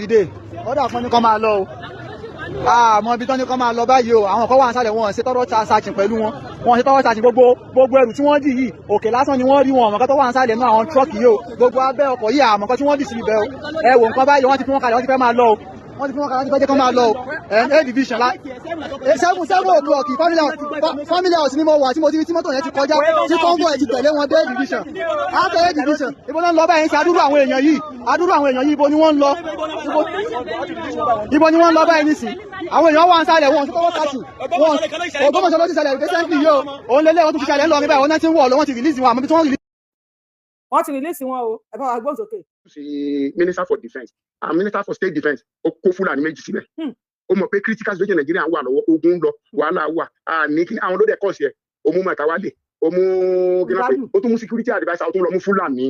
dìde. Ọ̀dà kan ní kọ́ máa lọ o. Àmọ́ ibi tán ní kọ́ máa lọ báyìí o. Àwọn kan wà nísàlẹ̀, wọn ṣe thorough searching pẹ̀lú wọn. Wọn ṣe thorough searching. Gbogbo ẹrù tí wọ́n dì yìí, òkè lásán ni wọ́n rí wọn. Ọ̀mọ̀kan tó wà nísàlẹ̀ nínú àwọn truck yìí o. Gbogbo abẹ́ ọkọ̀ yìí, àmọ̀kan tí wọ́n dì sí ibẹ̀ o. Ẹ wò nǹkan báyìí, wọ́n ti fi wọ́n kalẹ̀, wọ́n ti fẹ́ máa lọ o. Wọ́n ti fi wọ́n kalẹ̀, wọ́n ti fẹ́ jẹ́ kán máa lọ o. Ẹ̀ A division la 7 o'clock. Family house ni mo wà tí mo ti rí tí mọ́tò yẹn ti kọjá, tí convoy ti tẹ̀lé wọn dé division. After A division, ibo náà ń lọ báyìí ń ṣe? Adúrú àwọn èèyàn yìí, adúrú àwọn èèyàn yìí, ibo ni wọ́n ń lọ? Ibo ni wọ́n ń lọ báyìí nísìn? Àwọn èèyàn wà ń sálẹ̀, wọn tó kọ́kọ́ kàṣù wọn. Ògbómọ̀ṣọ́ ló ti ṣẹlẹ̀ recently yìí o. Òun lélẹ̀, wọ́n tún fi ṣẹlẹ̀ ńlọrin báyìí. Wọ́n náà ti ń wọ̀ lọ, wọ́n ti release wọn, àmọ́ bí tí wọ́n release Wọ́n ti release wọn o. Ẹ bá wa gbóhùn sókè. Sí, minister for defence and minister for state defence, ó kó Fúlàní méjì síbẹ̀. Ó mọ̀ pé critical situation Nàìjíríà wà lọ́wọ́, ogun ń lọ, wàhálà wà. Àní kí àwọn ló dẹ̀ kọ̀ sí ẹ̀. Ó mú Màtàwálé, ó mú kí náà pé, ó tún mú security adviser, ó tún lọ mú Fúlàní.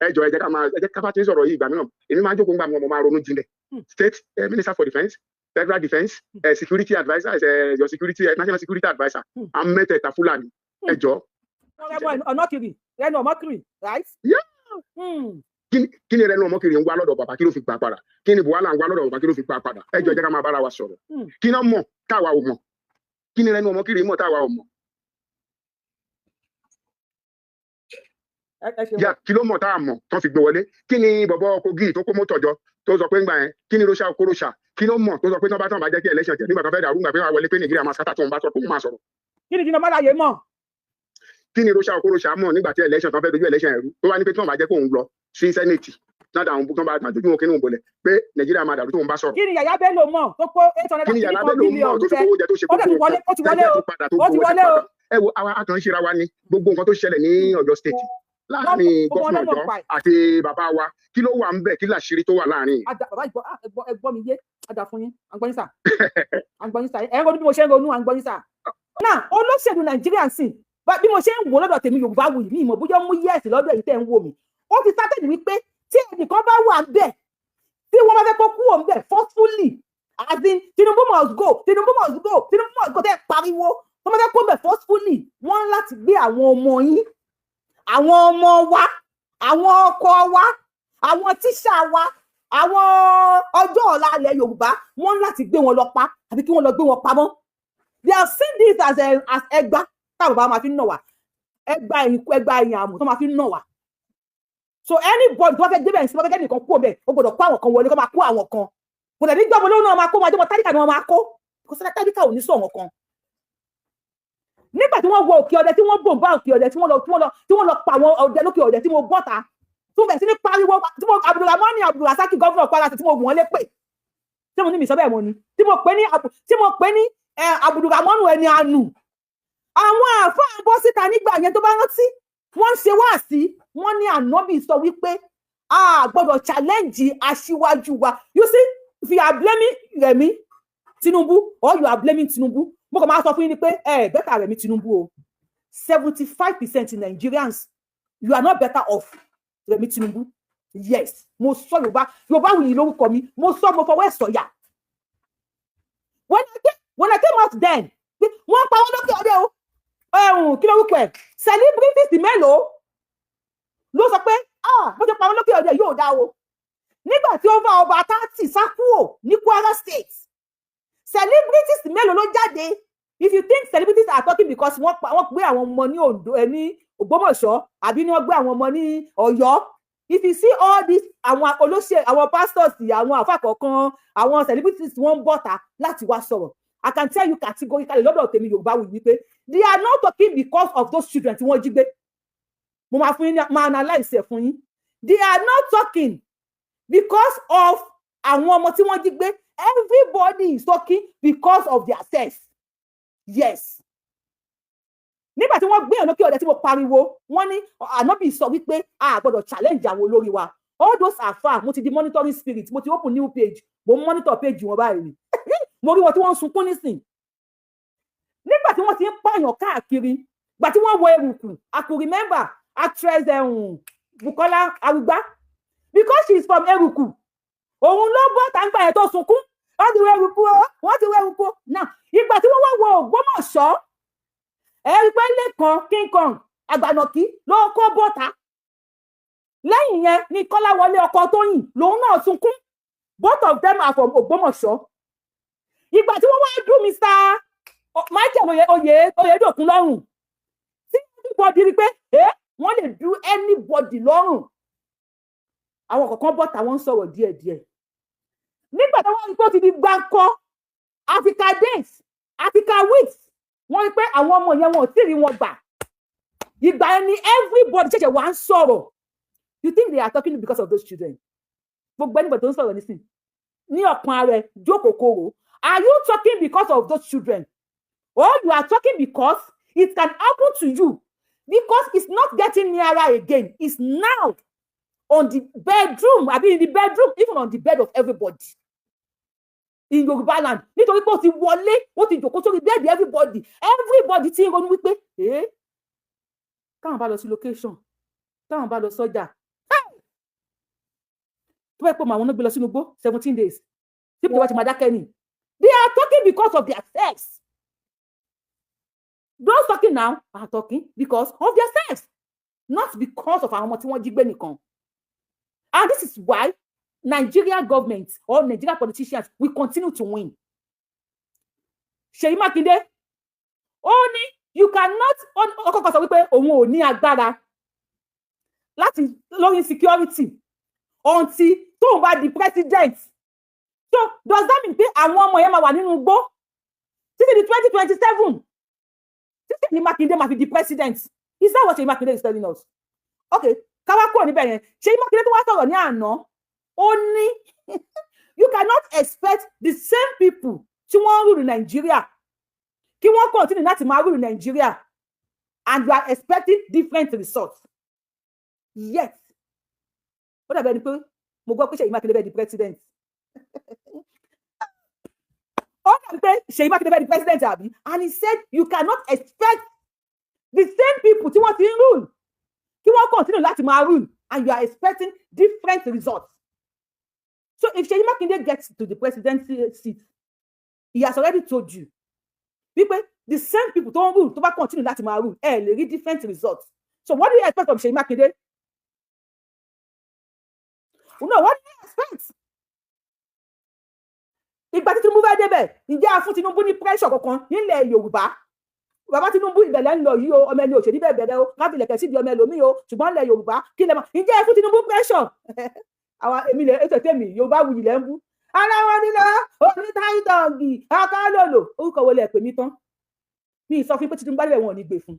Ẹ jọ, ẹ jẹ́ ká máa, ẹ jẹ́ ká bá ti ń sọ̀rọ̀ yìí, ìgbà mìíràn èmi máa ń jókòó ńgbà mìíràn, mo máa ronú jinlẹ̀. State minister for defence, federal defence, security adviser, your security, national security adviser, àwọn mẹ́tẹ̀ẹ̀ta Fúlàní. Ẹ jọ. Ọ̀nàkiri rẹnu ọmọkiri, right? Yeah. Kí ni Rẹnu Ọmọkiri ń wá lọ́dọ̀ bàbá? Kí ló fi gbà padà? Kí ni Buhari ń wá lọ́dọ̀ bàbá? Kí ló fi gbà padà? Ẹ jọ, ẹ jẹ́ ká máa bára wa sọ̀rọ̀. Kí náà mọ̀ táwa ò mọ̀? Kí ni Rẹnu Ọmọkiri mọ̀ táwa ò mọ̀? Ẹ ṣeun. Yà, kí ló mọ̀ tá a mọ̀ tán fi gbé wọlé? Kí ni bọ̀bọ̀ Kogi tó kó mọ́tò jọ tó sọ pé ńgbà yẹn? Kí ni Rocha Okorocha, kí ló mọ̀ tó sọ pé tán bá jẹ́ kí election jẹ́ nígbà tó fẹ́ dàrú, ńgbà pé wọ́n wọlé, pé Nàìjíríà máa sátà, tó ń bá sọ pé ó máa sọ̀rọ̀? Kí ni Dino Melaye mọ̀? Kí ni Rocha Okorocha mọ̀ nígbà tí election tán fẹ́ dojú election ẹ̀rú, tó wá ní pé tí wọ́n bá jẹ́ kóun lọ sí Senate náà, dàrún tán bá dojú wọn kí ní òun bolẹ̀ pé Nàìjíríà máa dàrú tóun bá sọ̀rọ̀? Kí ni Yàyà Bello mọ̀ tó kó eight hundred Kí ni and Yàyà fifty Bello mọ̀ billion tó fi jẹ? kówó jẹ, tó ṣe Ó dẹ̀ ti gbogbo wọlé, ó ti wọlé o. tó padà tó Ó ti gbowó wọlé o. padà. Ẹ wo, àwa akàn ń ṣera wa ni. Gbogbo nǹkan tó ṣẹlẹ̀ ní Ọ̀yọ́ State láàrin Gbogbo wọn governor lọ́nà Ọ̀yọ́ pa ẹ̀. àti bàbá wa, kí ló wà ń bẹ̀? Kí làṣírí tó wà láàrin yìí? Bàbá ìgbọ́, ah, ẹ gbọ́ mi yé. Ada fún yín. À ń gbọ́ yín sà, à ń gbọ́ yín sà. Ẹ ń ronú bí mo ṣe ń ronú, à ń gbọ́ yín sà. Náà olóṣèlú Nàìjíríà sì bí mo ṣe ń wò lọ́dọ̀ tèmi, Yorùbá wù mí ìmọ̀ bóyá ó mú yẹ́ẹ̀sì lọ́dọ̀ èyí tẹ́ ń wò mí. Ó ti sátẹ̀lì wípé tí ẹnìkan bá wà ń bẹ̀, tí wọ́n bá fẹ́ kó kúrò ń bẹ̀ forcefully, as in "Tinubu must go, Tinubu must go, Tinubu must go", tẹ́ ẹ pariwo, tó bá fẹ́ kó bẹ̀ forcefully, wọ́n ń láti gbé àwọn ọmọ yín, àwọn ọmọ wa, àwọn ọkọ wa, àwọn tíṣà wa, àwọn ọjọ́ ọ̀la ilẹ̀ Yorùbá, wọ́n ń láti gbé wọn lọ pa àbí kí wọ́n lọ gbé wọn pamọ́. They have seen this as ẹgbá táwọn bàbá máa fi ń nà wá, ẹgbá ẹ̀yìn, ẹgbá ẹ̀yìn àmù tó máa fi ń nà wá. So anybody tó bá fẹ́ débẹ̀ sí, wọ́n fẹ́ kẹ́ nìkan kú ọbẹ̀, ó gbọ́dọ̀ kó àwọn kan wọlé, kó máa kó àwọn kan. Kò dẹ̀ ní gbọ́mọ lóhùn náà máa kó, máa jọmọ tálíkà ni wọ́n máa kó, kò sẹ́dá tálíkà ò ní sọ wọn kan. Nígbà tí wọ́n wọ Òkè Ọdẹ, tí wọ́n bò bá Òkè Ọdẹ, tí wọ́n lọ pa àwọn ọdẹ lókè Ọdẹ, tí mo bọ́ta, tí mo bẹ̀rẹ̀ sí ní pariwo, tí mo Abdulrahman Abdulrasaki, governor Kwara, tí mo wọ́n lé pè, tí mo ní mi sọ bẹ́ẹ̀, mo ní tí mo pè ní Abdulrahman ẹni àánú. Àwọn àáfàá bọ́ síta nígbà yẹn, tó bá rántí, wọ́n ń ṣe wáàsí, wọ́n ní ànábì sọ wípé a gbọ́dọ̀ challenge aṣíwájú wa. You see, if you are blaming Rẹ̀mí Tinubu or you are blaming Tinubu, mo kàn máa sọ fún yín ni pé ẹ better Rẹ̀mí Tinubu o. 75% Nigerians, you are not better off Rẹ̀mí Tinubu. Yes, mo sọ. Yorùbá, Yorùbá wuyì lórúkọ mi. Mo sọ, mo fọwọ́ ẹ̀ sọ̀yà. When I came out then pé wọ́n pa wọ́n lókè ọdẹ o, ẹ̀hún, kí lórúkọ ẹ̀, celebrities mélòó ló sọ pé, "Ah, bó ṣe pa wọ́n lókè ọdẹ yóò dá o"? Nígbà tí ó bá ọba 30 sá kúrò ní Kwara State, celebrities mélòó ló jáde? If you think celebrities are talking because wọ́n pa, wọ́n gbé àwọn ọmọ ní Ondo ẹ, ní Ògbómọ̀ṣọ́, àbí ní wọ́n gbé àwọn ọmọ ní Ọ̀yọ́, if you see all these, àwọn olóṣèlú, àwọn pastors, àwọn àfà kọ̀ọ̀kan, àwọn celebrities, wọ́n ń bọ̀ta láti wá sọ̀rọ̀. I can tell you categorically lọ́dọ̀ tèmi, Yorùbá wù wípé they are not talking because of those children tí wọ́n jí gbé. Mo máa fún yín, máa analyse ẹ̀ fún yín. They are not talking because of àwọn ọmọ tí wọ́n jí gbé. Everybody is talking because of their sex. Yes, nígbà tí wọ́n gbé ọ̀nà kí ọ̀dẹ, tí mo pariwo, wọ́n ní ànábì sọ wípé a gbọ́dọ̀ challenge àwọn olórí wa. All those are far. Mo ti di monitoring spirit, mo ti open new page, mo ń monitor page wọn báyìí ni. Mo rí wọn tí wọ́n ń sunkún nísìn nígbà tí wọ́n ti ń pààyàn káàkiri. Gbà tí wọ́n wọ Eruku, I could remember actress Bukola Arugba, because she is from Eruku, òun ló bọ́ tàǹgbà yẹn tó sunkún. Wọ́n ti wọ Eruku o, wọ́n ti wọ Eruku o. Now, ìgbà tí wọ́n wá wọ Ògbómọ̀ṣọ́, ẹ rí pé Lẹ́kan King Kong Àgbànàkí ló kó bọ́ta. Lẹ́yìn yẹn ni Kọ́láwọlé ọkọ Tóyìn lòun náà sunkún. Both of them are from Ògbómọ̀ṣọ́. Ìgbà tí wọ́n wá dún Mr. Michael Oyèdòkun lọ́rùn, tí everybody rí pé wọ́n lè dú anybody lọ́rùn, àwọn kọ̀ọ̀kan bọ̀ táwọn ń sọ̀rọ̀ díẹ̀díẹ̀. Nígbà tí wọ́n rí pé ó ti di gbáǹkọ́, Africa days, Africa weeks, wọ́n rí pé àwọn ọmọ yẹn, wọn ò tí ì rí wọn gbà. Ìgbà yẹn ni everybody ṣẹ̀ṣẹ̀ wá ń sọ̀rọ̀. You think they are talking because of those children? Gbogbo anybody tó ń sọ̀rọ̀ nísìn ní ọkàn ara ẹ̀, jókòó kóró. Are you talking because of those children, or you are talking because it can happen to you? Because it's not getting nearer again, it's now on the bedroom, abi in the bedroom, even on the bed of everybody in Yorùbá land. Nítorí pé ó ti wọlé, ó ti jòkó sórí bed everybody. Everybody ti ń ronú wípé táwọn bá lọ sí location, táwọn bá lọ sọ́jà, tó bá yẹ pé àwọn náà gbé lọ sínú igbó 17 days, tí ìjọba ti máa dákẹ́ ni. They are talking because of their sex. Those talking now are talking because of their sex, not because of àwọn ọmọ tí wọ́n jí gbé nìkan. And this is why Nigeria government or Nigeria politicians will continue to win. Ṣèyí Mákindé, ó ní you cannot, ó kọ́kọ́ sọ wípé òun ò ní agbára láti lórí security until tóun bá di president. So does that mean pé àwọn ọmọ yẹn máa wà nínú igbó títí di 2027, títí ní Mákindé máa fi di president? Is that what Ṣèyí Mákindé is telling us? Okay, káwá kúrò níbẹ̀ yẹn. Ṣèyí Mákindé tó wá sọ̀rọ̀ ní àná, ó ní you cannot expect the same people tí wọ́n ń rule Nàìjíríà kí wọ́n continue láti máa rule Nàìjíríà and you are expecting different results. Yet ó dàbí ẹni pé mo gbọ́ pé Ṣèyí Mákindé fẹ́ di president. Ó dàbí pé Ṣèyí Mákindé fẹ́ di president, àbí? And he said you cannot expect the same people tí wọ́n ti ń rule kí wọ́n continue láti máa rule and you are expecting different results. So if Ṣèyí Mákindé gets to the presidency seat, he has already told you wípé the same people tó ń rule, tó bá continue láti máa rule, ẹ lè rí different results. So what do you expect from Ṣèyí Mákindé? No, what do you expect? Ìgbà tí Tinubu fẹ́ débẹ̀, ǹjẹ́ a fún Tinubu ní pressure kankan nílẹ̀ Yorùbá? Bàbá Tinubu, ìbẹ̀lẹ̀ ń lọ yìí o, ọmọ ẹni òṣèlú bẹ́ẹ̀ bẹ̀rẹ̀ o, káfílẹ̀kẹ̀ síbi ọmọ ẹlòmíì o, ṣùgbọ́n ilẹ̀ Yorùbá, kí lẹ mọ̀? Ǹjẹ́ ẹ fún Tinubu pressure? Àwa èmi lè ètò tèmi, Yorùbá wuyì lẹ́ ń bú ara wọn nílò onítàìtọ̀gì akálòlò, orúkọ wo lẹ pè mí tán? Mi sọ fún pé Tinubu bá débẹ̀, wọn ò ní gbé fún.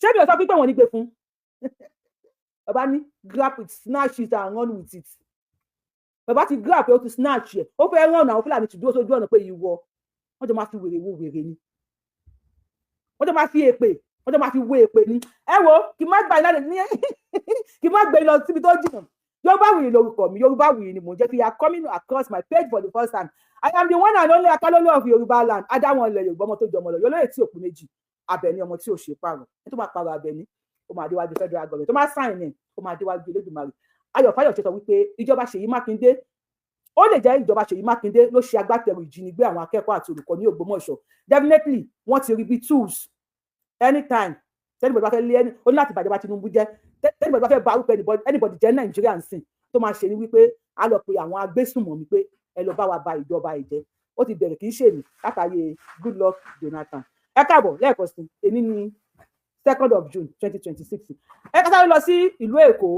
Ṣé mi ò sọ fún pé wọn ò ní gbé fún? Bàbá ní grab it, snatch it and run with it. Bàbá ti grab ẹ, ó ti snatch ẹ, ó fẹ́ rán àwọn Fúlàní ti dúró sójú ọ̀nà pé ìwọ, wọ́n jọ máa fi wèrè wo wèrè ni, wọ́n jọ máa fi èpè, wọ́n jọ máa fi wo èpè ni. Ẹ wo, kí n má gbà ní, kí n má gbé lọ síbi tó jìnnà. Yorùbáwùyí lórúkọ mi, Yorùbáwùyí ni mò ń jẹ́. If you are coming across my page for the first time, I am the one and only Akálólú of Yorùbá land, adáwọn ilẹ̀ Yorùbá, ọmọ tó jọmọ lọ yọlóye tí òkú méjì, Abẹ́ní, ọmọ tí ò ṣe pààrọ̀. Ẹ tó máa pààrọ̀ Abẹ́ní, ó máa déwájú federal government, tó máa sign ẹ̀, ó máa déwájú Elédùmarè. Ayọ̀ Fáyọ̀ṣe sọ wípé ìjọba Ṣèyí Mákindé, ó lè jẹ́ ìjọba Ṣèyí Mákindé ló ṣe agbátẹrù ìjínigbé àwọn akẹ́kọ̀ọ́ àti olùkọ́ ní Ògbómọ̀ṣọ́. Definitely wọ́n ti rí bí tools. Anytime tẹ́nibọ̀dì bá fẹ́ lé ẹni, ó ní láti bàjẹ́ bá Tinubu jẹ́. Tẹ́nibọ̀dì bá fẹ́ ba orúkọ anybody jẹ́ Nàìjíríà ń sìn, tó máa ṣe ni wípé a lọ pe àwọn agbésùnmọ̀mí pé ẹ lọ bá wa ba ìjọba ìjẹ́. Ó ti bẹ̀rẹ̀, kì í ṣèmi látàyè Goodluck Jonathan. Ẹ káàbọ̀ lẹ́ẹ̀kan sí. Èní ní 2nd of June 2026. Ẹ ká sáré lọ sí ìlú Èkó.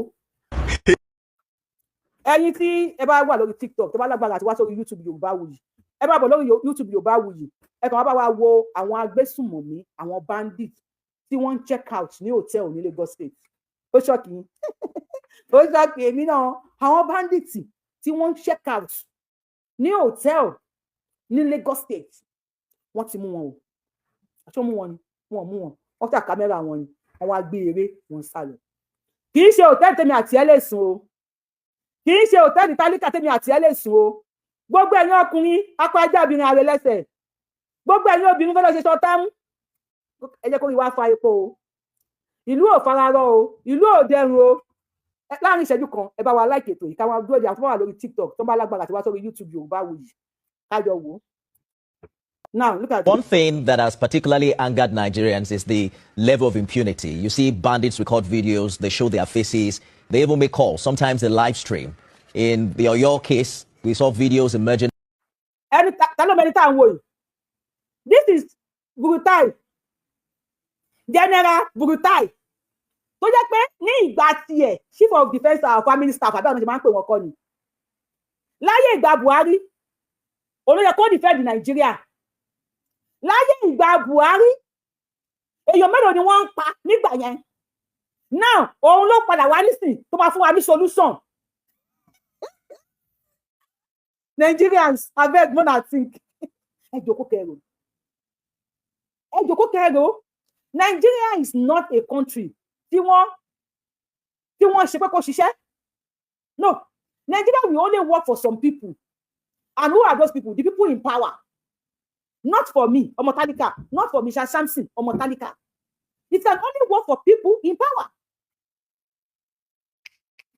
Ẹ̀yin tí ẹ bá wà lórí TikTok, tó bá lágbára àti wá sórí YouTube Yorùbáwùyí, ẹ bá bọ̀ lórí YouTube Yorùbáwùyí. Ẹ kàn wá bá wa wo àwọn agbésùnmọ̀mí, àwọn bandit tí wọ́n ń check out ní hotel ní Lagos State. Ó shock yín, ó shock èmi náà. Àwọn bandit tí wọ́n ń check out ní hotel ní Lagos State, wọ́n ti mú wọn o. Àti wọ́n mú wọn ni, wọ́n mú wọn, wọ́n tà camera wọn ni, wọ́n wá gbé eré wọn sá lọ. Kì í ṣe hotel tèmi àti ẹ lè sùn o, kì í ṣe hotel tálíkà tèmi àti ẹ lè sùn o. Gbogbo ẹ̀yin ọkùnrin akọ ajá, obìnrin ààrẹ lẹ́sẹ̀, gbogbo ẹ̀yin obìnrin fẹ́ lọ ṣe sọtámú, ẹ jẹ́ kó rí wá fa epo o. Ìlú ò fararọ o, ìlú ò dẹrùn o. Láàrin ìṣẹ́jú kan, ẹ bá wa like ètò yìí, káwọn dúró de àwọn tó bá wà lórí TikTok, tó bá lágbára àti wá sórí YouTube Yorùbáwùyí, kájọ wò ó. Now, look at One thing that has particularly angered Nigerians is the level of impunity. You see bandits record videos, they show their faces, they even make calls, sometimes they live stream. In the Oyo case, we saw videos emerging Ẹni ta ló mẹni tá à ń wò yìí? This is Buratai, General Buratai, tó jẹ́ pé ní ìgbà tiẹ̀, chief of defence of army staff, àbí àwọn ọmọ ṣe máa ń pè wọ́n kọ́ ni láyé ìgbà Buhari. Olóyè kó defend Nàìjíríà láyé ìgbà Buhari. Èèyàn mélòó ni wọ́n ń pa nígbà yẹn? Now, òun ló padà wá nísìn tó máa fún wa ní solution. Nigerians, abeg, una think. Ẹ jókòó kẹrò, ẹ jókòó kẹrò. Nigeria is not a country tí wọ́n ṣe pé kó ṣiṣẹ́. No, Nigeria will only work for some people. And who are those people? The people in power. Not for me, ọmọ tálíkà. Not for Mr. Samson, ọmọ tálíkà. It can only work for people in power.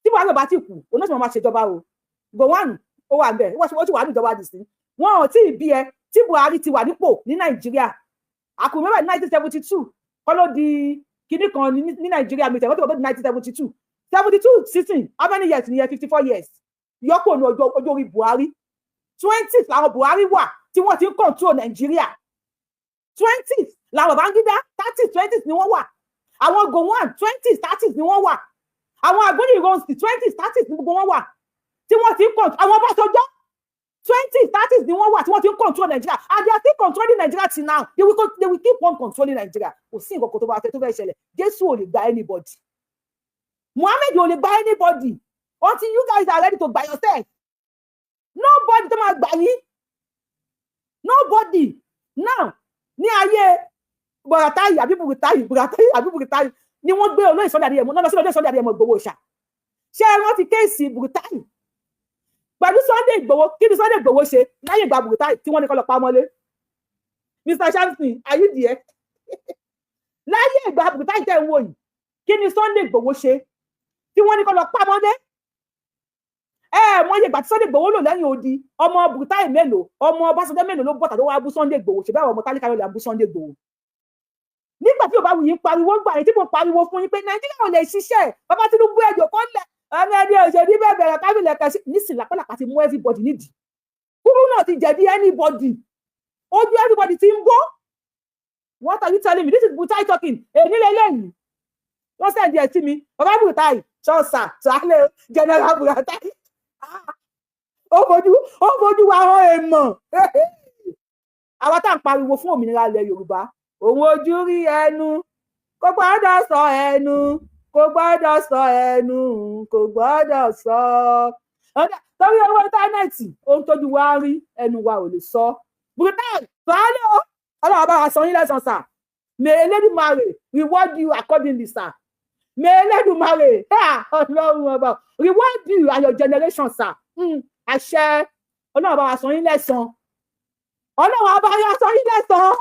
Tí Buhari bá ti kú, òun náà sì máa ṣèjọba o. Gowon ó wà nbẹ, wọ́n ti wà níjọba dì sí. Wọn ò tí ì bí ẹ tí Buhari ti wà nípò ní Nàìjíríà. Àkùnrin ní 1972 kọ́ ló di kinní kan ní Nàìjíríà. Mi tẹ̀wọ́n tó di 1972, 72 sísìn, how many years nìyẹn? 54 years. Yọpọ̀ ní ọjọ́ orí Buhari. 20 làwọn Buhari wà tí wọ́n ti ń control Nàìjíríà. 20 làwọn Babangida, 30, 20 ni wọ́n wà. Àwọn Gowon, 20, 30 ni wọ́n wà. Àwọn Aguiyi Ironsi, 20, 30 ni gbogbo wọn wà tí wọ́n ti ń control. Àwọn Ọbásanjọ́, 20, 30 ni wọ́n wà tí wọ́n ti ń control Nigeria, and they are still controlling Nigeria till now. They will keep on controlling Nigeria. Kò sí nǹkan kan tó bá fẹ́ tó fẹ́ ṣẹlẹ̀. Jésù ò lè gba anybody, Muhammed ò lè gba anybody until you guys are ready to gba yourself. Nobody tó máa gbà yín, nobody. Now, ní ayé Buratai àbí Buratai, Buratai àbí Buratai ni wọ́n gbé olóyè Sunday Adéyẹmọ náà lọ sí olóyè Sunday Adéyẹmọ Ìgbòho ṣá. Ṣé ẹ rántí case Buratai pẹ̀lú Sunday Ìgbòho? Kí ni Sunday Ìgbòho ṣe láyé ìgbà Buratai tí wọ́n ní kó lọ pa mọ́lé? Mr Shamson, are you there? Láyé ìgbà Buratai tẹ̀ ń wò yìí, kí ni Sunday Ìgbòho ṣe tí wọ́n ní kó lọ pa mọ́lé? Ẹ mọ iye ìgbà tí Sunday Ìgbòho lò lẹ́yìn odi. Ọmọ Buratai mélòó, ọmọ Ọbásanjọ́ mélòó ló bọ́tà tó wá bú Sunday Ìgbòho? Ṣe báwọn ọmọ tálíkà ló lè bú Sunday Ìgbòho nígbà tí Yorùbá wù yín pariwo gbà yín, tí mo pariwo fún yín pé Nàìjíríà ò lè ṣiṣẹ́? Bàbá Tinubu, ẹjọ kọ́ lẹ̀, ọmọ ẹni òṣèlú bẹ́ẹ̀ bẹ̀rẹ̀ kábìlẹ̀ kẹsí nísìnyí. Lápálàpá ti mú everybody nídìí kúrú náà ti jẹ̀bi anybody, ojú everybody ti ń bó. What are you telling me? This is Buratai talking. Èyí lélẹ́yìí wọ́n send ẹ̀ sí mi. Bàbá Buratai ṣọ́ọ̀ṣà ṣàlẹ̀, General Buratai, ó fojú wa hàn èèmọ̀. Àwa tá à ń pariwo fún òmìnira ilẹ̀ Yorùbá, òun ojú rí ẹnu kò gbọ́dọ̀ sọ, ẹnu kò gbọ́dọ̀ sọ, ẹnu kò gbọ́dọ̀ sọ. Torí owó internet, ohun tójú wa rí, ẹnu wa ò lè sọ. Buratai sàálẹ o, Ọlọ́run bá wa sọ yín lẹ́san sà. May Elédùmarè reward you accordingly, sir. May Elédùmarè, Ọlọ́run ọba, reward you and your generation, sir. Àṣẹ. Ọlọ́run bá wa sọ yín lẹ́san, Ọlọ́run ọba wa sọ yín lẹ́san,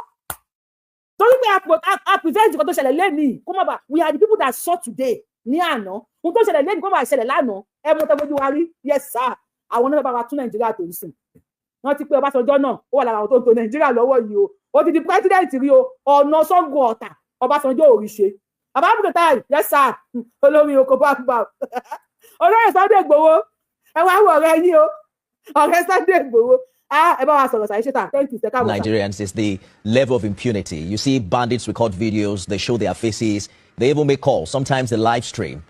torí pé a prevent nǹkan tó ṣẹlẹ̀ lẹ́nìí kó má bà. We are the people that saw today ní àná. Ohun tó ṣẹlẹ̀ lẹ́nìí kó má bà ṣẹlẹ̀ lánàá. Ẹ mú tẹ́fojú wa rí. Yes sir. Àwọn náà bá wa tún Nàìjíríà tó ń sìn. Wọ́n ti pé Ọbásanjọ́ náà, ó wà lára àwọn tó ń tò Nàìjíríà lọ́wọ́ yìí o. Ó ti di president rí o. Ọ̀nà Ṣàngó Ọ̀tà, Ọbásanjọ́ ò rí ṣe. Bàbá Buratai, yes sir. Olórí oko bá olóyè Sunday Igboho, ẹ wá wọ ọ̀rẹ́ yín o, ọ̀rẹ́ Sunday Igboho, ẹ bá wa sọ̀rọ̀ sàyẹ́ ṣètà. Thank you, sir. Nigerians is the level of impunity. You see bandits record videos, they show their faces, they even make calls, sometimes they live stream.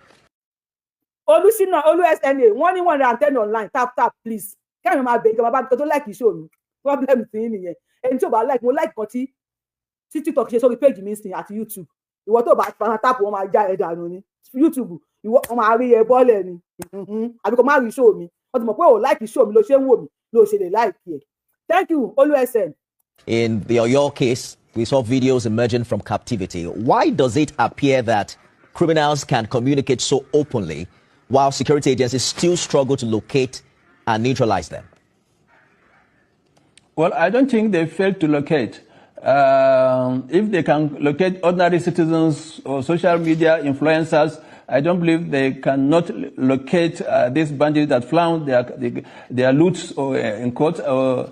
Olùsínà Olú SNA, wọ́n ní 110 online. Tap tap, please. Kẹ́rin máa bẹ̀rẹ̀ ìjọba bá tó like show mi. Problem tí yín nìyẹn. Ẹni tí ò bá like, mo like kan tí TikTok ṣe sórí page mi sìn àti YouTube. Ìwọ tó bá fara tap, wọn máa já ẹ dànù ní YouTube. Ìwọ wọn máa rí ẹ bọ́ọ̀lẹ̀ ni, àbí kò má rí show mi. Wọ́n ti mọ̀ pé ò like show mi ló ṣe ń wò mí, ló ṣe lè like ẹ̀. Thank you, Olú SN. In the Oyo case, we saw videos emerging from captivity. Why does it appear that criminals can communicate so openly while security agencies still struggle to locate and neutralize them? Well, I don't think they failed to locate. If they can locate ordinary citizens or social media influencers, I don't believe they cannot locate these bandits that flaunt their loot or in court or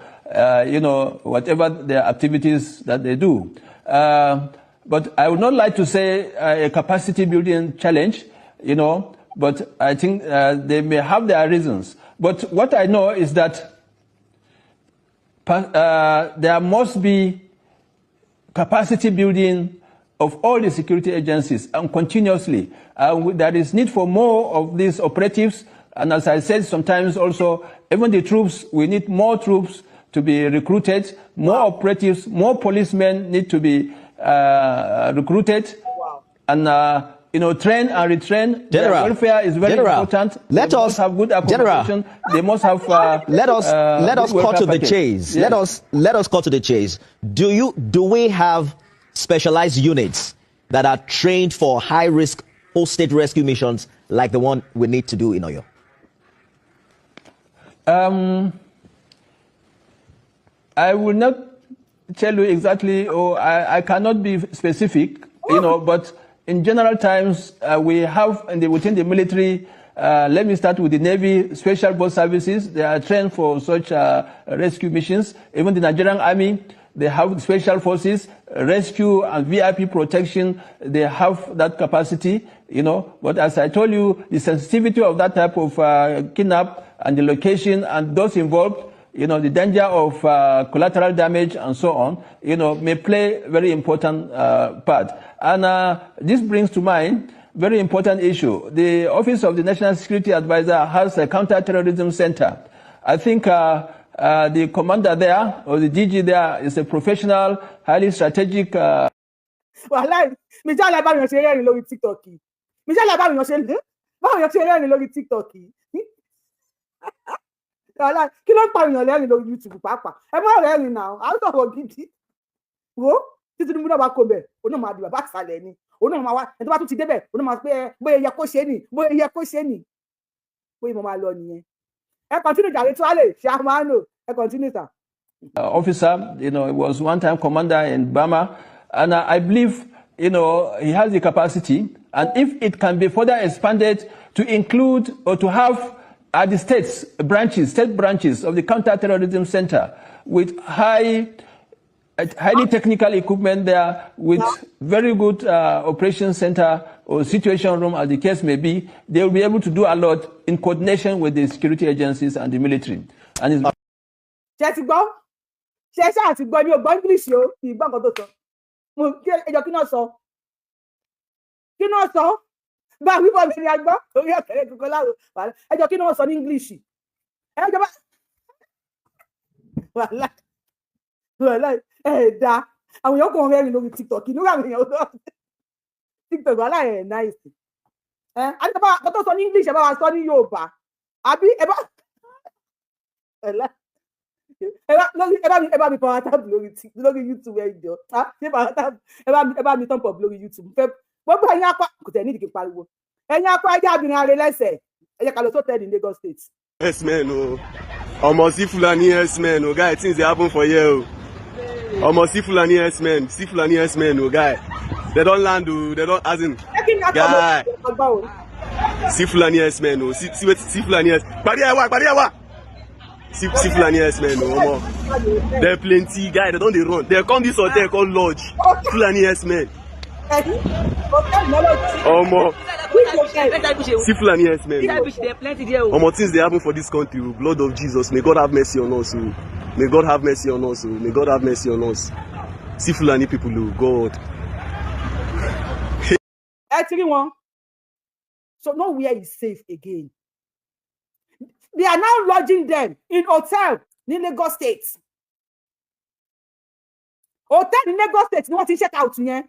whatever their activities that they do. But I would not like to say a capacity building challenge, but I think they may have their reasons. But what I know is that there must be capacity building of all the security agencies and continuously. There is need for more of these operatives. And as I said, sometimes also, even the troops, we need more troops to be recruited, more operatives, more policemen need to be recruited. And train and retrain. Their General, welfare is very General, important. let They us must have good General, accommodation. They must have let us good cut to welfare the package. chase. Yes. Let us cut to the chase. Do we have specialized units that are trained for high risk hostage rescue missions like the one we need to do in Oyo? I will not tell you exactly, or I cannot be specific, but in general terms, we have within the military, let me start with the Navy, Special Boat Services. They are trained for such rescue missions. Even the Nigerian Army, they have special forces, rescue and VIP protection. They have that capacity. But as I told you, the sensitivity of that type of kidnap and the location and those involved, the danger of collateral damage and so on, may play very important part. And this brings to mind very important issue. The Office of the National Security Advisor has a counter-terrorism center. I think the commander there, or the DG there, is a professional, highly strategic Wàhálà mi jálẹ̀, báwọn èèyàn ṣe rẹ́rìn lórí TikTok yìí. Mi jálẹ̀, báwọn èèyàn ṣe rẹ́rìn lórí TikTok yìí. Wàhálà, kí ló ń pa èèyàn lẹ́rìn lórí YouTube pàápàá? Ẹ má rẹ́rìn náà, à ń sọ̀rọ̀ gidi. Wo tí Tinubu náà bá kó bẹ̀, òun náà máa di bàbá àṣàlẹ̀ ni. Òun náà máa wá, ẹni tó bá tún ti débẹ̀, òun náà máa pé ẹ bóyá yẹ kó ṣe nì, bóyá yẹ kó ṣe nì, bóyá mo máa lọ nìyẹn. Ẹ continue jàre, tí wàá lè ṣe àmàlò. Ẹ continue, sir. Officer, he was one time commander in Bama, and I believe he has the capacity, and if it can be further expanded to include or to have at the states branches, state branches of the counter-terrorism center with highly technical equipment there, with very good operation center or situation room, as the case may be, they will be able to do a lot in coordination with the security agencies and the military. And it's Ṣe ti gbọ́? Ṣe ṣáà ti gbọ́? Mi ò gbọ́ English o, mi ì gbọ́ nǹkan tó sọ. Mo kí ẹjọ́, kí náà sọ, kí náà sọ bá wíwọ mi ni a gbọ́ orí ọ̀kẹ́rẹ́ kókó láwo. Ẹjọ́, kí náà sọ ní English? Ẹjọ́ bá wàhálà, wàhálà ẹ̀ dá àwọn èèyàn kò rẹ́rìn lórí TikTok inú àwọn èèyàn lórí TikTok. Wàhálà ẹ̀ nice ẹ. Àti bá kó tó sọ ní English, ẹ bá wa sọ ní Yorùbá, àbí ẹ bá ẹ bá lórí ẹ bá mi power tap lórí YouTube. Ẹ jọ, ah, ṣé power tap? Ẹ bá mi thumb up lórí YouTube. Fẹ́ gbogbo ẹ̀yin apá kò tẹ̀ nídìí kí n pariwo. Ẹ̀yin apá ajá abìnrin arẹ lẹ́sẹ̀, ẹ jẹ́ ká lọ sótẹ́ẹ̀lì ní Lagos State. Herdsmen o. Omo, see Fulani herdsmen o, guy, things dey happen for here o. Omo, see Fulani herdsmen, see Fulani herdsmen o, guy. They don land o, they don as in Ẹ kí ni akọ guy. Ọgbà o. See Fulani herdsmen o, see, see wetin, see Fulani herds. Pàdé ẹ wá, pàdé ẹ wá. See Fulani herdsmen o, omo. Dem plenty, guy, they don dey run. They come this hotel come lodge. Fulani herdsmen. Ẹ̀yin hòtẹ́ẹ̀lì náà lọ sí. Omo, Which hotel? See Fulani herdsmen o. Omo, things dey happen for this country o. Blood of Jesus, may God have mercy on us o. May God have mercy on us o. May God have mercy on us. See Fulani people o, God. Ẹ ti rí wọn. So nowhere is safe again. They are now lodging them in hotel ní Lagos State. Hotel ní Lagos State ni wọ́n ti check out yẹn.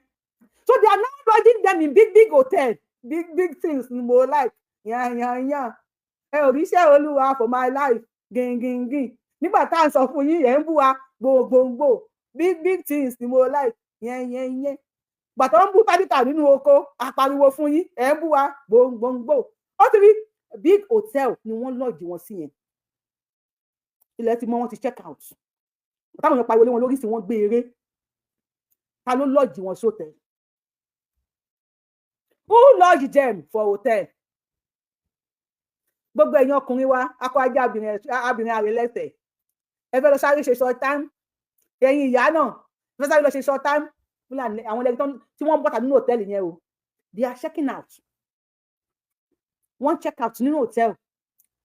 So they are now lodging them in big big hotel. Big big things ni mo like, yan yan yan. Ẹ ò ríṣẹ́ Olúwa for my life gingingin. Nígbà tá à ń sọ fún yín, ẹ̀ ń bú wa gbòǹgbòǹgbò. Big big things ni mo like, yẹn yẹn yẹn. Gbàtọ́ ń bú tálíkà nínú oko, apariwo fún yín, ẹ̀ ń bú wa gbòǹgbòǹgbò. Ó ti rí big hotel ni wọ́n lodge wọn sí yẹn. Ilẹ̀ ti mọ́, wọ́n ti check out. Táwọn èèyàn pariwo lé wọn lórí sí, wọ́n gbé eré. Ta ló lodge wọn sótẹ̀? Who lodge them for hotel? Gbogbo ẹ̀yin ọkùnrin wa, akọ ajá abìnrin àrè lẹ́sẹ̀, ẹ fẹ́ lọ sáré ṣe short time. Ẹ̀yin ìyá náà, ẹ fẹ́ sáré lọ ṣe short time. Fúlàní àwọn ẹlẹ́gbẹ́ tí wọ́n bọ́ta nínú hòtẹ́ẹ̀lì yẹn o, they are checking out. Wọ́n check out nínú hòtẹ́ẹ̀lì.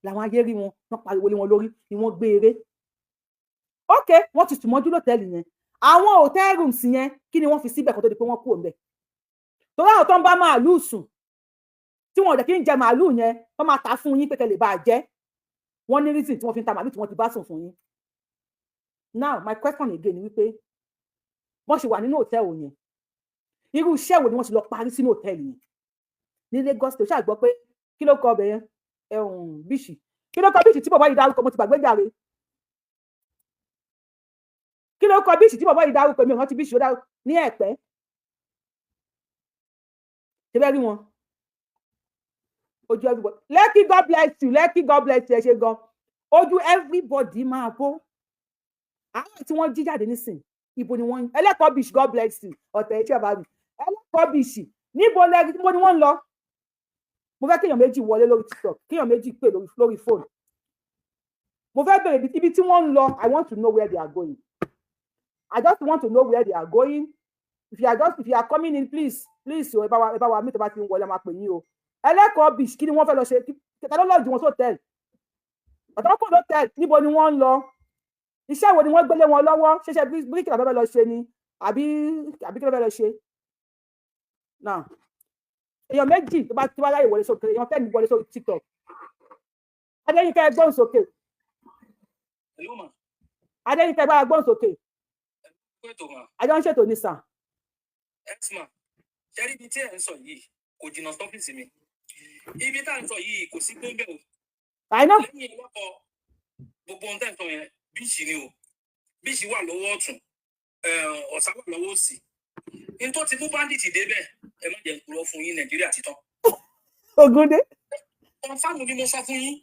Làwọn ayé rí wọn, wọ́n pariwo lé wọn lórí ni wọ́n gbé eré. Ok, wọ́n ti sùn mọ́jú lọ́tẹ̀ẹ̀lì yẹn. Àwọn hotel rooms yẹn, kí ni wọ́n fi síbẹ̀ kó tó di pé wọ́n kúrò ńbẹ̀? Torí àwọn tó ń bá màálùú sùn, tí wọn ò dẹ̀ kí ń jẹ màálùú yẹn, wọ́n máa ta fún yín pé kẹ́ lè bá a jẹ. Wọ́n ní reason tí wọ́n fi ń ta màálùú tí wọ́n ti bá sùn fún yín. Now my question again ni wípé, wọ́n ṣe wà nínú hòtẹ́ẹ̀lì yẹn, irú iṣẹ́ wo ni wọ́n ti lọ parí sínú hòtẹ́ẹ̀lì yẹn ní Lagos State? Ṣáà gbọ́ pé kí ló kọ ọbẹ̀ yẹn, ẹ̀hún beach, kí ló kọ beach tí bàbá yìí dárúkọ? Mo ti gbàgbé jàre. Kí ló kọ beach tí bàbá yìí dárúkọ? Mi ò rántí beach ó dárúkọ ní Ẹ̀pẹ́. Ṣe bẹ́ẹ̀ rí wọn ojú everybody. Lekki, God bless you. Lekki, God bless you. Ẹ ṣe gan. Ojú everybody máa bó àwọn tí wọ́n jí jáde nísìn. Ibo ni wọ́n? Ẹlẹ́kọ̀ọ́ beach, God bless you. Ọ̀tẹ̀ ẹ̀ tí a bá mi, Ẹlẹ́kọ̀ọ́ beach, níbo lẹ, níbo ni wọ́n ń lọ? Mo fẹ́ kéèyàn méjì wọlé lórí TikTok, kéèyàn méjì pè lórí fóònù. Mo fẹ́ bèrè ibi tí wọ́n ń lọ. I want to know where they are going. I just want to know where they are going. If you are coming in, please, please o, ẹ bá wa mí. Tó bá ti ń wọlé, máa pè yín o. Ẹlẹ́kọ̀ọ́ beach, kí ni wọ́n fẹ́ lọ ṣe? Ta ló lodge wọn sọ́tẹ̀ẹ̀lì? Ọ̀tọ̀ kò lọ́tẹ̀ẹ̀lì, níbo ni wọ́n ń lọ? Iṣẹ́ wo ni wọ́n gbélé wọn lọ́wọ́? Ṣẹṣẹ bíríkìlà fẹ́ lọ ṣe ni, àbí kí ló fẹ́ lọ ṣe náà? Èèyàn méjì tó bá ráyè wọlé sókè, èèyàn tẹ́ni wọlé sórí TikTok. Adéyínká, ẹ gbóhùn sókè. Adéyínká, ẹ bá gbóhùn sókè. Àjọ ń ṣètò ní sàn. Esma, ṣẹ́rí ibi tí ẹ̀ ń sọ yìí kò jìnnà sọ́fíìsì mi. Ibi tá à ń sọ yìí, kò sí gbóńbẹ́ o. I know. Lẹ́yìn ìwọ́kọ̀ gbogbo ohun tẹ́ ń sọ yẹn, beach ni o. Beach wà lọ́wọ́ ọ̀tún, ọ̀sà wà lọ́wọ́ òsì. Ní tó ti mú bandit débẹ̀, ẹ má jẹ́ n purọ́ fún yín, Nàìjíríà ti tán. Ògúndé. Confirm ni mo sọ fún yín.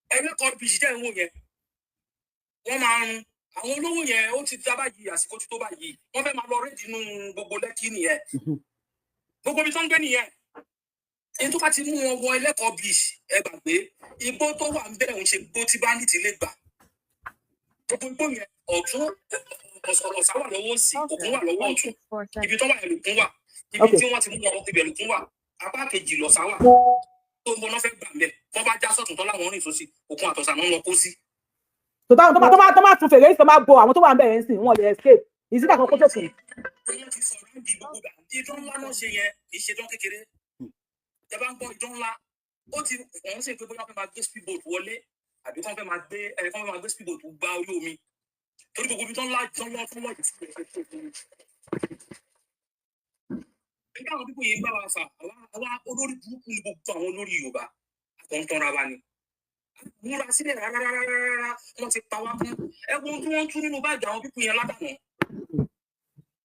Ẹlẹ́kọ̀ọ́ beach tẹ́ ń wò yẹn, wọ́n máa ń àwọn olówó yẹn, ó ti dá báyìí, àsìkò ti tó báyìí, wọ́n fẹ́ máa lọ raid inú gbogbo Lẹ́kì nìyẹn, gbogbo ibi tó ń gbé nìyẹn. Èyí tó bá ti mú wọn wọ Ẹlẹ́kọ̀ọ́ beach, ẹ gbàgbé. Igbó tó wà ń bẹ̀rẹ̀ ń ṣe igbó tí bandit lè gbà. Gbogbo igbó yẹn, ọ̀tún ọ̀sà wà lọ́wọ́ òsì, òkun wà lọ́wọ́ ọ̀tún. Ibi tó wà yẹn lòkun wà. Ibi tí wọ́n ti mú wọn, ibẹ̀ lòkun wà. Apá kejì lọ̀sà wà. Tó ń bọ̀ náà fẹ́ gbà mẹ́, wọ́n bá já sọ̀tún tán láwọn rìn sósì, òkun àtọ̀sà náà ń lọ kó sí. Tó bá tún fèrè tó máa bo àwọn tó wà ń bẹ̀rẹ̀ ń sìn, wọn lè escape ìsídà kan kó sókun. Wọ́n ti sọ̀rọ̀ ń di gbogbo gbà. Idán ńlá náà ṣe yẹn, kì í ṣe idán kékeré. Tẹ bá ń gbọ́ idán ńlá, ó ti wọ́n sì ń pé bóyá wọ́n fẹ́ máa gbé speedboat wọlé, àbí kán fẹ́ máa gbé speedboat gba orí omi, torí gbogbo ibi tó ńlá tó ńlá tó ńlá yìí. Nígbà àwọn pípọ̀ yìí ń bá wa fà, àwa olórí burúkú ni gbogbo àwọn olórí Yorùbá àkọ́ńtọ́ra wa ni múra sílẹ̀ rárá rárá rárá. Wọ́n ti pa wá kún. Ẹ wo ohun tí wọ́n ń tú nínú báàgì àwọn pípọ̀ yẹn látàná.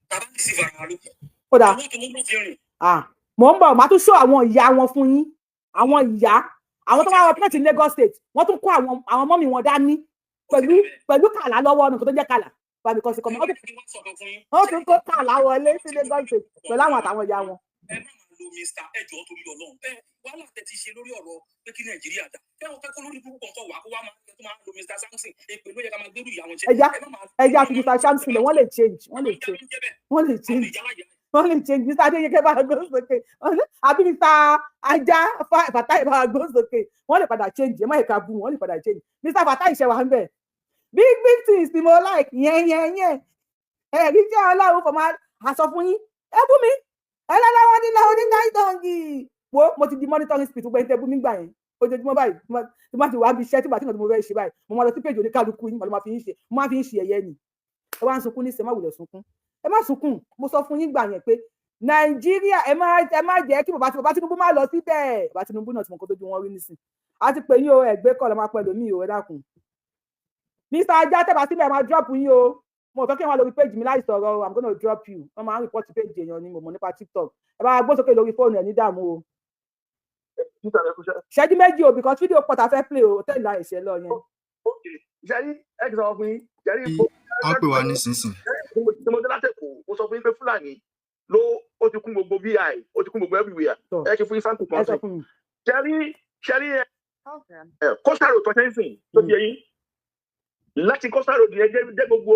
Tàbá ti sì fara wa lókun. Ó dáa. Owó tó ń lò fi rìn. Ah, mò ń bọ̀, màá tún ṣó àwọn ìyá wọn fún yín. Àwọn ìyá àwọn tó wá operate ní Lagos State, wọ́n tún kó àwọn mummy wọn dání pẹ̀lú kàlà lọ́wọ́, nǹkan tó jẹ́ kàlà bàbí kan sí kọ́mọ. Wọ́n tún kó kàlà wọlé sí Lagos State pẹ̀lú àwọn àtàwọn ìyá wọn. Ẹ má máa lo Mr. Ẹjọ́ torí Ọlọ́run. Ẹ wàhálà tẹ ti ṣe lórí ọ̀rọ̀ pé kí Nàìjíríà dá ẹ wọn kẹ́kọ̀ọ́ lórí burúkú nǹkan wà kó wá máa tó máa lo Mr Samson, èpè ló yẹ ká máa gbérù ìyá wọn jẹ. Ẹja Ẹ má máa ẹja fi Mr Samson lẹ. Wọ́n lè change, wọ́n lè change, wọ́n lè change, wọ́n lè change. Mr Adéyẹkẹ bá gbó sókè, àbí Mr Ajá Fatai bá gbó sókè. Wọ́n lè padà change. Ẹ má yẹ ká bú wọn, wọ́n lè padà change. Mr Fatai ṣe wà ń bẹ̀. Big big things ni mo like yẹn yẹn yẹn. Ẹ̀rí jẹ́ Ọlọ́run fọmọ àsọ fún yín. Ẹ bú mi, ẹ lọ́lọ́wọ́ nílẹ̀ oníkàìtọ́ǹgì wo. Mo ti di monitoring spirit. Gbogbo ẹni tẹ́ bú mi gbà yẹn, ojoojúmọ́ báyìí tí bá ti wà bí iṣẹ́, tí bá ti nǹkan tí mo fẹ́ ṣe báyìí, mo máa lọ sí péjì oníkálukú yín, mo máa fi ń ṣe, mo máa fi ń ṣe ẹ̀yẹ ni. Ẹ wá ń sunkún níṣẹ́, má wulẹ̀ sunkún, ẹ má sunkún. Mo sọ fún yín gbà yẹn pé Nàìjíríà, ẹ má jẹ́ kí bàbá Tinubu má lọ síbẹ̀. Bàbá Tinubu náà ti mọ nǹkan tó ju wọn rí nísìn. A ti pè yín o, ẹgbẹ́ kọ́ lọ́ máa pẹ́ lómi o. Ẹ dákun, Mr Ajá, tẹ́ bá síbẹ̀, máa drop yín o. Mo fẹ́ kí wọ́n lórí page mi láì sọ̀rọ̀ o. I'm gonna drop you. Wọ́n máa ń report page èèyàn ni mo mọ̀ nípa TikTok. Ẹ bá gbó sókè lórí fóònù ẹ̀ ní dààmú o. Ṣẹ́jú méjì o, because fídíò pọ̀ tá a fẹ́ play o. Tẹ́lẹ̀ àìṣẹ́ lọ yẹn. Ṣẹ́rí, ẹ kì í sọ fún yín, ṣẹ́rí. Wọ́n pè wá nísinsìnyí. Tí mo dé látẹ̀kọ̀, mo sọ fún yín pé Fúlàní ló ó ti kún gbogbo vi, ó ti kún gbogbo everywhere. Ẹ kì í fún yín sample kan sí. Ṣẹ́rí, ẹ coastal road tó ṣe ń sìn tó ti yẹ yín, láti coastal road yẹn jẹ́ gbogbo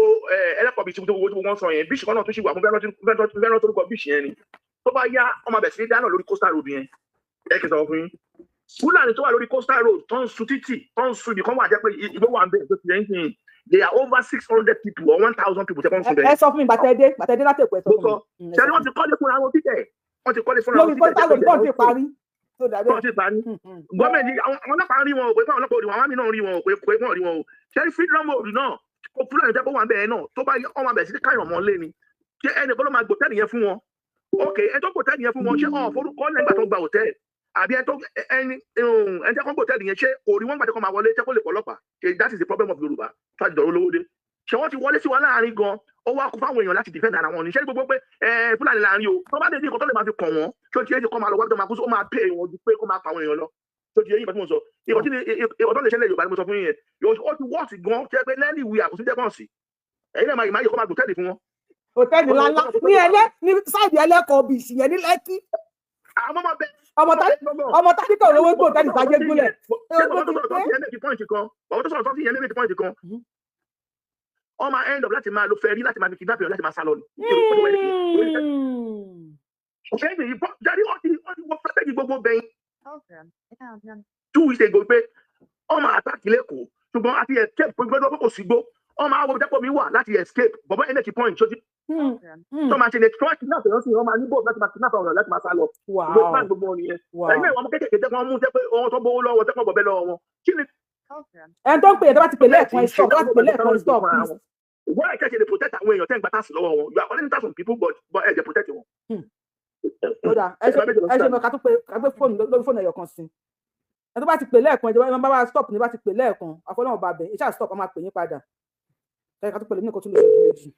ẹlẹ́kọ̀ọ́ bíi tí gbogbo tí wọ́n sọ yẹn, beach kan náà tó ṣì wà fún fẹ́ràn tó rúkọ beach yẹn ni. Tó bá yá, wọ́n máa bẹ̀ sí ní dáná lórí coastal road yẹn. Ẹ kì í sọ fún yín. Fúlàní tó wà lórí coastal road tó ń sun títì, tó ń sun ibì kan wà jẹ́ pé igbó wà ń bẹ̀ tó ti yẹn sìn, they are over 600 people or 1,000 people tẹ́ kọ́ ń sun Ẹ bẹ́ẹ̀. sọ fún mi gbàtẹ́dé láti Èkó, ẹ sọ Mo fún sọ mi. Ẹ ṣe sọ ni fún wọ́n ti kọ́lé fúnra wọn títẹ̀, wọ́n ti kọ́lé mi. fúnra wọn Lórí títẹ̀ coastal jẹ́ pé road tó ibẹ̀ ti parí tó dàbẹ́. tó ti parí. Gọ́ọ̀mẹ̀ntì, àwọn ọlọ́pàá ń rí wọn o, pé fún àwọn ọlọ́pàá ò rí wọn, àwọn àmì náà ń rí wọn o, pé wọ́n rí wọn o. Ṣé Freedom Road náà kó Fúlàní jẹ́ pé wà ń bẹ̀rẹ̀ náà, tó bá yẹ ọmọ abẹ̀ sí káyọ̀ mọ́ lé ni, ṣé ẹnì kan ló máa gbòtẹ́ẹ̀lì yẹn fún wọn? Ok, ẹni tó gbòtẹ́ẹ̀lì yẹn fún wọn, ṣé ọ̀n forúkọ lẹ́gbàá tó gba hòtẹ́ẹ̀lì, àbí ẹni tó ẹni ẹni tẹ́ kọ́ gbòtẹ́ẹ̀lì yẹn, ṣé kò rí wọn gbà tó kọ́ máa wọlé, ṣé kó lè pọ̀ ọlọ́pàá? Ṣé that is the problem of Yorùbá tó àti dọ̀rọ̀ olówó dé? Ṣé wọ́n ti wọlé sí wa láàrin gan, ó wá kú fáwọn èèyàn láti defend ara wọn ni. Ṣé gbogbo pé ẹ Fúlàní láàrin o, tó bá dé ní nǹkan tó lè máa fi kàn wọ́n, ṣé ó ti yé ti kọ́ máa lọ wá tó máa kú sí, ó máa pè wọ́n ju pé kó máa pa àwọn èèyàn lọ. Tó ti yé yín nǹkan tí mo sọ? Ìkọ̀ tí ìkọ̀ tó lè ṣẹlẹ̀ Yorùbá ni mo sọ fún yín yẹn. Ó ti wọ́ọ̀sì gan, ṣe pé lẹ́ẹ̀lì wí àkóso jẹ́ kàn sí ẹ̀yin náà máa yìí máa yẹ kó máa gbòtẹ́ẹ̀lì fún wọn. Hòtẹ́ẹ̀lì ńláńlá ní ẹlẹ́ ní side Ẹlẹ́kọ̀ọ́ Beach yẹn ní Lẹ́kí. Àwọn ọmọ bẹ́ẹ̀ Ọmọ tálíkà olówó gbé hòtẹ́ẹ̀lì sáyé gúnlẹ̀. Ṣé bàbá tó sọ̀rọ̀ tó fi yẹn méjì point kan, bàbá tó sọ̀rọ̀ tó fi yẹn méjì point kan, wọ́n máa end up láti máa lo ferry láti máa fi kidnap èèyàn láti máa sá lọ ni. Ọ̀fẹ́ yìí jáde, wọ́n ti wọ strategy gbogbo bẹ́yìn 2 weeks ago pé wọ́n máa attack lẹ́kọ̀ọ́, ṣùgbọ́n àti escape pé gbọ́dọ̀ pé kò sí gbó, wọ́n máa wọ dẹ́pọ̀ mi wà láti escape. Bọ̀bọ̀ energy point ṣojú tó máa ṣe lè tí wọ́n kidnap èèyàn sí, wọ́n máa ní boat láti máa kidnap àwọn èèyàn láti máa sá lọ. Gbogbo plan gbogbo wọn nìyẹn. Ẹ̀yin náà, ọmọ kéékèèké jẹ́ kí wọ́n mú jẹ́ pé ohun tó gbowó lọ́wọ́ tẹ́kọ̀ bọ̀bẹ́ lọ́wọ́ wọn. Kí ni Ẹni tó ń pè é, tó bá ti pè lẹ́ẹ̀kan, ẹ stop. Tó bá ti pè lẹ́ẹ̀kan, ẹ stop please. Wọ́n ẹ̀ kẹ́sẹ̀ lè protect àwọn èèyàn tẹ́ ń gba tax lọ́wọ́ wọn. You are collecting tax from people, but ẹ̀ jẹ́ protect wọn. Ó dà, ẹ ṣe, ẹ ṣe mọ ká tó pé ká gbé fóònù lórí fóònù ẹyọ kan sí. Ẹ tó bá ti pè lẹ́ẹ̀kan, ìjọba ẹ máa bá stop ní bá ti pè lẹ́ẹ̀kan, àfọlọ́wọn bá bẹ̀ ẹ ṣáà stop, a máa pè yín padà. Ẹ ká tó pè lómi nìkan tó lè ṣẹ́jú méjì.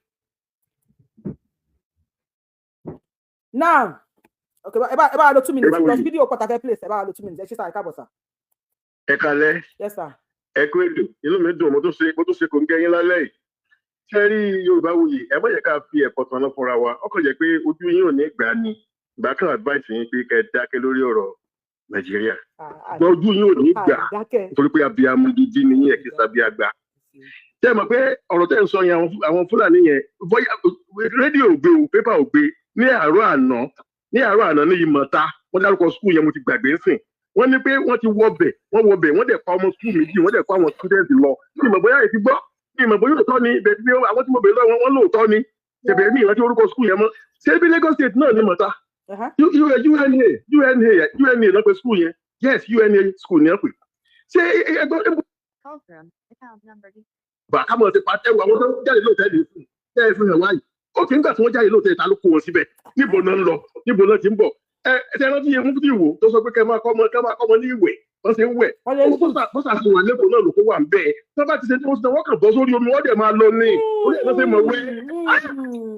Now, okay, ẹ bá lo 2 minutes because fídíò pàtàkì place. Ẹ bá lo 2 minutes. Ẹ ṣe sir, ẹ káàbọ̀ sir. Ẹ kalẹ́. Yes sir. Ẹ kú ètò, inú mi dùn, mo tún ṣe kò ń gẹyìn lálẹ́ yìí. Ṣé rí Yorùbá Wuyì, ẹ má jẹ́ ká fi ẹ̀kọ́ tanná fúnra wa. Ọkàn jẹ́ pé ojú yín ò ní gbà ní ìgbà kan advice yín pé kẹ́ ẹ dákẹ́ lórí ọ̀rọ̀ Nàìjíríà. Gbọ́, ojú yín ò ní gbà nítorí pé abiyamọ gidi ni yín, ẹ kì í sábẹ́ àgbà. Ṣé ẹ mọ̀ pé ọ̀rọ̀ tẹ́ ń sọ yẹn, àwọn Fúlàní yẹn, bóyá rédíò ò gbé o, pépà ò gbé. Ní àárọ̀ àná ní Ìmọ̀ta, wọ́n dárúkọ school yẹn, mo ti gbàgbé ńsìn. Wọ́n ní pé wọ́n ti wọbẹ̀, wọ́n wọbẹ̀, wọ́n dẹ̀ pa ọmọ school méjì, wọ́n dẹ̀ kó àwọn student lọ. Ní ìmọ̀ bóyá èsì gbọ́, ní ìmọ̀ bóyá òótọ́ ni bẹ̀ẹ̀ bí àwọn tí mo bèèrè lọ́wọ́ wọn lóòótọ́ ni. Ṣèbẹ̀ mi ìrántí orúkọ school yẹn mọ́. Ṣé bí Lagos State náà ní Ìmọ̀ta? UNA UNA UNA náà pé school yẹn. Yes, UNA school ní ẹ pè. Ṣé ẹgbẹ́ bá ká mọ̀ ti pàtẹ́wọ̀ àwọn tó jáde lóòótọ́ ní fún ẹ fún ẹ wáyé? Ó kì í gbà tí wọ́n jáde lóòótọ́, ìta ló kó wọn síbẹ̀? Níbo náà ń lọ? Níbo náà ti ń bọ̀? Ẹ ẹ rántí yẹn mú fídíò tó sọ pé kẹ́ máa kọ́ ọmọ ní ìwẹ̀, wọ́n ṣe ń wẹ̀. Bọ́sà ti wà lẹ́kọ̀ọ́ náà ló kó wà ń bẹ́ẹ̀. Tó bá ti ṣe tí wọ́n ṣe, wọ́n kàn bọ́ sórí omi, wọ́n dẹ̀ máa lọ ní orí ẹ̀ lọ́sẹ̀ mọ̀ wé.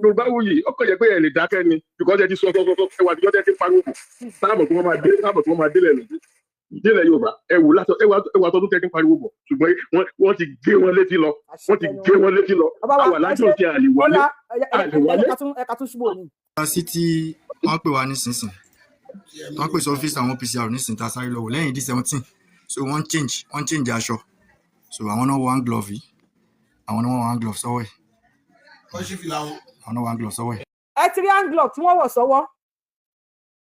Yorùbá Wuyì, ọkọ̀ yẹ pé ẹ̀ lè dákẹ́ ni because ẹ ti sọ sọ sọ ẹ wà àtijọ́ tẹ́ ti pariwo bò sáàbọ̀ tí wọ́n máa dé, sáàbọ̀ tí wọ́n máa délẹ̀ nù délẹ̀ Yorùbá. Ẹ wò látọ̀ ẹ wà tọdún tẹ́ ti pariwo bọ̀, ṣùgbọ́n wọ́n ti gé wọn létí lọ, wọ́n ti gé wọn létí lọ. Àwà lájọ tí a lè wálé, a lè wálé. Ẹ ká tún ṣubú òní. Sí tí wọ́n pè wá nísinsìnyí, wọ́n pè sí ọ́fíìsì àwọn OPCR nísinsìnyí tá a sáré lọ wò lẹ́yìn D17. So wọ́n change aṣọ. So àwọn náà wọ hand glove yìí, àwọn náà wọ hand glove sọ́wọ́ ẹ̀, àwọn náà wọ hand glove sọ́wọ́ ẹ̀. Ẹ ti rí hand glove tí wọ́n wọ̀ sọ́wọ́.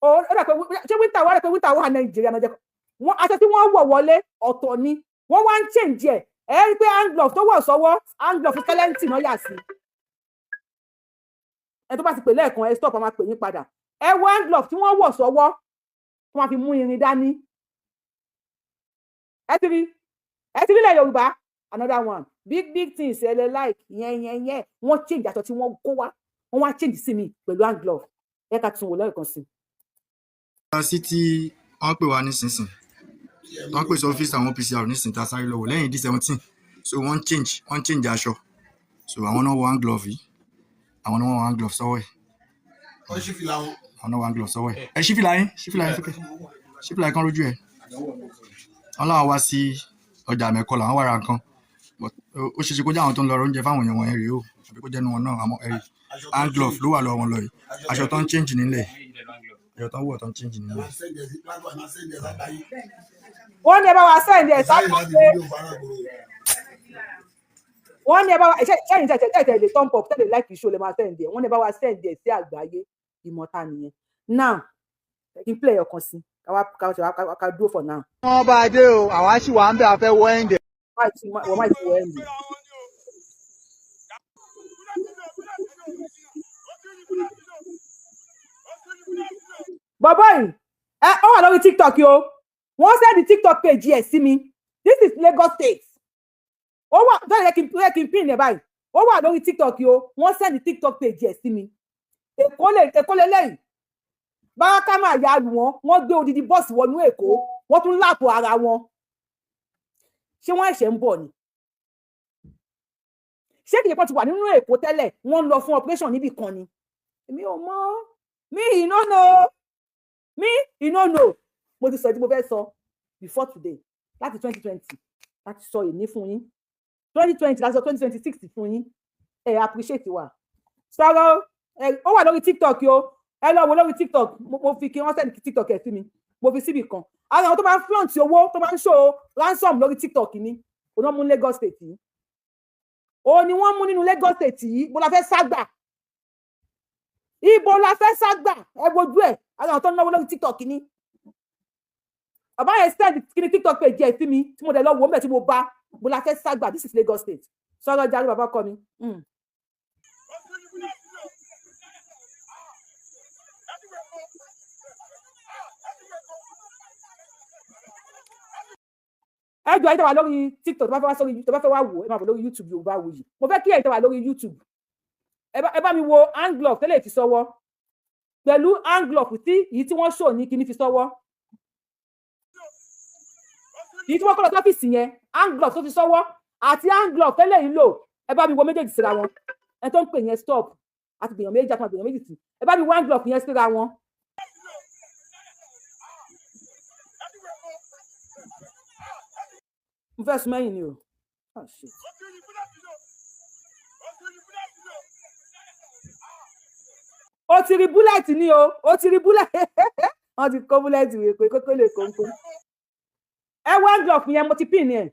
Ó dà pé ṣé winter wà, dà pé winter wà Nàìjíríà náà jẹ́ wọ́n. Aṣọ tí wọ́n wọ̀ wọlé ọ̀tọ̀ ni, wọ́n wá ń change ẹ̀. Ẹ rí i pé hand glove tó wọ̀ sọ́wọ́, hand glove skeleton náà yà sí. Ẹ tó bá ti pè lẹ́ẹ̀kan, ẹ stop, a máa pè yín padà. Ẹ wọ hand glove tí wọ́n wọ̀ sọ́wọ́ tí wọ́n fi mú irin dání. Ẹ ti rí ilẹ̀ Yorùbá, another one, big big things. Ẹ lẹ like yẹn yẹn yẹn. Wọ́n change aṣọ tí wọ́n kó wá, wọ́n wá change sí mi pẹ̀lú hand glove. Ẹ ká tún wò lẹ́ẹ̀kan sí. Sí tí wọ́n pè wá nísinsìnyí, wọ́n pè sí ọ́fíìsì àwọn OPCR nísinsìnyí tá a sáré lọ wò lẹ́yìn D17. So wọ́n change aṣọ. So àwọn náà wọ hand glove yìí, àwọn náà wọ hand glove sọ́wọ́ ẹ̀, àwọn náà wọ hand glove sọ́wọ́ ẹ̀. Ẹ ṣí fìlà yín, ṣí fìlà yín sókè, ṣí fìlà yín kan lójú ẹ̀. Wọ́n láwọn wá sí ọjà mẹ́kọ, làwọn wá ra nǹkan. But ó ṣeéṣe kó jẹ́ àwọn tó ń lọ ra oúnjẹ fáwọn èèyàn wọ̀nyẹn rèé o, àbí kó jẹ́ nu wọn náà. Àmọ́ ẹ̀rí hand glove ló wà lọ́wọ́ wọn lọ yìí. Aṣọ tó ń change nílẹ̀, aṣọ tó ń wọ̀ tó ń change nílẹ̀. Wọ́n ní ẹ bá wa send ẹ̀ sáàpé, wọ́n ní ẹ bá wa ṣẹ́yìn tẹ̀ tẹ̀ tẹ̀ lè thumb up, tẹ̀ lè like show, lè máa send ẹ̀. Wọ́n ní ẹ bá wa send ẹ̀ sí àgbáyé. Ìmọ̀ta nìyẹn. Now, kí n play ọ̀kan sí. Káwá ká dúró for now. Wọ́n bá a dé o, àwa sì wà ń bẹ̀, a fẹ́ wọ ẹ̀ǹdẹ̀. Wọ́n má ti wọ ẹ̀ǹdẹ̀. Bàbá yìí ẹ ó wà lórí TikTok o, wọ́n send TikTok page ẹ̀ sí mi. This is Lagos State. Ó wà tó yẹ kí n pin ẹ̀ báyìí. Ó wà lórí TikTok o, wọ́n send TikTok page ẹ̀ sí mi. Èkó lélẹ́yìí, báràkà máa ya lù wọ́n, wọ́n gbé odidi bọ́ọ̀sì wọnú Èkó, wọ́n tún láàpò ara wọn. Ṣé wọ́n ẹ̀ṣẹ̀ ń bọ̀ ni? Ṣé kìí pọ́n ti wà nínú Èkó tẹ́lẹ̀, wọ́n ń lọ fún operation níbì kan ni? Èmi ò mọ̀, mi ì no know, mi ì no know. Mo ti sọ tí mo fẹ́ sọ before today, láti 2020 láti sọ èmi fún yín, 2020 láti sọ 2026 fún yín. Ẹ appreciate wa. Sọ̀rọ̀ ó wà lórí TikTok o, ẹ lọ wo lórí TikTok. Mo fi kí wọ́n send TikTok ẹ̀ sí mi, mo fi síbì kan. Àwọn àwọn tó máa ń flaunt owó, tó máa ń show ransom lórí TikTok ni òun náà mú Lagos State yìí, òun ni wọ́n mú nínú Lagos State yìí. Bó la fẹ́ ságbà, ibo la fẹ́ ságbà? Ẹ wojú ẹ̀, àwọn àwọn tó ń náwó lórí TikTok ni. Bàbá yẹn send kí ni TikTok page ẹ̀ sí mi, tí mo dẹ̀ lọ wò ó mẹ́, tí mo bá bó la fẹ́ ságbà. This is Lagos State. Sọ̀rọ̀ jáde, bàbá kọ mi. Ẹ jọ̀ọ́, ẹ̀yin tẹ́ wà lórí TikTok, tó bá fẹ́ wá sórí, tó bá fẹ́ wá wò, ẹ máa bọ̀ lórí YouTube Yorùbáwùyí. Mo fẹ́ kí ẹ̀yin tẹ́ wà lórí YouTube, ẹ bá mi wo hand glove tẹ́lẹ̀ fi sọ́wọ́ pẹ̀lú hand glove tí èyí tí wọ́n ṣò ní kíní fi sọ́wọ́, èyí tí wọ́n kọ́ lọ sọ́fíìsì yẹn, hand glove tó fi sọ́wọ́ àti hand glove tẹ́lẹ̀ yìí lò. Ẹ bá mi wo méjèèjì síra wọn. Ẹ tó ń pè yẹn stop, àti gbìyànjú méjì, àti gbìyànjú méjì sí. Ẹ bá mi wo hand glove yẹn síra wọn. Mo fẹ́ sún mẹ́yìn ni o. Oh, shit. Ó ti rí bullet ni o, ó ti rí bullet. Wọ́n ti kó bullet wèé pé kókó lè kónkó. Ẹ wọ hand glove yẹn, mo ti pin ẹ̀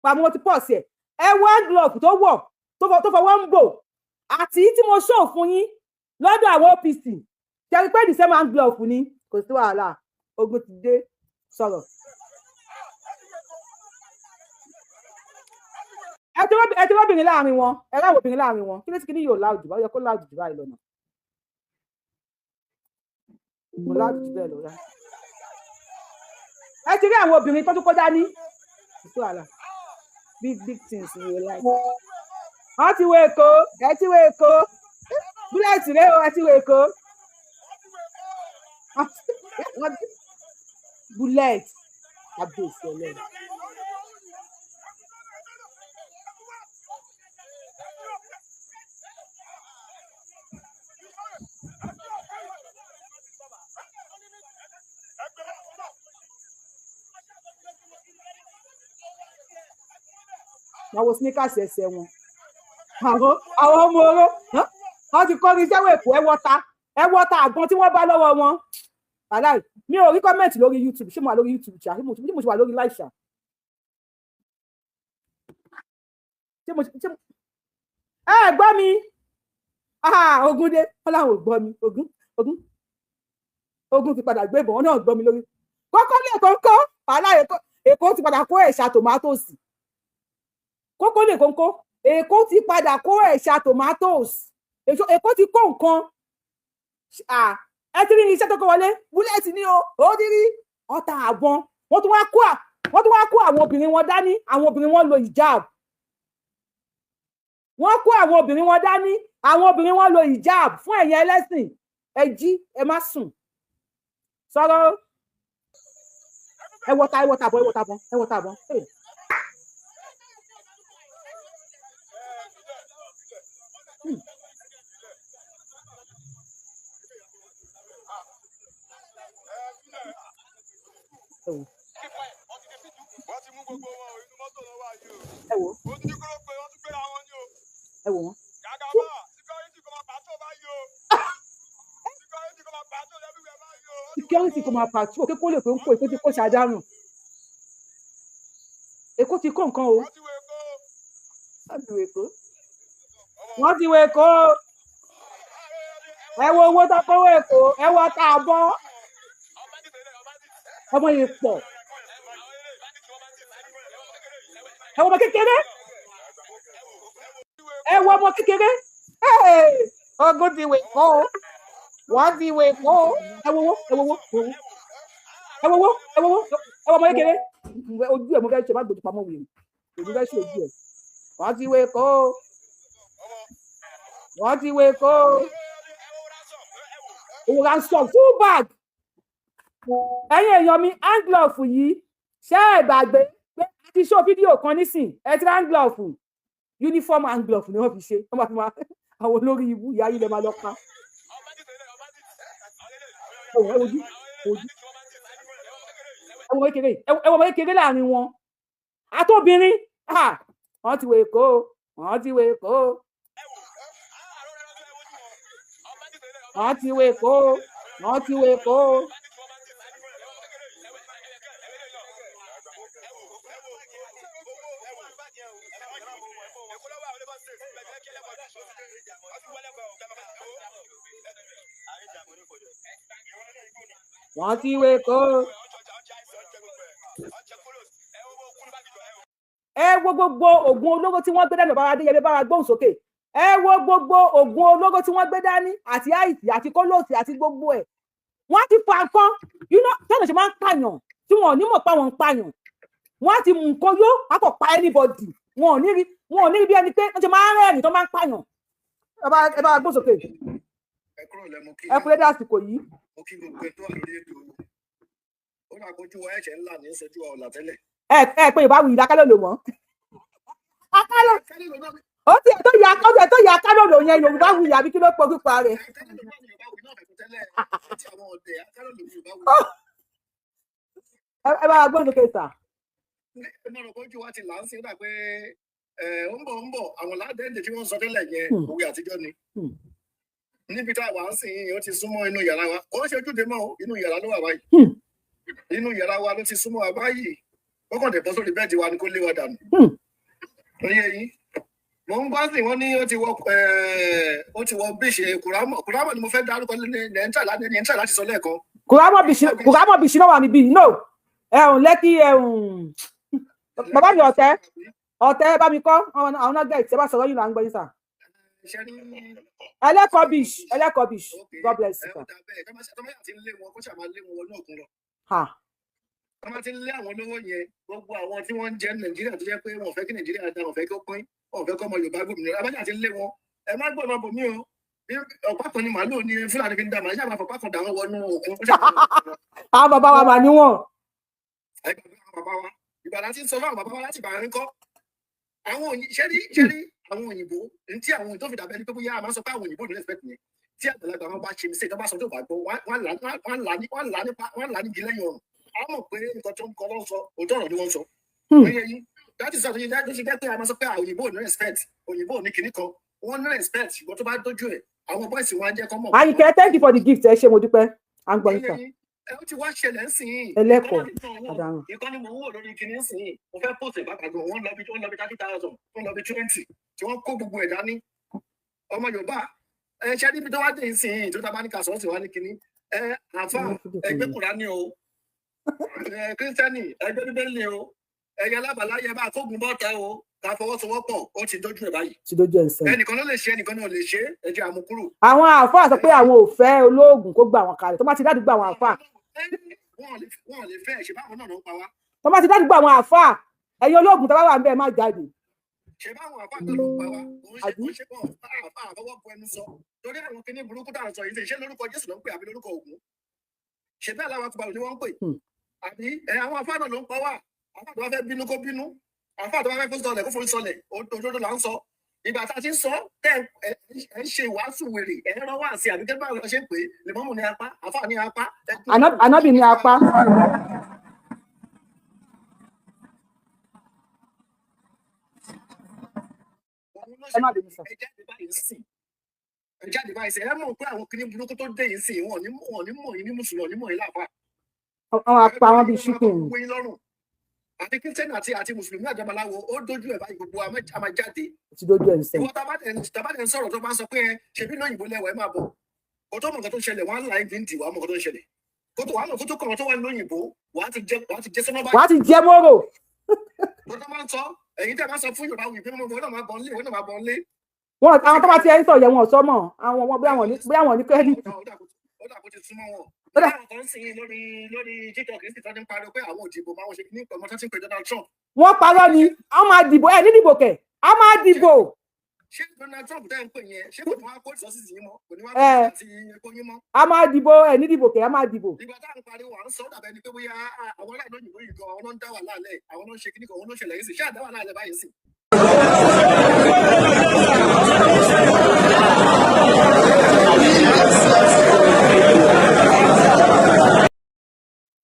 pàmò, mo ti pọ̀ sí ẹ̀. Ẹ wọ hand glove tó wọ̀, tó fọwọ́ ń bò, àti tí mo ṣó fún yín lọ́dọ̀ àwọn OPC. Ṣe rí pé the same hand glove ni? Kò sí wàhálà, ogun ti dé. Sọ̀rọ̀. Ẹ ti rọ́bìnrin láàrin wọn, ẹ ráwọ̀ obìnrin láàrin wọn. Kí ló ti kí ni yóò láòdù báyìí? Kó láòdù jù báyìí lọ́nà, kò láòdù jù bẹ́ẹ̀ lọ rá. Ẹ ti rí àwọn obìnrin tó tún kọjá ní ìṣó àlà. Big big things you like. Wọ́n ti wo Èkó, ẹ ti wo Èkó, bullet rẹ o, ẹ ti wo Èkó, bullet abẹ́sẹ̀ ọlọ́run. Wọ́n wo sneakers ẹsẹ̀ wọn. Àwọn ọmọ oró wọ́n ti kọ́ ní sẹ́wọ̀n Èkó. Ẹ wọ́ta, ẹ wọ́ta àgbọn tí wọ́n bá lọ́wọ́ wọn. Aláì mi ò rí comment lórí YouTube. Ṣé mo wà lórí YouTube ṣá? Ṣé mo ṣe wà lórí live ṣá? Ṣé mo ṣe ẹ gbọ́ mi? Ogun dé, wọn làwọn ò gbọ́ mi. Ogun ogun ogun ti padà gbé ìbọn, wọn náà gbọ́ mi lórí kókó lè kókó. Wàhálà Èkó ti padà kó ẹ̀ṣà tomatoes. Kókó lè kókó, Èkó ti padà kó ẹ̀ṣà tomatoes. Èkó ti kó nǹkan. Ẹ ti rí iṣẹ́ tó kó wọlé, bullet ní o. Ó ti rí ọta àbọn. Wọ́n tún wá kó àwọn obìnrin wọn dání. Àwọn obìnrin wọn lo hijab. Wọ́n kó àwọn obìnrin wọn dání, àwọn obìnrin wọn lo hijab. Fún ẹ̀yin ẹlẹ́sìn, ẹ jí, ẹ má sùn. Sọ̀rọ̀, ẹ wọta, ẹ wọta bọ̀, ẹ wọta bọ̀, ẹ wọta bọ̀. Ẹ wò, ẹ wò, ẹ wò wọn. Security kò máa pàtó òkè kó lè pé ń kó. Èkó ti kó ṣàdánù, Èkó ti kó nǹkan o. Wọ́n ti wọ Èkó, wọ́n ti wọ Èkó. Ẹ wo owó tó kówó Èkó, ẹ wọ ọta àbọ̀. Ọmọ yẹn pọ̀. Ẹ wo ọmọ kékeré, ẹ wo ọmọ kékeré. Ogun ti wè kó o, wọ́n ti wè kó o. Ẹ wo wo, ẹ wo wo, ẹ wo wo, ẹ wo wo, ẹ wo ọmọ kékeré. Ojú ẹ mo fẹ́ ṣe, má gbójú pamọ́ wèrè, èmi fẹ́ ṣe ojú ẹ. Wọ́n ti wè kó o, wọ́n ti wè kó o. Owó ransom full bag. Ẹ̀yin èèyàn mi, hand glove yìí, ṣé ẹ gbàgbé pé a ti ṣó fídíò kan nísìn? Ẹ ti hand glove, uniform hand glove ni wọ́n fi ṣe. Wọ́n máa fi máa àwọn olórí ibú ìyá yìí lè máa lọ pa. Ẹ wojú, ojú, ẹ wo kékeré, ẹ wo ọmọ kékeré láàrin wọn àtòbìnrin. Wọ́n ti wọ Èkó, wọ́n ti wọ Èkó, wọ́n ti wọ Èkó, wọ́n ti wọ Èkó. Wọ́n ti wọ Èkó. Ẹ wo gbogbo oògùn olóró tí wọ́n gbé dání. Bàbá Adéyẹmí, bá wa gbóhùn sókè. Ẹ wo gbogbo oògùn olóró tí wọ́n gbé dání, àti àìsí àti kólóòsì àti gbogbo ẹ̀. Wọ́n ti fa nǹkan tẹ́lẹ̀ ṣe máa ń pààyàn tí wọn ò ní mọ̀ pa wọn ń pààyàn. Wọ́n á ti mú nǹkan yó, wọ́n á kọ̀ pa anybody. Wọn ò ní rí, wọn ò ní rí bí ẹni pé wọ́n ṣe máa ń rẹ́rìn tó máa ń pààyàn. Ẹ bá gbóhùn sókè. Ẹ kú lédè àsìkò yìí. Mo kí gbogbo ẹ tó wà lórí ètò. Ó dà kójú wa ẹ̀ṣẹ̀ ńlá ní sojú wa ọ̀là tẹ́lẹ̀. Ẹ ẹ pé Yorùbá wuyì lákàlò lò mọ́. Ó ti ẹ̀ tó yà, ó ti ẹ̀ tó yà akálòlò yẹn. Yorùbá wuyì àbí kí ló pọ̀ pípa rẹ̀? Ẹ bá wa gbóhùn sókè sà. Mo rò kójú wa ti là ń sin dà pé ó ń bọ̀, ó ń bọ̀. Àwọn ládẹ́ǹdè tí wọ́n sọ tẹ́lẹ̀ yẹn, òwe àtijọ́ ni. Níbi tá a wà ń sìn yìí, ó ti súnmọ́ inú yàrá wa. Kò ń ṣe ojúde mọ́, inú yàrá ló wà báyìí. Inú yàrá wa ló ti súnmọ́ wa báyìí. Ó kàn dé bọ́ sórí bẹ́ẹ̀dì wa ni kó lé wa dànù. Oyè yín mo ń gbọ́ sí. Wọ́n ní ó ti wọ bíṣe kùrámọ̀. Kùrámọ̀ ni mo fẹ́ dárúkọ ní ẹ̀ńtà láti sọ lẹ́ẹ̀kan. Kùrámọ̀ bíṣì náà wà níbí no ẹ̀hún Lẹ́kì ẹ̀hún. Bàbá mi, ọ̀tẹ́ ọ̀tẹ́ bá mi kọ́ àwọn náà gẹ̀ẹ́tì. Ẹ bá sọ̀rọ̀ yìí là ń gbọ́ yín sà. Ẹlẹ́kọ̀ọ́ bish, ẹlẹ́kọ̀ọ́ bish, God bless you. Wọ́n máa ti ń lé àwọn olówó yẹn, gbogbo àwọn tí wọ́n ń jẹ Nàìjíríà tó jẹ́ pé wọ́n fẹ́ kí Nàìjíríà dá, wọ́n fẹ́ kó pín, wọ́n fẹ́ kó ọmọ Yorùbá gómìnira abájá ti ń lé wọn. Ẹ má gbọ́dọ̀ bò mí o. Ọ̀pá kan ni màálù ní Fúlàní fi ń dà màá ṣáà máa fọ̀pá kan dà wọ́n wọnú òkun. Àwọn bàbá wa mà níwọ̀n. Ìgbàlá ti ń sọ fáwọn bàbá wa láti bàá ń kọ́ àwọn ṣẹ́rí ṣẹ́rí àwọn òyìnbó tí àwọn òyìnbó fi dàbẹ́ ni pé bóyá a máa ń sọ pé àwọn òyìnbó ní respect yẹn. Tí àgbàlagbà wọn bá ṣe mistake, tó bá sọ tó bá gbọ́, wọ́n là ní igi lẹ́yìn ọrùn. A mọ̀ pé nǹkan tó ń kọ́ ló ń sọ, òótọ́ ọ̀rọ̀ ni wọ́n ń sọ. Láti sọ àtúnṣe tó ṣe jẹ́ pé a máa sọ pé òyìnbó ní respect, òyìnbó ní kinní kan, wọ́n ní respect, ṣùgbọ́n tó bá dójú ẹ̀, àwọn boys wọn á jẹ́ kọ́ mọ̀. Àyìnkẹ́, thank you for the gift. Ẹ ṣé, mo dúpẹ́. À ń gbọ́ yín sà. Ẹ ó ti wá ṣẹlẹ̀ ń sìn yìí. Ẹlẹ́kọ̀ọ́ àdàrùn. Ìkànnì mò ń wò lórí kinní ń sìn yìí. Mo fẹ́ post ìbátan gan, wọ́n lọ bí 30,000, wọ́n lọ bí 20, tí wọ́n kó gbogbo ẹ̀ dání. Ọmọ Yorùbá, ẹ ṣe níbi tó wá dé ń sìn yìí, tó tá bá ní ká sọ́ọ̀sì wá ní kinní. Ẹ àfa ẹgbẹ́ Kùránì o, ẹ Kírísítẹ́nì ẹgbẹ́ Bíbélì o, ẹ̀yẹ alábàláyé bá kógun bọ́ta o, ká fọwọ́sowọ́pọ̀. Ó ti dójú ẹ̀ báyìí. Ti dójú ẹ̀ sẹ́yìn. Ẹnìkan ló lè ṣe, ẹnìkan náà lè ṣe, ẹ jẹ́ àmúkúrò. Àwọn àáfàá sọ pé àwọn ò fẹ́ olóògùn kó gbà wọn kalẹ̀. Tó bá ti dádùúgbò àwọn àáfàá. Wọn ò lè fẹ́ ṣe báwọn náà ló ń pa wá. Tó bá ti dádùúgbò àwọn àáfàá, ẹ̀yin olóògùn tó bá wà ń bẹ́ẹ̀ má jáde. Ṣe báwọn àáfàá náà ló ń pa wá. Òun ṣe bọ́ àáfàá àfọwọ́ bu ẹnu sọ torí àwọn kinní burúkú tá à ń sọ yìí. Ṣe lórúkọ Jésù ló ń pè àbí lórúkọ Ògún? Ṣe bẹ́ẹ̀ làwọn àtúbàlù ni wọ́n ń pè àbí? Ẹ àwọn àáfàá náà ló ń pa wá. Àáfàá tó bá fẹ́ bínú kó bínú, àáfàá tó bá fẹ́ fún sọlẹ̀ kó forí sọlẹ̀. Òdodo là ń sọ. Ìgbà tá a ti ń sọ tẹ ẹ ń ṣe ìwàásù wèrè, ẹ ń rán wá sí àbí kẹ́bà ṣe ń pè é, lèmọ́mù ní apá, àáfàá ní apá. Ànábì ní apá. Ẹ má bínú sọ. Ẹ jáde báyìí sí, ẹ mọ̀ pé àwọn kinní burúkú tó dé yìí sí, wọn ò ní mọ̀ yín ní mùsùlùmí, wọn ò ní mọ̀ yín láàfáà. Àwọn apá wọn bíi ṣíkìn. Àti Kírísítẹ́nì àti mùsùlùmí àti babaláwo, ó dójú ẹ̀ báyìí. Gbogbo a máa jáde. Ti dójú ẹ̀ ń sẹ́yìn. Ìwọ tá a bá dẹ̀ ń sọ̀rọ̀, tó bá ń sọ pé ẹ ṣebí lóyìnbó lẹ́wọ̀, ẹ máa bọ̀. Kò tó mọ̀ nǹkan tó ń ṣẹlẹ̀, wọ́n á là ń dì wá mọ̀ nǹkan tó ń ṣẹlẹ̀. Kó tó wàá mọ̀, kó tó kọ̀ wọ́n tó wà lóyìnbó, wàá ti jẹ sọ́nà báyìí. Wàá ti jẹ mọ́rò. Bó tó máa ń sọ, ẹ̀yin tẹ́ máa ń sọ fún Yorùbá wí pé mo náà máa bọ̀ nílé, òun náà máa bọ̀ nílé. Wọn àwọn tó bá ti ẹ ń sọ yẹn, wọn ò sọ mọ́. Àwọn wọn bóyá àwọn ní credit. Ó dà kó ti súnmọ́ wọn. Ó dà. Àwọn kan ń sìn lórí TikTok ní ti ń pariwo pé àwọn òdìbò máa ń ṣe ní ọmọ tó ti ń pè Donald Trump. Wọ́n parọ́ ni. Wọ́n máa dìbò ẹ nídìbò kẹ̀, a máa dìbò. Ṣé Donald Trump tẹ́ ń pè yẹn, ṣé kò ní wá kó ìsọ́sìsì yín mọ́? Kò ní wá kó ẹ àti epo yín mọ́? A máa dìbò ẹ nídìbò kẹ̀, a máa dìbò. Ìgbà tá à ń pariwo, à ń sọ, dàbẹ́ ni pé bóyá àwọn aráàlú òyìnbó yìí gan, àwọn ló ń dá wàhálà lẹ̀, àwọn ló ń ṣe kíní kan, àwọn ló ń ṣẹlẹ̀ yìí sí. Ṣé àdá wàhálà lẹ̀ báyìí sí?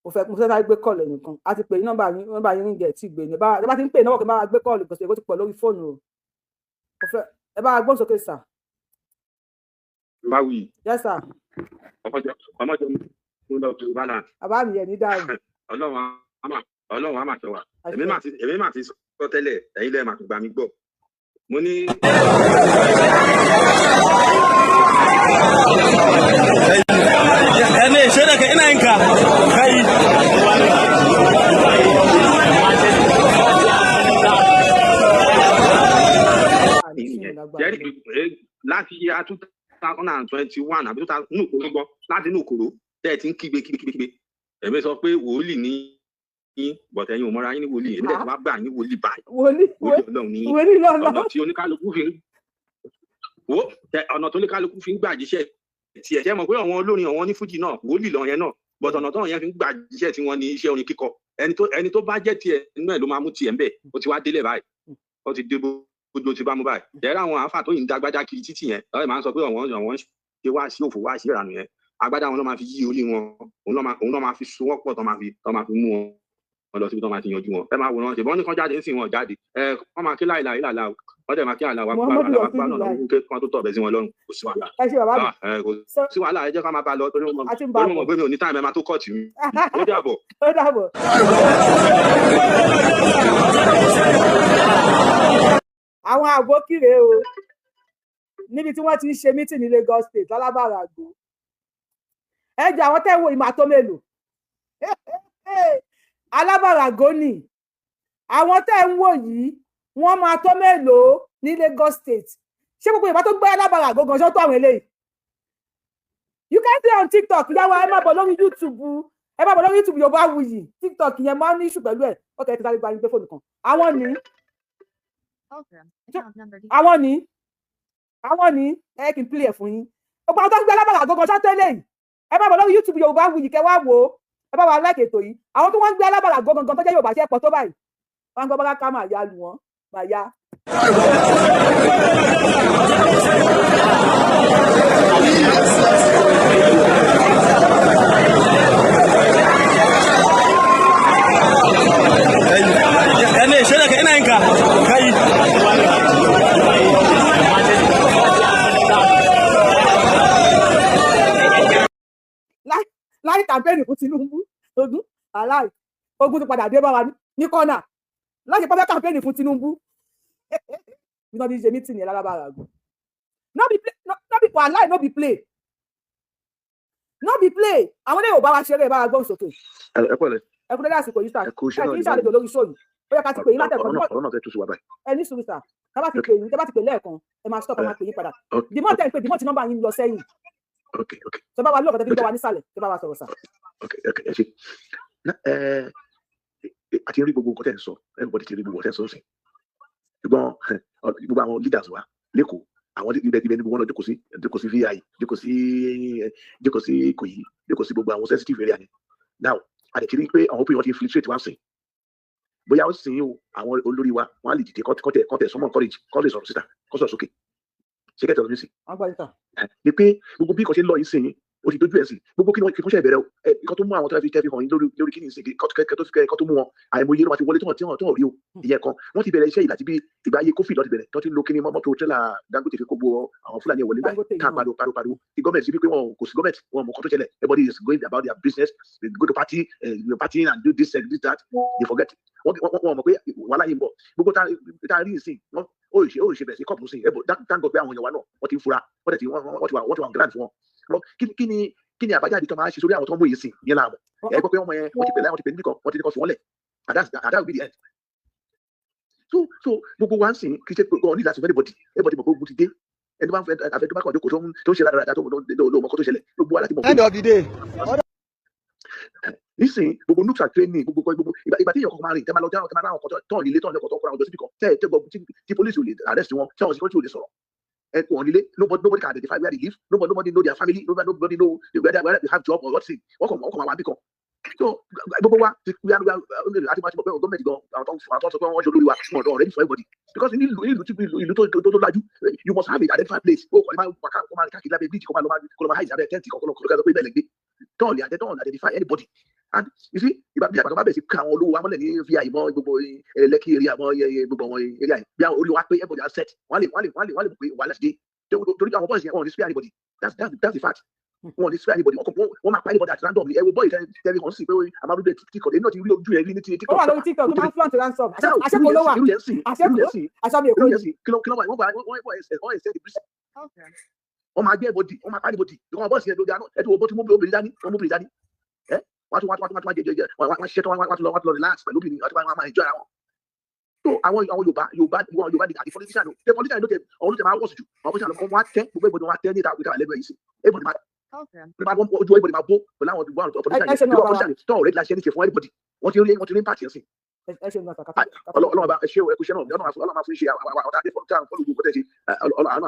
Mo fẹ́ sáré gbé call ẹnìkan. A ti pè ní nọ́mbà yín, nọ́mbà yín ríngẹ̀ tí gbé ní bá ẹ bá ti ń pè náà, kí n bá wa gbé call gbèsè kó ti pọ̀ lórí fóònù o. Mo fẹ́ ẹ bá wa gbóhùn sókè, sir. Báwí. Yes, sir. Ọmọjọ ọmọjọ mú lọ tó bá náà. Bàbá mi yẹn ní dáhùn. Ọlọ́run á máa sọ wa. Èmi mà ti sọ tẹ́lẹ̀, ẹ̀yin lẹ́ẹ̀ máa gbà mí gbọ́. Mo ní. Ne shaida ka ina yinka kai. Jẹ́rí láti yíya 2021 àbí 2000 nínú òkòrò gbọ́, láti inú òkòrò tẹ́ ẹ ti ń kígbe kígbe kígbe. Èmi sọ pé wòlíì ní yín, bọ̀tẹ̀ ẹ̀yin ò mọ́ra yín ní wòlíì. Èmi dẹ̀ ti wá gbà yín ní wòlíì báyìí. Wòlíì. Wòlíì Ọlọ́run ní yín. Wòlíì lọ́nà. Ọ̀nà tí oníkálukú fi ń wo ọ̀nà tó oníkálukú fi ń gbà jíṣẹ́ tiẹ̀, ṣe mọ̀ pé àwọn olórin, àwọn onífújì náà, wòlíì lọ yẹn náà, but ọ̀nà tó yẹn fi ń gbà jíṣẹ́ tí wọ́n ní iṣẹ́ orin kíkọ. Ẹni tó bá jẹ́ tiẹ̀ nínú ẹ̀ ló máa mú tiẹ̀ ńbẹ̀. Ó ti wá délẹ̀ báyìí, ó ti dé gbogbo ti bá mú báyìí. Ẹ̀rọ àwọn àáfà tó yìí ń dágbádá kiri títì yẹn lọ́wọ́ máa ń sọ pé àwọn ń ṣe wá sí òfò, wá sí ìrànù yẹn, agbádá wọn ló máa fi yí orí wọn, òun ló máa fi so wọ́n pọ̀, tó máa fi mú wọn lọ síbi tó máa ti yanjú wọn. Ẹ máa wòran, ṣèbọn ní kán jáde ń sìn, wọn jáde. Ẹ wọ́n máa kí láìláì láìláì, wọ́n dẹ̀ máa kí àlà wa pa Muhammadu àlà wa pa náà Rasulullah. lọ́wọ́ kí wọ́n tó tọ̀ bẹ́ sí wọn lọ́rùn. Kò sí wàhálà. Ẹ ṣe, bàbá mi. Ah, ẹ kò sí wàhálà, ẹ jẹ́ ká máa bá a lọ torí mo A ti ń bá torí mo bọ̀. mọ̀ pé mi ò ní time, ẹ máa tó kọ́ọ̀tù mi. Ó dàbọ̀. Ó dàbọ̀. Àwọn àbókìrè o, níbi tí wọ́n ti ń ṣe meeting ní Lagos State lálábàràgò. Ẹ jẹ́ àwọn tẹ́ ń wo ìmọ̀ àtọ́ mélòó alábàràgò ni àwọn tẹ́ ń wò yìí, wọ́n máa tó mélòó ní Lagos State? Ṣé gbogbo ìbá tó gbé alábàràgò gan ṣọ́ tó àwọn eléyìí? You can see on TikTok yàwó. Ẹ má bọ̀ lórí YouTube, ẹ má bọ̀ lórí YouTube Yorùbáwùyí. TikTok yẹn máa ń ní issue pẹ̀lú ẹ̀. Ok, ẹ ti sáré gba yín gbé fóònù kan. Àwọn ní, àwọn ní, àwọn ní. Ẹ kì í play ẹ̀ fún yín. Gbogbo àwọn tó ń gbé alábàrà gangan ṣáà tẹ́lẹ̀ yìí, ẹ má bọ̀ lórí YouTube Yorùbáwùyí kẹ́ wá wò ó. Ẹ bá wa like ètò yìí. Àwọn tó wọ́n ń gbé alábàrà gangan tó jẹ́ Yorùbá ṣe pọ̀ tó báyìí, wọ́n ń gbọ́ bá ká máa ya lù wọ́n máa ya. Ne shaida ka ina yinka kai. Láì campaign fún Tinubu, ogun aláì ogun ti padà dé bá wa ní kọ́nà láti pọ́fẹ́ campaign fún Tinubu bí wọ́n ti ṣe meeting yẹn lálábàrà gùn. No be play, no, no be wàhálà, no be play, no be play. Àwọn ilé yóò bá wa ṣeré. Ẹ bá wa gbóhùn sókè. Ẹ pẹ̀lẹ́. Ẹ kú dédé àsìkò yìí, sir. Ẹ kú iṣẹ́ Ẹ náà kì í ní ṣàlejò lórí show yìí. Ó yẹ ká ti pè yín látẹ̀kọ́. Ọ̀rọ̀ náà, ọ̀rọ̀ náà fẹ́ tú sí wa báyìí. Ẹ ní sùúrù, sir. Tá bá ti pè yín, tá bá ti pè lẹ́ẹ̀kan, ẹ máa stop, ẹ máa pè yín padà. The more tẹ́ ń pè, the more tí nọ́mbà yín lọ sẹ́yìn. Ok. Tẹ bá wa lóòkàn tẹ́ fi ń gbọ́ wa nísàlẹ̀, tẹ bá wa sọ̀rọ̀, sir. Ok, ẹ ṣe. Ẹ a ti rí gbogbo nǹkan tẹ́ ń sọ, everybody ti rí gbogbo nǹkan tẹ́ ń sọ sí, ṣùgbọ́n gbogbo àwọn leaders wa lẹ́kọ̀ọ́, àwọn ibẹ̀ ní gbogbo wọn lọ jókòó sí, jókòó sí VI, jókòó sí Ìkòyí, jókòó sí gbogbo àwọn sensitive area ni. Now, a lè ti rí pé àwọn people ti infiltrate wá sí, bóyá ó sìn o, àwọn olórí wa wọn á lè dìde kọ́tẹ̀ sọmọ encourage kọ́ lè sọ̀rọ̀ síta, kọ́ sọ̀rọ̀ sókè. Ṣé kẹ́tẹ̀ ọ̀rọ̀ mi sí? Wọ́n gbọ́ yín, sir. Ni pé gbogbo bí nǹkan ṣe ń lọ yìí sìn, ó ti dojú ẹ̀ sí gbogbo kí ni kí wọ́n ṣe bẹ̀rẹ̀ o. Ẹ nǹkan tó mú àwọn tó fi hàn yín lórí kí ni ìsìn kọ́ tó mú wọn, àìmọye ló máa ti wọlé tí wọ́n rí o. Ìyẹn kan, wọ́n ti bẹ̀rẹ̀ iṣẹ́ yìí láti bí ìgbà ayé Kófì lọ ti bẹ̀rẹ̀, tó ti ń lo kíní mọ́tò tírélà Dangote fi kó gbogbo àwọn Fúlàní wọlé Dangote báyìí yìí ká náà. Pariwo pariwo pariwo tí gọ́ọ̀mẹ̀ntì sí wípé wọn kò sí gọ́ọ̀mẹ̀ntì, wọn mọ̀ nǹkan tó ṣẹlẹ̀. Everybody is going about their business. They go to party, partying and do this and do that. They forget, wọ́n mọ̀ pé wàhálà yìí ń bọ̀. Gbogbo tá a rí ìsìn wọ́n ó ṣe bẹ̀rẹ̀ sí kọ́ọ̀pù sí ẹ̀ bọ̀. Thank God pé àwọn èèyàn wa náà wọ́n ti ń fura, wọ́n ti wà grand fún wọn. Kí ni Kí ni àbájáde tó máa ṣe sórí àwọn tó ń mú yìí sìn yẹn láàmú? Ẹ gbọ́ pé wọ́n mọ yẹn, wọ́n ti pè láyé, wọ́n ti pè níbì kan, wọ́n ti ní kọ́ fi wọ́n lẹ̀, and that will be the end. So gbogbo wa ń sìn, kì í ṣe pé ọ ní láti fẹ́ anybody mọ̀ pé ogun ti dé. Ẹni bá ń fẹ́ àfẹ́ tó bá kàn jókòó, tó ń ṣe rádaràda, tó ló mọ̀ kó tó ṣẹlẹ̀, gbogbo wa láti mọ̀ pé End of the day. Nísìnyí, gbogbo nooks and cranny, gbogbo ìgbà tí èèyàn kan máa rìn, tẹ́ máa lọ tẹ́ máa ráwọn kan tán nílé, tán lẹ́kọ̀ọ́, tó kóra wọn jọ síbì kan, tẹ́ tẹ́ gbọ́ tí police ò lè arrest wọn, tí àwọn security ò lè sọ̀rọ̀ ẹ kò nílé. Nobody can identify where they live. Nobody know their family. Nobody know whether they have job or what thing. Wọ́n kàn máa wà bí kan. So gbogbo wa ti we are àti máa ti mọ̀ pé gọ́ọ̀mẹ̀ntì gan, àwọn tó ń sọ pé wọ́n ṣe olórí wa, wọn ò ready for everybody, because ní ìlú tí ìlú tó lajú, you must have a identified place. Ó kọ́ ni máa wà ká kó máa káàkiri lábẹ́ bíríjì, kó máa lọ máa hide abẹ́ tent, kó lọ pé bẹ́ẹ̀ lè gbé tọ́ọ̀lì àtẹ tọ́ọ̀lì identify anybody. And you see, ìgbà bí àgbàdo bá bẹ̀rẹ̀ sí ká àwọn olówó amọ́lẹ̀ ní vi mọ́ gbogbo Lẹ́kì area, mọ́ gbogbo àwọn area yìí, bí àwọn orí wa pé everybody are set, wọ́n lè mọ̀ pé wàhálà ti dé, torí àwọn boys yẹn, wọn ò ní spare anybody. That's the fact. Wọn ò ní spare anybody. Wọ́n máa pa anybody at random. Ẹ wo boy tẹ́lẹ̀ kan sí pé amarude TikTok, èmi náà ti rí ojú ẹ̀ rí ní TikTok. Ó wà lórí TikTok tó máa ń flaunt ransom. Àṣekò ló wà, àṣekò àṣàbí èkó Irú ni. yẹn sì, kí ló wà, wọ́n gba wọ́n ẹ̀sẹ̀ the prison, wọ́n máa gbé everybody, wọ́n máa pa anybody, because boys yẹn lójú àná ẹ̀ tó wọ́n tí mú obìnrin dání, wọ́n mú obìnrin dání ẹ̀, wọ́n tún jẹ jẹ, wọ́n ṣiṣẹ́ tó wọ́n tún lọ relax pẹ̀lú obìnrin, wọ́n tún máa enjoy ara wọn. So àwọn Yorùbá àti politician, the politician ló tẹ, àwọn ló tẹ máa wọ̀ sí jù. Àwọn politician wọ́n á tẹ́ gbogbo everybody, wọ́n á tẹ́ ní ìta lẹ́gbẹ̀ẹ́ yìí sí everybody máa ojú everybody máa bó pẹ̀lú àwọn politician Ẹ ṣe yẹn ní ọba wa. politician tó already láṣẹ ní ṣe fún everybody, wọ́n ti rí impact yẹn sí. Ẹ ṣe ní ọ̀sán kátó. Ọlọ́run bá ẹ ṣe ẹ kú iṣẹ́ náà. Ọlọ́run máa fún iṣẹ́ àwọn àwọn àti fọ́ọ̀tà fọ́ọ̀lù gbogbo tẹ̀ ṣe. Ọlọ́run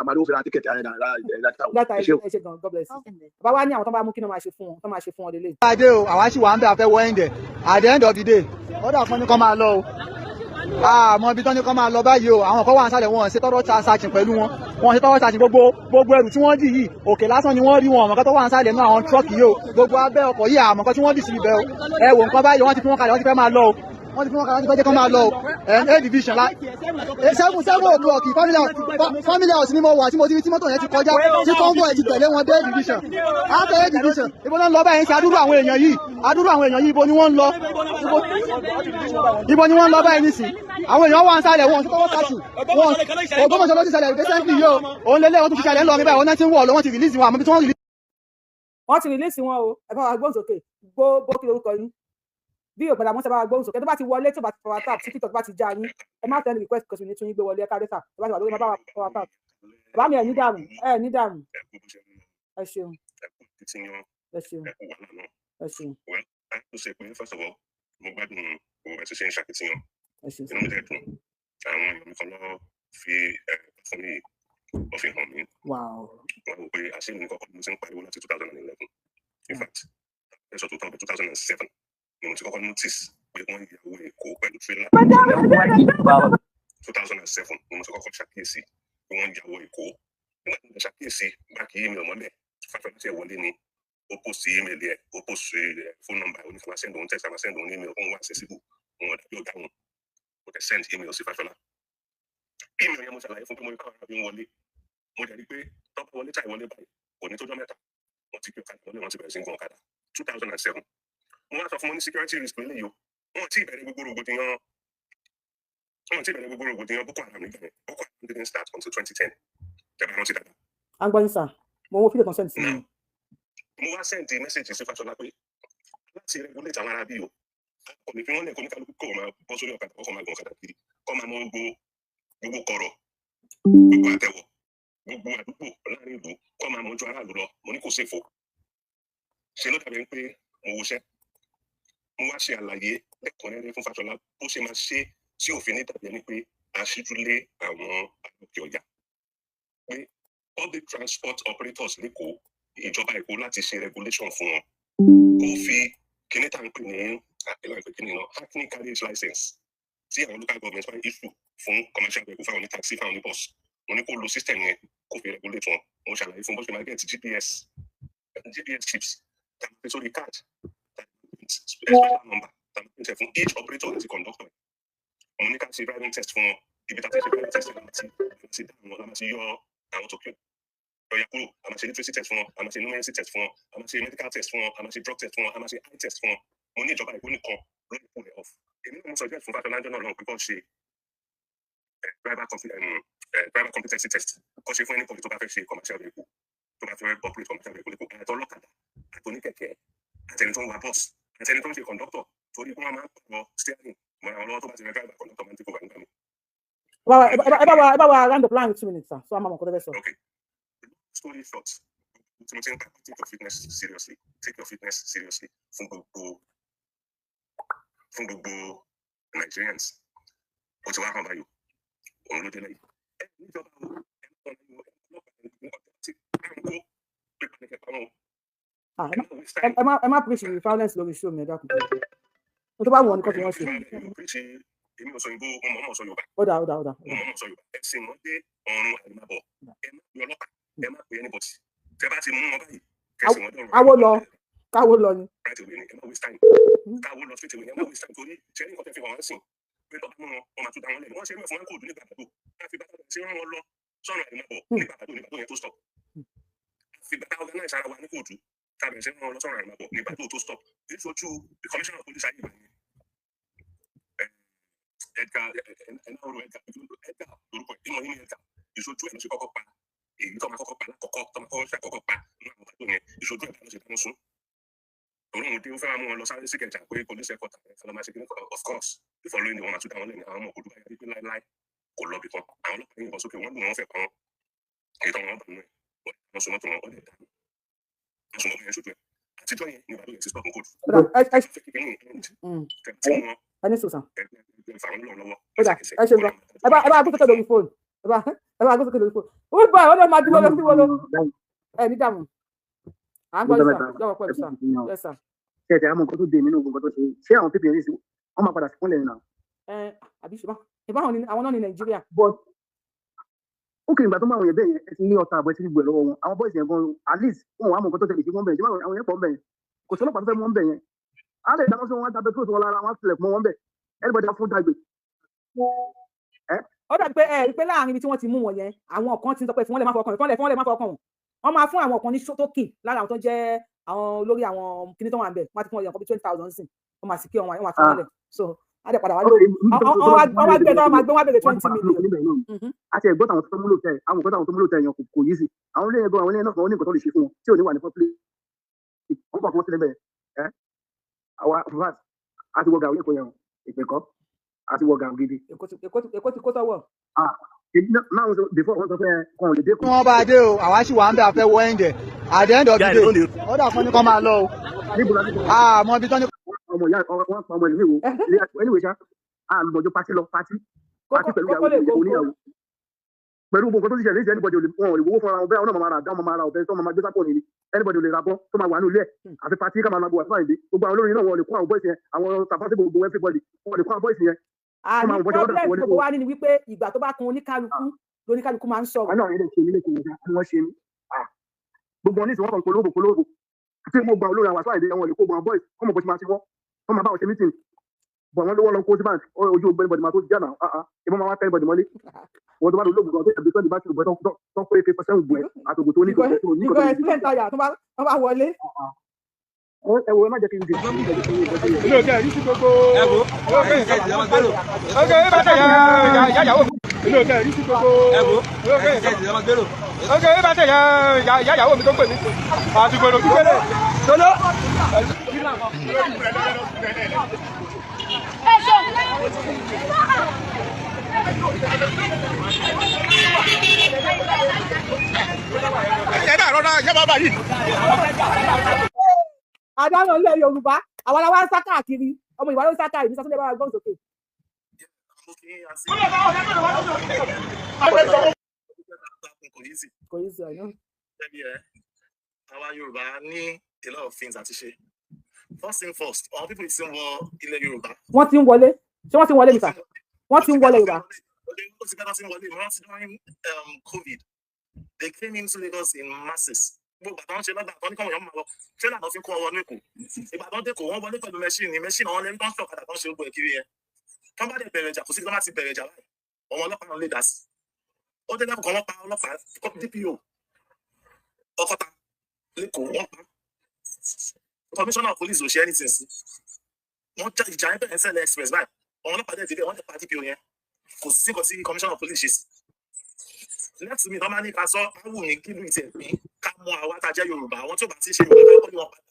àmàrí ó fi ra ticket Data. ẹ ṣe o. Ẹ ṣe gan, God bless you. Bàbá wa ní àwọn tó bá mú, kí ni wọ́n máa ṣe fún wọn, tó máa ṣe fún wọn lélẹ̀. Adé o, àwa sì wà ń bẹ àfẹ́ wọ ẹ̀ǹdẹ̀. At the end of the day, order kan ní kọ́ máa lọ o. Àmọ́ ibi tán ní kọ́ máa lọ báyìí o. Àwọn kan wà nísàlẹ̀, wọn ṣe thorough searching pẹ̀lú wọn. Wọn ṣe thorough searching. Gbogbo ẹrù tí wọ́n dì yìí, òkè lásán ni wọ́n rí wọn, ọ̀mọ̀kan tó wà nísàlẹ̀ náà àwọn truck yìí o. Gbogbo abẹ́ ọkọ̀ yìí, àmọ̀kan tí wọ́n dì sí ibẹ̀ o. Ẹ wò nǹkan báyìí, wọ́n ti fi wọ́n kalẹ̀, wọ́n ti fẹ́ máa lọ o. Wọ́n ti fi wọ́n kalẹ̀, wọ́n ti fẹ́ jẹ́ kán máa lọ o. Ẹ̀ A division la 7 o'clock, family house ni mo wà tí mo ti rí tí mọ́tò yẹn ti kọjá, tí convoy ti tẹ̀lé wọn dé A division. After A division, ibo náà ń lọ báyìí? Ń ṣe adúrú àwọn èèyàn yìí, adúrú àwọn èèyàn yìí, ibo ni wọ́n ń lọ? Ibo ni wọ́n ń lọ báyìí nísìn? Àwọn èèyàn wà ń sálẹ̀, wọn tọwọ́ sàtì wọn. Ògbómọ̀ṣọ́ ló ti ṣẹlẹ̀ recently yìí o. Òun lélẹ̀, wọ́n tún ti ṣẹlẹ̀ ńlọrin báyìí. Wọ́n náà ti ń wọ̀ lọ, wọ́n ti release wọn, àmọ́ bí tí wọ́n release Wọ́n ti release wọn o. Ẹ bá wa gbóhùn sókè. Gbó kí lorúkọ yín bí òpàdà mọ́sẹ̀, bá wa gbóhùn sókè. Tó bá ti wọlé, tó bá ti power tap, tí TikTok bá ti já yín, ẹ má send request kò sì ní tún yín gbé wọlé. Ẹ ká dé sà, tó bá ti wà lórí, má bá wa power tap. Bàbá mi, ẹ ní dààmú, ẹ ní dààmú. Ẹ ṣeun, ẹ ṣeun, ẹ ṣeun. Well, I have to say pé first of all, mo gbádùn gbogbo ẹ̀ tí ṣe ń ṣàkitiyan. Ẹ ṣeun. Inú mi dẹ̀ dùn. Àwọn èèyàn mi kan lọ fi ẹ̀ fún mi, wọ́n fi hàn mí. Wọ́n wò pé àṣé mi kọ́kọ́ mo ti ń pariwo láti 2011. In fact, ẹ sọ tó tán, 2007 ni mo ti kọ́kọ́ notice pé wọ́n ya owó Èkó pẹ̀lú trailer. 2007 ni mo ti kọ́kọ́ ṣàkíyèsí pé wọ́n ya owó Èkó. Nígbà tí mo ṣàkíyèsí, báàkì email mọ́lẹ̀ fáfẹ́ láti ẹ̀ wọlé ni ó post email ẹ̀, ó post phone number, ó ní kí n máa send òun text, máa send òun email, òun wà accessible, òun ọ̀dà bí ọ̀gá òun. Mo tẹ̀ send email sí Fáfẹ́lá. Email yẹn, mo ṣàlàyé fún pé mo rí káwọn arábí ń wọlé, mo dẹ̀ rí pé tọ́pọ̀ wọlé tàì wọlé báyìí, kò ní tójọ́ mẹ́ta, wọ́n ti gbé ọ̀kadà wọlé, wọ́n ti bẹ̀rẹ̀ sí ń gun ọ̀kadà. 2007 mo wá sọ fún wọn ní security risk lélẹ́yìí o. Wọ́n ti bẹ̀rẹ̀ gbogbo rògbòdìyàn, wọ́n ti bẹ̀rẹ̀ gbogbo rògbòdìyàn Boko Haram nígbà yẹn. Boko Haram didn't start until 2010, tẹ̀bá rántí dáadáa. À ń gbọ́ yín sà, mo wo fídíò kan send sí mi. Mo wá send message sí Fáṣọlá pé láti regulate àwọn arábí o, kò ní fi wọ́n lẹ̀ kó ní kálukú kó máa bọ́ sórí ọ̀kadà, kó máa gun ọ̀kadà kiri, kó máa mọ gbogbo kọ̀rọ̀, gbogbo àtẹ̀wọ̀, gbogbo àdúgbò láàrin ìlú, kó máa mọjú aráàlú lọ. Mo ní kò séfò ṣe ló dàbí pé mo woṣẹ́. Mo wá ṣe àlàyé lẹ́kùnrẹ́rẹ́ fún Fáṣọlá bó ṣe máa ṣe tí òfin ní dàbí ẹni pé aṣíjú lé àwọn àlòkè ọ̀yà, pé public transport operators lẹ́kọ̀ọ́, ìjọba Èkó láti ṣe regulation fún wọn, kó fi kíní tá à ń pè ní àpèlà pé kíní náà, hackney carriage license tí àwọn local government máa ń issue fún commercial vehicle, fáwọn ní taxi, fáwọn ní bus. Mo ní kó lo system yẹn kó fi regulate wọn. Mo ṣàlàyé fún bó ṣe máa get GPS chips tàbí fi sórí card tàbí special number tàbí print fún each operator àti conductor. Mo ní ká ṣe driving test fún wọn. Ibi tá a ti ṣe driving test, láti dá àwọn, láti yọ àwọn tó kí ọ̀yà kúrò. A máa ṣe literacy test fún wọn, a máa ṣe numeracy test fún wọn, a máa ṣe medical test fún wọn, a máa ṣe drug test fún wọn, a máa ṣe eye test fún wọn. Mo ní ìjọba Èkó nìkan ló lè pull it off. Èmi náà mo suggest fún Fáṣọlá náà lọ́wọ́ pé kó ṣe driver competency test, kó ṣe fún anybody tó bá fẹ́ ṣe commercial vehicle. Tó bá fẹ́ operate commercial vehicle lẹ́kọ̀ọ́, àtọlọ́kadà, àtoníkẹ̀kẹ́, àtẹni tó ń wa bus, àtẹni tó ń ṣe conductor, torí pé wọ́n máa ń pọ̀ steering mọ́ra wọn lọ́wọ́. Tó bá ti fẹ́ driver, conductor máa ń take over nígbà míì. Ẹ bá wa round up láàrin 2 minutes, sir, so a máa mọ̀ nǹkan tó fẹ́ sọ. Okay, story short, tí mo ti ń pa, take your fitness seriously, take your fitness seriously. Fún gbogbo Nigerians, ó ti wá hàn báyìí, òun ló dé lẹ́yìn ẹ níjọba o. Ẹ má tọ́ lẹ́yìn o, ẹ ọlọ́pàá ẹ tí à ń kó pípa ní kẹta wọn o. Ah, ẹ má waste time. Ẹ má preach violence lórí show mi, ẹ dákun. Ohun tó bá wù ọ́ ní kó fi wọ́n ṣe. Èmi ò preach, èmi ò sọ ìbò, mo mọ̀ mọ̀ sọ Yorùbá. Ó dà, ó dà, ó dà. Mo mọ̀ mọ̀ sọ Yorùbá. Ẹ sìn wọ́n dé ọ̀run àìmábọ̀. Ẹ má pe ọlọ́pàá, ẹ má pe anybody. Tẹ bá ti mú wọn báyìí, kẹsì wọn dọ̀rùn. Káwó lọ, káwó lọ ni. Right away ni, ẹ má waste time. Káwó lọ straight away ni, ẹ má waste time, torí ṣe ní nǹkan tẹ fi hàn wọ́n sìn pé tọ́ bá mú wọn, wọn máa tún dá wọn lẹ́nu. Wọ́n ṣe é fún wọn kóòdù nígbà àgbàdo láti bá sí rán wọn lọ sọ́nà àìmábọ̀ nígbà àgbàdo nígbà tó yẹn tó stop. Àfi bàtà organize ara wa ní kóòdù tàbí ṣe rán wọn lọ sọ́nà àìmábọ̀ nígbà tó stop. Níṣojú the commissioner of police ayé ìgbà yẹn, Edgar Enahoro, Edgar, Edgar lórúkọ ìmọ̀ yín ní Edgar, ìṣojú ẹ̀ ló ṣe kọ́kọ́ pa èyí tó máa kọ́kọ́ pa lákọ̀ọ́kọ́, tó máa kọ́kọ́ ṣe àkọ́kọ́ pa nínú àwọn àgbàdo yẹn. Ìṣojú ẹ̀ ló ṣe dáná sun. Òun òun dé, ó fẹ́ máa mú wọn lọ sáré sí Ìkẹjà pé police headquarter ẹ̀ lọ́ máa ṣe kíní. Of course, the following day, wọ́n máa tún dá wọn lẹ́nu. Àwọn ọmọ òkúdu báyìí pé láéláé kò lọ bì kan. Àwọn ọlọ́pàá yìnbọn sókè, wọ́n lù wọ́n, fẹ́ pa wọn. Èyí tó wọn bà nínú ẹ̀, wọ́n so mọ́tò wọn, wọ́n dẹ̀ dànù, wọ́n so mọ́tò yẹn ṣojú ẹ̀. Àtijọ́ yẹn ní ìbàdàn yẹn ti stop code. Ó dà, ẹ kíní end tẹ̀ tí wọ́n ẹ ní sùn sàn. Ẹ fà wọ́n lọ́wọ́. Ó dà, ẹ ṣe gan. Ẹ bá gbé sókè lórí fóònù. Ẹ bá gbé sókè lórí fóònù. Ó bọ̀ ọ́ ló máa dúró lọ sí wọn lọ. Ẹ ní dààmú. À ń gbọ́ yín sà, lọ́wọ́ pẹ̀lú sà. Yes, sir. Ṣé ẹ ti àmọ́ nǹkan tó dé nínú nǹkan tó ṣe? Ṣé àwọn pípẹ́ yìí wọ́n máa padà sí fúnlẹ̀ náà? Ẹ àbí ṣùgbọ́n ìbá àwọn náà ní Nàìjíríà. But ó kì í gbà tó máa wọ̀nyẹn bẹ́ẹ̀ yẹn, ẹ ti ní ọta àbọ̀, ẹ ti rí gbẹ̀ lọ́wọ́ wọn. Àwọn boys yẹn gan, at least wọn wà á mọ nǹkan tó tẹ̀lé sí wọn bẹ̀ yẹn. Àwọn yẹn pọ̀ bẹ̀ yẹn, kò sí ọlọ́pàá tó fẹ́ mú wọn bẹ̀ yẹn. Á lè dáná sí wọn, á da petrol sí wọn lára, wọn á tilẹ̀kùn mọ́ wọn bẹ̀. Everybody á fún dàgbé. Ó dàbí pé ẹ rí pé láàrin ibi tí wọ́n ti mú wọn yẹn, àwọn kan ti ń sọ pé fún wọn lè má fọkàn, fún wọn lè, fún wọn lè má fọkàn wọn. Wọ́n máa fún àwọn kan ní tókì lára àwọn tó jẹ́ àwọn olórí àwọn kíní tó wà ń bẹ̀. Wọ́n ti fún wọn yẹn kọ́ bí 20,000 sí, wọ́n máa sì kí wọn, wọ́n máa fún wọn lẹ̀. So á dẹ̀ padà wá lóru, wọ́n wá gbé, wọ́n máa gbé, wọ́n á béèrè 20 million. Àti ẹ̀gbọ́n àwọn tó múlò tẹ̀, àwọn nǹkan táwọn tó múlò tẹ̀ yẹn kò yí sí àwọn ilé ẹ̀gbọ́n, àwọn ilé náà, wọ́n ní nǹkan tó lè ṣe fún wọn tí ò ní wà ní public. Wọ́n kọ̀ fún wọn sílẹ̀ bẹ́ẹ̀. Ẹ́ àwa vat àti wọ gàù lẹ́kọ̀ọ́ yẹn o, ìpè kọ́ àti wọ gàù gidi. Èkó ti kó sọ́wọ́. Ah, náà before wọ́n sọ pé kàn lè dé. Tí wọ́n bá dé o, àwa sì wà ń bẹ, àfẹ́ wọ ẹ̀ǹdẹ̀. At the end of the day, ọ̀dà kan ní kọ́ máa lọ o. Àmọ́ ibi tán ní. Ọmọ ìyá wọn pa ọmọ ìlú ìwò. Anyway ṣá, àlùmọ̀jọ party lọ, party party pẹ̀lú ìyàwó oníyàwó, pẹ̀lú gbogbo nǹkan tó ti ṣẹlẹ̀ ní anybody wọn ò lè wowó fúnra wọn bẹ́ẹ̀. Àwọn náà máa ra àdá, máa ra ọ̀bẹ tó máa gbé sápò nìyí. Anybody ò lè ra bọ́ tó máa wà ní ilé ẹ̀ àfi party ká máa gbọ́ àti fáyìndé. Gbogbo àwọn olórin náà, wọn ò lè kó àwọn boys yẹn, àwọn tàfásí, gbogbo everybody, wọn ò lè kó àwọn boys yẹn. Àní problem gbogbo wa ní ni wípé ìgbà tó bá kun oníkálukú lóníkálukú máa ń sọ̀rọ̀. Àwọn náà yẹn lè ṣe nílé kò wọ́n ṣe ní gbogbo wọn ní ìsìn wọn kàn polówó polówó tí mo gba olórin àwọn àfáàdé, wọn lè kó gbọn boys wọn mọ bó ṣe máa ṣe, wọn wọn máa bá wọn ṣe meeting bọ̀, wọ́n lówó lọ kó sí bank ojú ogbẹ́ni bọ̀dì máa tó jà náà. Ìbọn máa wá tẹ́ bọ̀dì mọ́lé wọ́n tó bá lọ lóògùn kan tó yàgbé sọ́ọ̀dì bá ti rògbò tó pé pé pẹ́sẹ́ ògùn ẹ̀ àtògùn tó ní kò tó ní kò tó ní. Ìgbà explain tire tó bá wọlé. Ẹ wo, ẹ má jẹ́ kí n di. Ilé òkè rí sí gbogbo. Ẹ wo ok ẹ bá tẹ yà yàwó mi. Ilé òkè rí sí gbogbo. Ẹ wo ok ẹ bá tẹ yà yàwó mi tó pè mí àtìgbò èrò kíkéré sọlọ. Ẹ náà rọra yẹ bàbá yìí. Àdánù ilẹ̀ Yorùbá, àwọn aláwa ń sá káàkiri, ọmọ Yorùbá ló ń sá káàkiri. Ní sátúndé bá wa gbọ́n sókè. Kò yí sí ọ̀nà. Àwa Yorùbá ní a lot of things àti ṣe. First thing first, àwọn people ti ń wọ ilẹ̀ Yorùbá. Wọ́n ti ń wọlé. Ṣé wọ́n ti ń wọlé nìta? Wọ́n ti ń wọlé Yorùbá. Ó ti pẹ́ tó ti ń wọlé. Mo rántí during COVID, they came into Lagos in masses. Gbogbo àtàwọn ṣe lọ́dà tó ní kọ́mọ̀ yẹn máa lọ, trailer tó fi ń kó ọwọ́ ní Èkó. Ìgbà tó ń dé kò wọ́n wọlé pẹ̀lú machine, machine àwọn lẹ́ni tó ń ṣọ̀kadà tó ń ṣe gbogbo ẹ̀ kiri yẹn. Tó bá dẹ̀ bẹ̀rẹ̀ ìjà, kò sí tó bá ti bẹ̀rẹ̀ ìjà báyìí, àwọn ọlọ́pàá náà lè dá sí. Ó dé lẹ́kọ̀ọ́, wọ́n pa ọlọ́pàá DPO Ọkọ́ta lẹ́kọ̀ọ́, wọ́n pa. Commissioner of police ò ṣe anything sí. Wọ́n já ìjà yẹn bẹ̀rẹ̀ sẹ́lẹ̀ express báyìí, àwọn ọlọ́pàá dẹ̀ débẹ̀, wọ́n dẹ̀ pa DPO yẹn. Kò sí nǹkan tí commissioner of police ṣe sí. Next to me, tọ́ máa ní ká sọ, á wù mí kí ló tiẹ̀ pín ká mọ àwa tá a jẹ́ Yorùbá, àwọn tí ò bá ti ń ṣe Yorùbá, ká kọ́ ní wọn padà,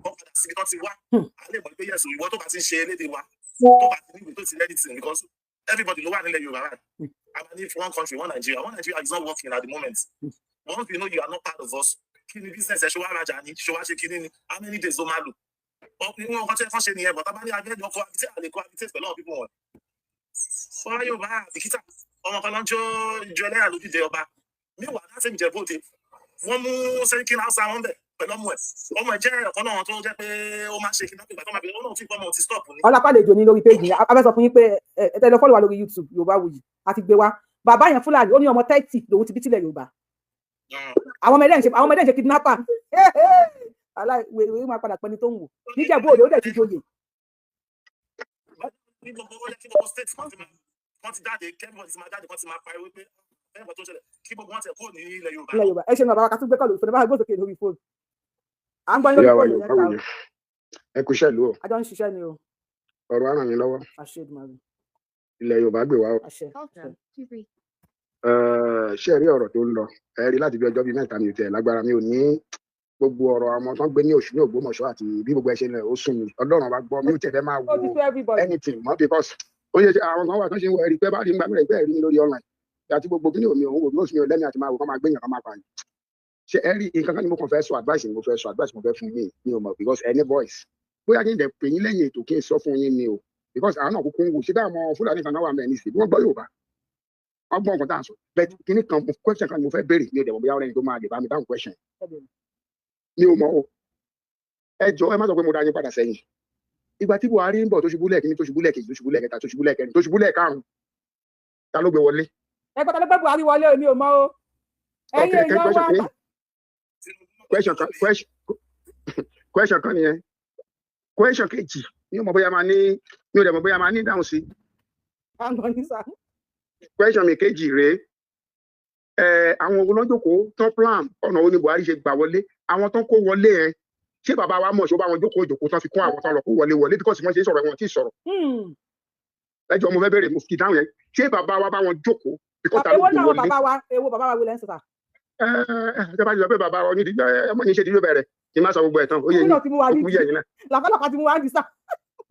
wọ́n padà síbi tán ti wá. A lè mọ̀ pé yes, ìwọ tó bá ti ń ṣe elédè wa, tó bá ti níwèé, tó ti anything, because everybody ló wà nílẹ̀ Yorùbá right. Àwa ní one country, one Nigeria. One Nigeria is not working at the moment. Once you know you are not part of us, kí ni business ẹ? Ṣe wá rajà ni? Ṣe wá ṣe kíní ni? How many days ló máa lò? Ìwọ̀n nǹkan tí ẹ kàn ṣe nìyẹn. But tá bá ní abẹ́jọ́ cohabitate, àlè cohabitate pẹ̀lú àwọn people wọn. Wọ́n yóò bá àbìkítà ọmọ kan lọ́jọ́ ìjọ ẹlẹ́yà lójúde ọba. Meanwhile, that same Ìjẹ̀bú Òde, wọ́n mú sẹ́ríkì Hausa wọn bẹ̀ pẹ̀lú ọmọ ẹ̀. Ọmọ ẹ̀ jẹ́ ọ̀kan náà tó jẹ́ pé ó máa ń ṣe kidnapping. Ìgbà tó máa bẹ̀rẹ̀, ó náà tí ìpọ́nmọ́ ti stop ni. Ọlápàlejò ní lórí péjì yẹn. A fẹ́ sọ fún yín pé ẹ tẹ́ lọ follow wa lórí YouTube, Yorùbáwùyí, a ti gbé wa. Bàbá yẹn Fúlàní, ó ní ọmọ 30 lòun ti bí sílẹ̀ Yorùbá. Àwọn ọmọ ẹlẹ́yìn ṣe kidnapper. Aláìwé máa padà pẹni tó ń wò níjẹ̀bú Òde, ó dẹ̀ ti joyè. Ní gbogbo, ó yẹ kí gbogbo state kan ti jáde, kí everybody ti máa jáde, kan ti máa pariwo pé ẹnìkan tó ń ṣẹlẹ̀, kí gbogbo wọn tẹ̀ kúrò ní ilẹ̀ Yorùbá. Ilẹ̀ Yorùbá. Ẹ ṣe ní bàbá wa, ká tún gbé kọ́ọ̀lù ìfọ̀nà bá gbósòkè lórí fóònù. À ń gbọ́ yín lórí Ìyá wa fóònù yẹn Yorùbá ta wò ni ẹ kú iṣẹ́ ìlú o. A jọ ń ṣiṣẹ́ ni o. Ọ̀rọ̀ á ràn yín lọ́wọ́. Àṣẹ Èdùmàrè. Ilẹ̀ Yorùbá gbè wá o. Àṣẹ, àṣẹ. Ṣé ẹ rí ọ̀rọ̀ tó ń lọ? Ẹ rí láti bí ọjọ́ bíi 3, mi ò tẹ̀ lágbára, mi ò ní gbogbo ọ̀rọ̀ àwọn tó ń gbé ní oṣù ní Ògbómọ̀ṣọ́ àti bí gbogbo ẹ ṣe ń lọ, ó sún mi. Ọlọ́run bá gbọ́, mi ò tẹ̀ fẹ́ máa Ó ti wo tó everybody. anything mọ́, because ó yẹ àwọn kan wà tó ṣe ń wọ ẹ̀rí pé bá rí nígbà mìíràn pé ẹ̀rí mi lórí online àti gbogbo kí ni omi òun wò bí ó sì mi ò lẹ́mìí àti máa wò kán máa gbéyàn kán máa pààyàn. Ṣe ẹ rí nǹkan kan ni mo kàn fẹ́ sọ, advice ni mo fẹ́ sọ, advice mo fẹ́ fún yín, mi ò mọ̀, because any voice bóyá kí n dẹ̀ pè yín lẹ́yìn ètò kí n sọ fún yín ni o, because àwọn náà kúkú ń wò ṣé bá àwọn Fúlàní kan náà wà mẹ́rin sí bí wọ́n gbọ́ Yorùbá, wọ́n gbọ́ nǹkan tá à ń sọ. But kíní kan, question kan ni mo fẹ́ béèrè, mi ò dẹ̀ mọ̀ bóyá ọ̀rẹ́ni tó máa lè bá mi dáhùn question. Mi ò mọ̀ o. Ẹ jọ, ẹ má sọ pé mo dá yín padà sẹ́yìn. Ìgbà tí Buhari ń bọ̀, tó ṣubú lẹ́ẹ̀kíní, tó ṣubú lẹ́ẹ̀kejì, tó ṣubú lẹ́ẹ̀kẹta, tó ṣubú lẹ́ẹ̀kẹrin, tó ṣubú lẹ́ẹ̀karùn-ún, ta ló gbé wọlé? Ẹ gbọ́dọ̀ gbé Buhari wọlé, èmi ò mọ̀ o. Ẹ̀yin Okay, èèyàn wa. question kan question kan question kan nìyẹn. Question kejì, mi ò mọ̀ bóyá máa ní, mi ò dẹ̀ mọ̀ bóyá máa ní ìdáhùn sí. À ń gbọ́ yín sá. Question mi kejì rèé. Ẹ àwọn olójókòó tán plan ọ̀nà wo ni Buhari ṣe gbà wọlé? Àwọn tán kó wọlé ẹ, ṣé bàbá wa mọ̀? Ṣé ó bá wọn jókòó ìjókòó tán fi kún àwọn tán lọ kó wọlé wọlé? Because wọ́n ṣe ń sọ̀rọ̀, wọn tí ì sọ̀rọ̀. Ẹ jọ̀ọ́, mo fẹ́ béèrè, mo fi dáhùn yẹn. Ṣé bàbá wa bá wọn jókòó? Because ta ló Èwo gbé náà wọlé? Bàbá wa, èwo bàbá wa wo lẹ́ ń sọ sà? Ẹ ẹ bá ti sọ pé bàbá wa onídìí ẹ mọ ní ṣe ìdílé bẹ̀rẹ̀ kí n má sọ gbogbo ẹ̀ tán, ó yẹ Òun yín. náà ti mú wa Ó kú nídìí. yẹ yín náà. Làkàlàkà ti mú wa nídìí sà.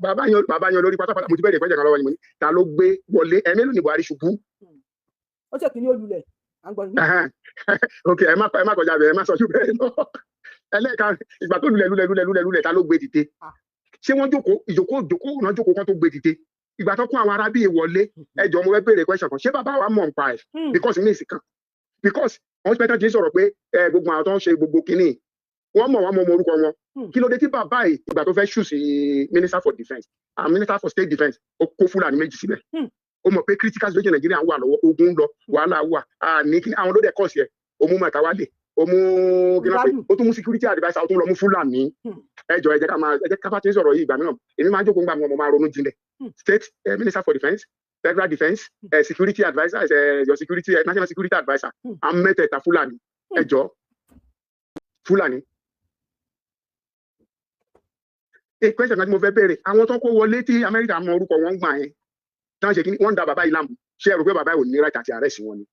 Bàbá yan olórí pátápátá, mo ti bẹ̀rẹ̀ ìpẹ́jẹ̀ kan lọ́wọ́ ni, mo ní ta ló gbé wọlé? Ẹ mélòó ni Buhari ṣubú? Ó ṣe kìíní olùlẹ̀, à ń gbọ́ yín. Ok, ẹ má kọjá bẹ, ẹ má sọ jù bẹ́ẹ̀ lọ. Ẹlẹ́ẹ̀ka, ìgbà tó lulẹ̀ lulẹ̀ lulẹ̀ lulẹ̀ lulẹ̀, ta ló gbé dìde? Ṣé wọ́n jókòó ìjókòó jókòó náà jókòó kan tó gbé dìde? Ìgbà tó kún àwọn ará bíi wọlé, ẹ jọ̀ọ́, mo fẹ́ béèrè question kan. Ṣé bàbá wa mọ̀ nípa ẹ̀? Because ní ìsìn kan, because wọ́n pẹ́ tán ti ń sọ̀rọ̀ pé ẹ gbogbo àwọn tó ń ṣe gbogbo kínní, wọ́n mọ̀, wọ́n mọ̀ ọmọ orúkọ wọn. Kí ló dé tí bàbá yìí, ìgbà tó fẹ́ choose minister for defence and minister for state defence, ó kó Fúlàní méjì síbẹ̀? Ó mọ̀ pé critical situation Nàìjíríà wà lọ́wọ́, ogun ń lọ, wàhálà wà, àní kí àwọn ló dẹ̀ kọ̀ sí ẹ̀. Ó mú Màtàwálé, ó mú kí náà pé ó tún mú security adviser, ó tún lọ mú Fúlàní. Ẹ jọ̀ọ́, ẹ jẹ́ ká máa, ẹ jẹ́ ká bá ti ń sọ̀rọ̀ yìí, ìgbà mìíràn èmi máa ń jókòó ńgbà mi, mo máa ronú jinlẹ̀. State minister for defence, federal defence, security adviser, your security, national security adviser, àwọn mẹ́tẹ̀ẹ̀ta Fúlàní. Ẹ jọ̀ọ́, Fúlàní. A question kan tí mo fẹ́ béèrè: àwọn tó kó wọlé tí Amẹ́ríkà mọ orúkọ wọn gbà yẹn, táwọn ṣe kí ni, wọ́n ń da bàbá yìí láàmú. Ṣé ẹ rò pé bàbá yìí ò ní right àti arrest wọn ni?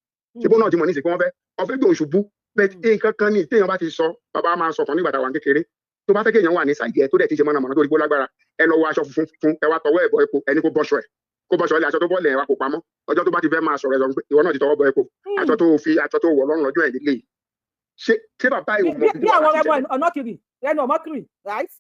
Ṣé bó náà ti mọ̀ ní ìsìnkú wọ́n fẹ́ gbé òun ṣubú? But nǹkan kan ní téèyàn bá ti sọ, bàbá máa sọ kan nígbà táwa kékeré, tó bá fẹ́ kéèyàn wà ní sàìdí ẹ tó dẹ̀ ti ṣe mọ̀nàmọ́ná tó rí gbó lágbára, ẹ lọ wọ aṣọ funfun fún ẹ, wá tọwọ́ ẹ̀ bọ epo, ẹni kó bọ́ṣọ ẹ̀, kó bọ́ṣọ ilé, aṣọ tó bọ́ọ̀lẹ̀ ẹ̀ wá kó pamọ́. Ọjọ́ tó bá ti fẹ́ máa sọ̀rọ̀, ẹ sọ pé ìwọ náà ti tọwọ́ bọ epo, aṣọ tó fi, aṣọ tó wọ̀ lọ́rùn lọ́jọ́ ẹ̀ nílé yìí. Ṣé bàbá yìí ò mọ Bí àwọn ọmọ ọ̀nà kiri rẹnu ọmọ kiri, right?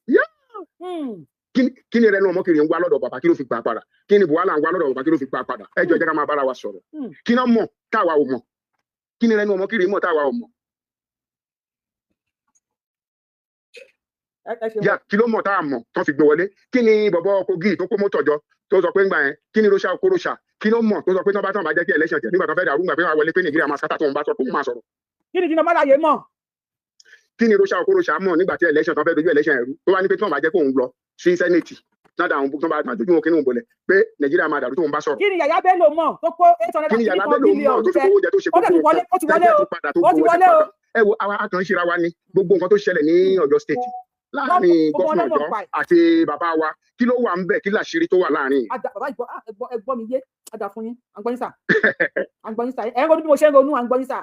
Kí ni rẹnu ọmọ kiri ń wá lọ́dọ̀ bàbá? Kí ló fi gbà padà? Kí ni Buhari ń wá lọ́dọ̀ bàbá? Kí ló fi gbà padà? Ẹ jọ̀ọ́, ẹ jẹ́ ká máa bára wa sọ̀rọ̀. Kí náà mọ̀ táwa ò mọ̀? Kí ni rẹnu ọmọ kiri mọ̀ táwa ò mọ̀? Ẹ ṣeun. Yà, kí ló mọ̀ táwa mọ̀ tán fi gbé wọlé? Kí ni bọ̀bọ̀ Kogi tó kó mọ́tò jọ tó sọ pé ńgbà yẹn? Kí ni Rocha Okorocha, kí ló mọ̀ tó sọ pé tán bá jẹ́ kí election tẹ̀ nígbà tó fẹ́ dàrú ńgbà pé wọ́n wọlé pé Nàìjíríà máa sátà tó ń bá sọ pé òun máa sọ̀rọ̀? Kí ni Dino Melaye mọ̀? Kí ni Rocha Okorocha mọ̀ nígbà tí election tán fẹ́ dojú election ẹ̀rú, tó wá ní pé tí wọ́n bá jẹ́ kó òun lọ sí senate náà, dà òun tó bá dojú wọn kí ni òun bolẹ̀ pé Nàìjíríà máa dàrú tó òun bá sọ̀rọ̀? Kí ni Yàyà Bello mọ̀ tó kó eight hundred Kí and ni three Yàyà kan Bello mọ̀ bílíọ̀nù tó fi jẹ? kówó jẹ, tó ṣe Ó dẹ̀ ti gbogbo wọlé, nǹkan ó ti wọlé o, tẹ́lẹ̀ tó padà tó ó ti gbowó wọlé o. padà? Ẹ wo, àwa akàn ṣera wa ni. Gbogbo nǹkan tó ṣẹlẹ̀ ní Ọ̀yọ́ state láàrin Gbogbo wọn gọ́fúnà náà mọ̀ Ọ̀yọ́ pa ẹ̀. àti bàbá wa, kí ló wà ń bẹ̀? Kí làṣírí tó wà láàrin yìí? Ada bàbá ìgbọ́, ah, ẹ gbọ́ mi yé, ada fún yín, à ń gbọ́ yín sà, à ń gbọ́ yín sà. Ẹ ń ronú bí mo ṣe ń ronú, à ń gbọ́ yín sà.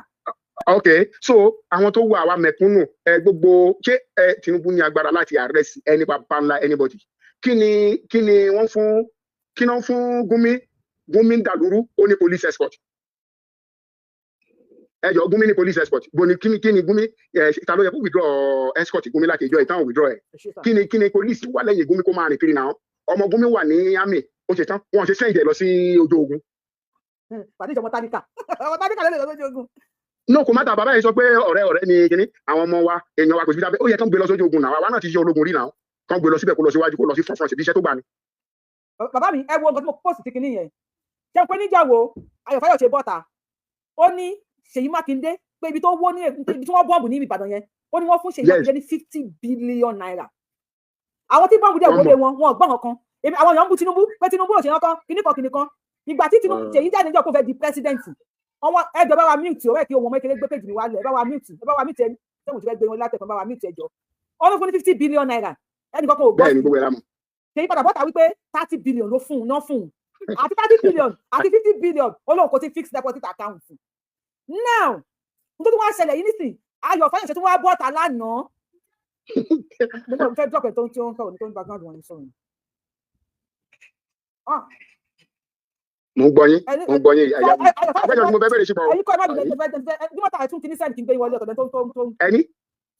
Ok, so àwọn tó wà, àwa mẹ̀kúnnù ẹ, gbogbo ṣé ẹ Tinubu ní agbára láti arrest ẹni bàbá ńlá anybody? Kí ni wọ́n fún, kí ni wọ́n fún Gumi? Gumi ń dàlúrú, ó ní police escort. Ẹ jọ, Gumi ní police escort boni. Kí ni Gumi ẹ, ta ló yẹ kó withdraw escort Gumi láti ìjọ ìtàn withdraw ẹ? Kí ni police wà lẹ́yìn Gumi kó máa rìn kiri náà? Ọmọ Gumi wà ní army, ó ṣe tán, wọn ṣe send ẹ lọ sí ojú ogun. Pàdé ìjọba tálíkà, ọmọ tálíkà ló lè lọ sójú ogun. No, kò má ta. Bàbá yìí sọ pé ọ̀rẹ́ ni kíní àwọn ọmọ wa, èèyàn wa, kò sí bí ó yẹ kán gbé lọ sójú ogun náà. Àwa náà ti ṣe ológun rí náà. Kán gbé lọ síbẹ̀, kó lọ síwájú, kó lọ sí front, ibi iṣẹ́ tó gbà ni. Bàbá mi, ẹ wo nǹkan tí mo post ti kinní yẹn. Ṣé pé níjà wo Ayọ̀ Fáyọ̀ṣe bọ́ta, ó ní Ṣèyí Mákindé pé ibi tó wó ní ibi tí wọ́n bọ́ǹbù ní Ìbàdàn yẹn, ó ní wọ́n fún Ṣèyí Mákindé ní ₦50 billion. Àwọn tí bọ́ǹbù dẹ̀ wọlé wọn, wọn ò gbọ́ nǹkan. Èmi, àwọn èèyàn ń bu Tinubu pé Tinubu ò ṣe nǹkan kíní kan kíní kan. Ìgbà tí Tinubu, Ṣèyí jáde níjọ́ kó fẹ́ di president, àwọn ẹjọ́ bá wa mute ọ̀rẹ́ kí ohun ọmọ kékeré gbé péjì mi wálẹ̀. Ẹ bá wa mute, ẹ bá wa mute. Ẹni tí mo ti fẹ́ gbé wọn látẹ̀kọ́, bá wa mute ẹjọ́. Wọ́n fún ní ₦50 billion, ẹnì kankan ò gbọ́. Bẹ́ẹ̀ ni, gbogbo ẹ̀ la mọ̀. Ṣèyí padà bọ́ta wípé 30 billion ló fún un náà, fún un àti 30 billion àti 50 billion, ó lóun kò sí fixed deposit account. Now, nítorí wọ́n á ṣẹlẹ̀ yìí nísìn, Ayọ̀ Fáyọ̀ṣe tí wọ́n á bọ́ta lánàá, mo náà fẹ́ drop ẹ̀ tó ń tí ó ń sọ̀rọ̀ ní tó ń background wọn sọ̀rọ̀. Ah, Mo ń gbọ́ yín, mo ń gbọ́ yín. Àyà mi abẹ́jọ́ tí mo fẹ́ bẹ̀rẹ̀ sí pọ̀. Ẹ̀yin kọ́, ẹ má bìí ẹ bí wọ́n ta ẹ̀tún kìíní sẹ́ẹ̀lì kí n gbé wọlé ọ̀tọ̀ tó. Ẹni.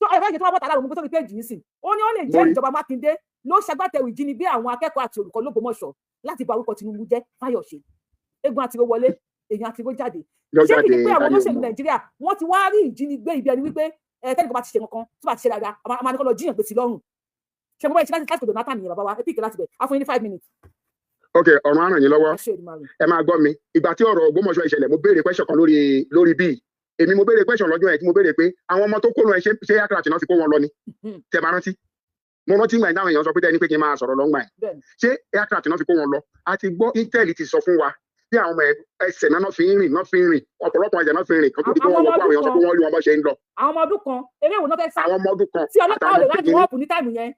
Tó Ayọ̀ Fáyọ̀ṣe tí wọ́n bọ́ta lánàá, mo gbé sórí péjì yìí sìn, ó ní ó lè jẹ́ ìjọba Mákindé ló ṣagbátẹrù ìjínigbé àwọn akẹ́kọ̀ọ́ àti olùkọ́ l'Ógbómọ̀ṣọ́ láti bà orúkọ Tinubu jẹ́. Fáyọ̀ṣe, eégún àtiró wọlé, èèyàn àtiró jáde. Ṣé kìí pé àwọn olóṣèlú Nàìjíríà, wọ́n ti wá rí ìjínigbé ibi ẹni wípé ẹ tẹ́nìkan bá ti ṣe nǹkan, tó bá ti ṣe dáadáa, a máa ní kó lọ jíyàn gbèsè lọ́rùn? Ṣe mo bá ṣe láti lásìkò Jonathan nìyẹn? Bàbá wa, ẹ pick láti bẹ̀ á fún yín ní 5 minutes. Ok, ọ̀run á ràn yín lọ́wọ́. Ẹ máa gbọ́ mi. Ìgbà tí ọ̀rọ̀ Ògbómọ̀ṣọ́ ìṣẹ̀lẹ̀, mo béèrè question kan lórí bíi èmi, mo béèrè question lọ́jọ́ yẹn tí mo béèrè pé àwọn ọmọ tó kó lọ ẹ, ṣé aircraft náà fi kó wọn lọ ni? Tẹ bá rántí, mo rántí ìgbà táwọn èèyàn sọ pé tẹ́ni pé kí n máa sọ̀rọ̀ lọ́ngbà ẹ̀, ṣé aircraft náà fi kó wọn lọ? A ti gbọ́, intel ti sọ fún wa bí àwọn ọmọ ẹsẹ̀ náà fi ń rìn, náà fi ń rìn, ọ̀pọ̀lọpọ̀ ẹsẹ̀ náà fi ń rìn kan tó di pé wọ́n wọ, àwọn èèyàn sọ pé wọ́n rí wọn bọ́ ṣe ń lọ. Àwọn ọmọ ọdún kan, eré ìwò náà fẹ́ sá? Àwọn ọmọ ọdún kan. Tí ọlọ́pàá ò lè ráàdì wọ́n ọ̀pù ní time yẹn.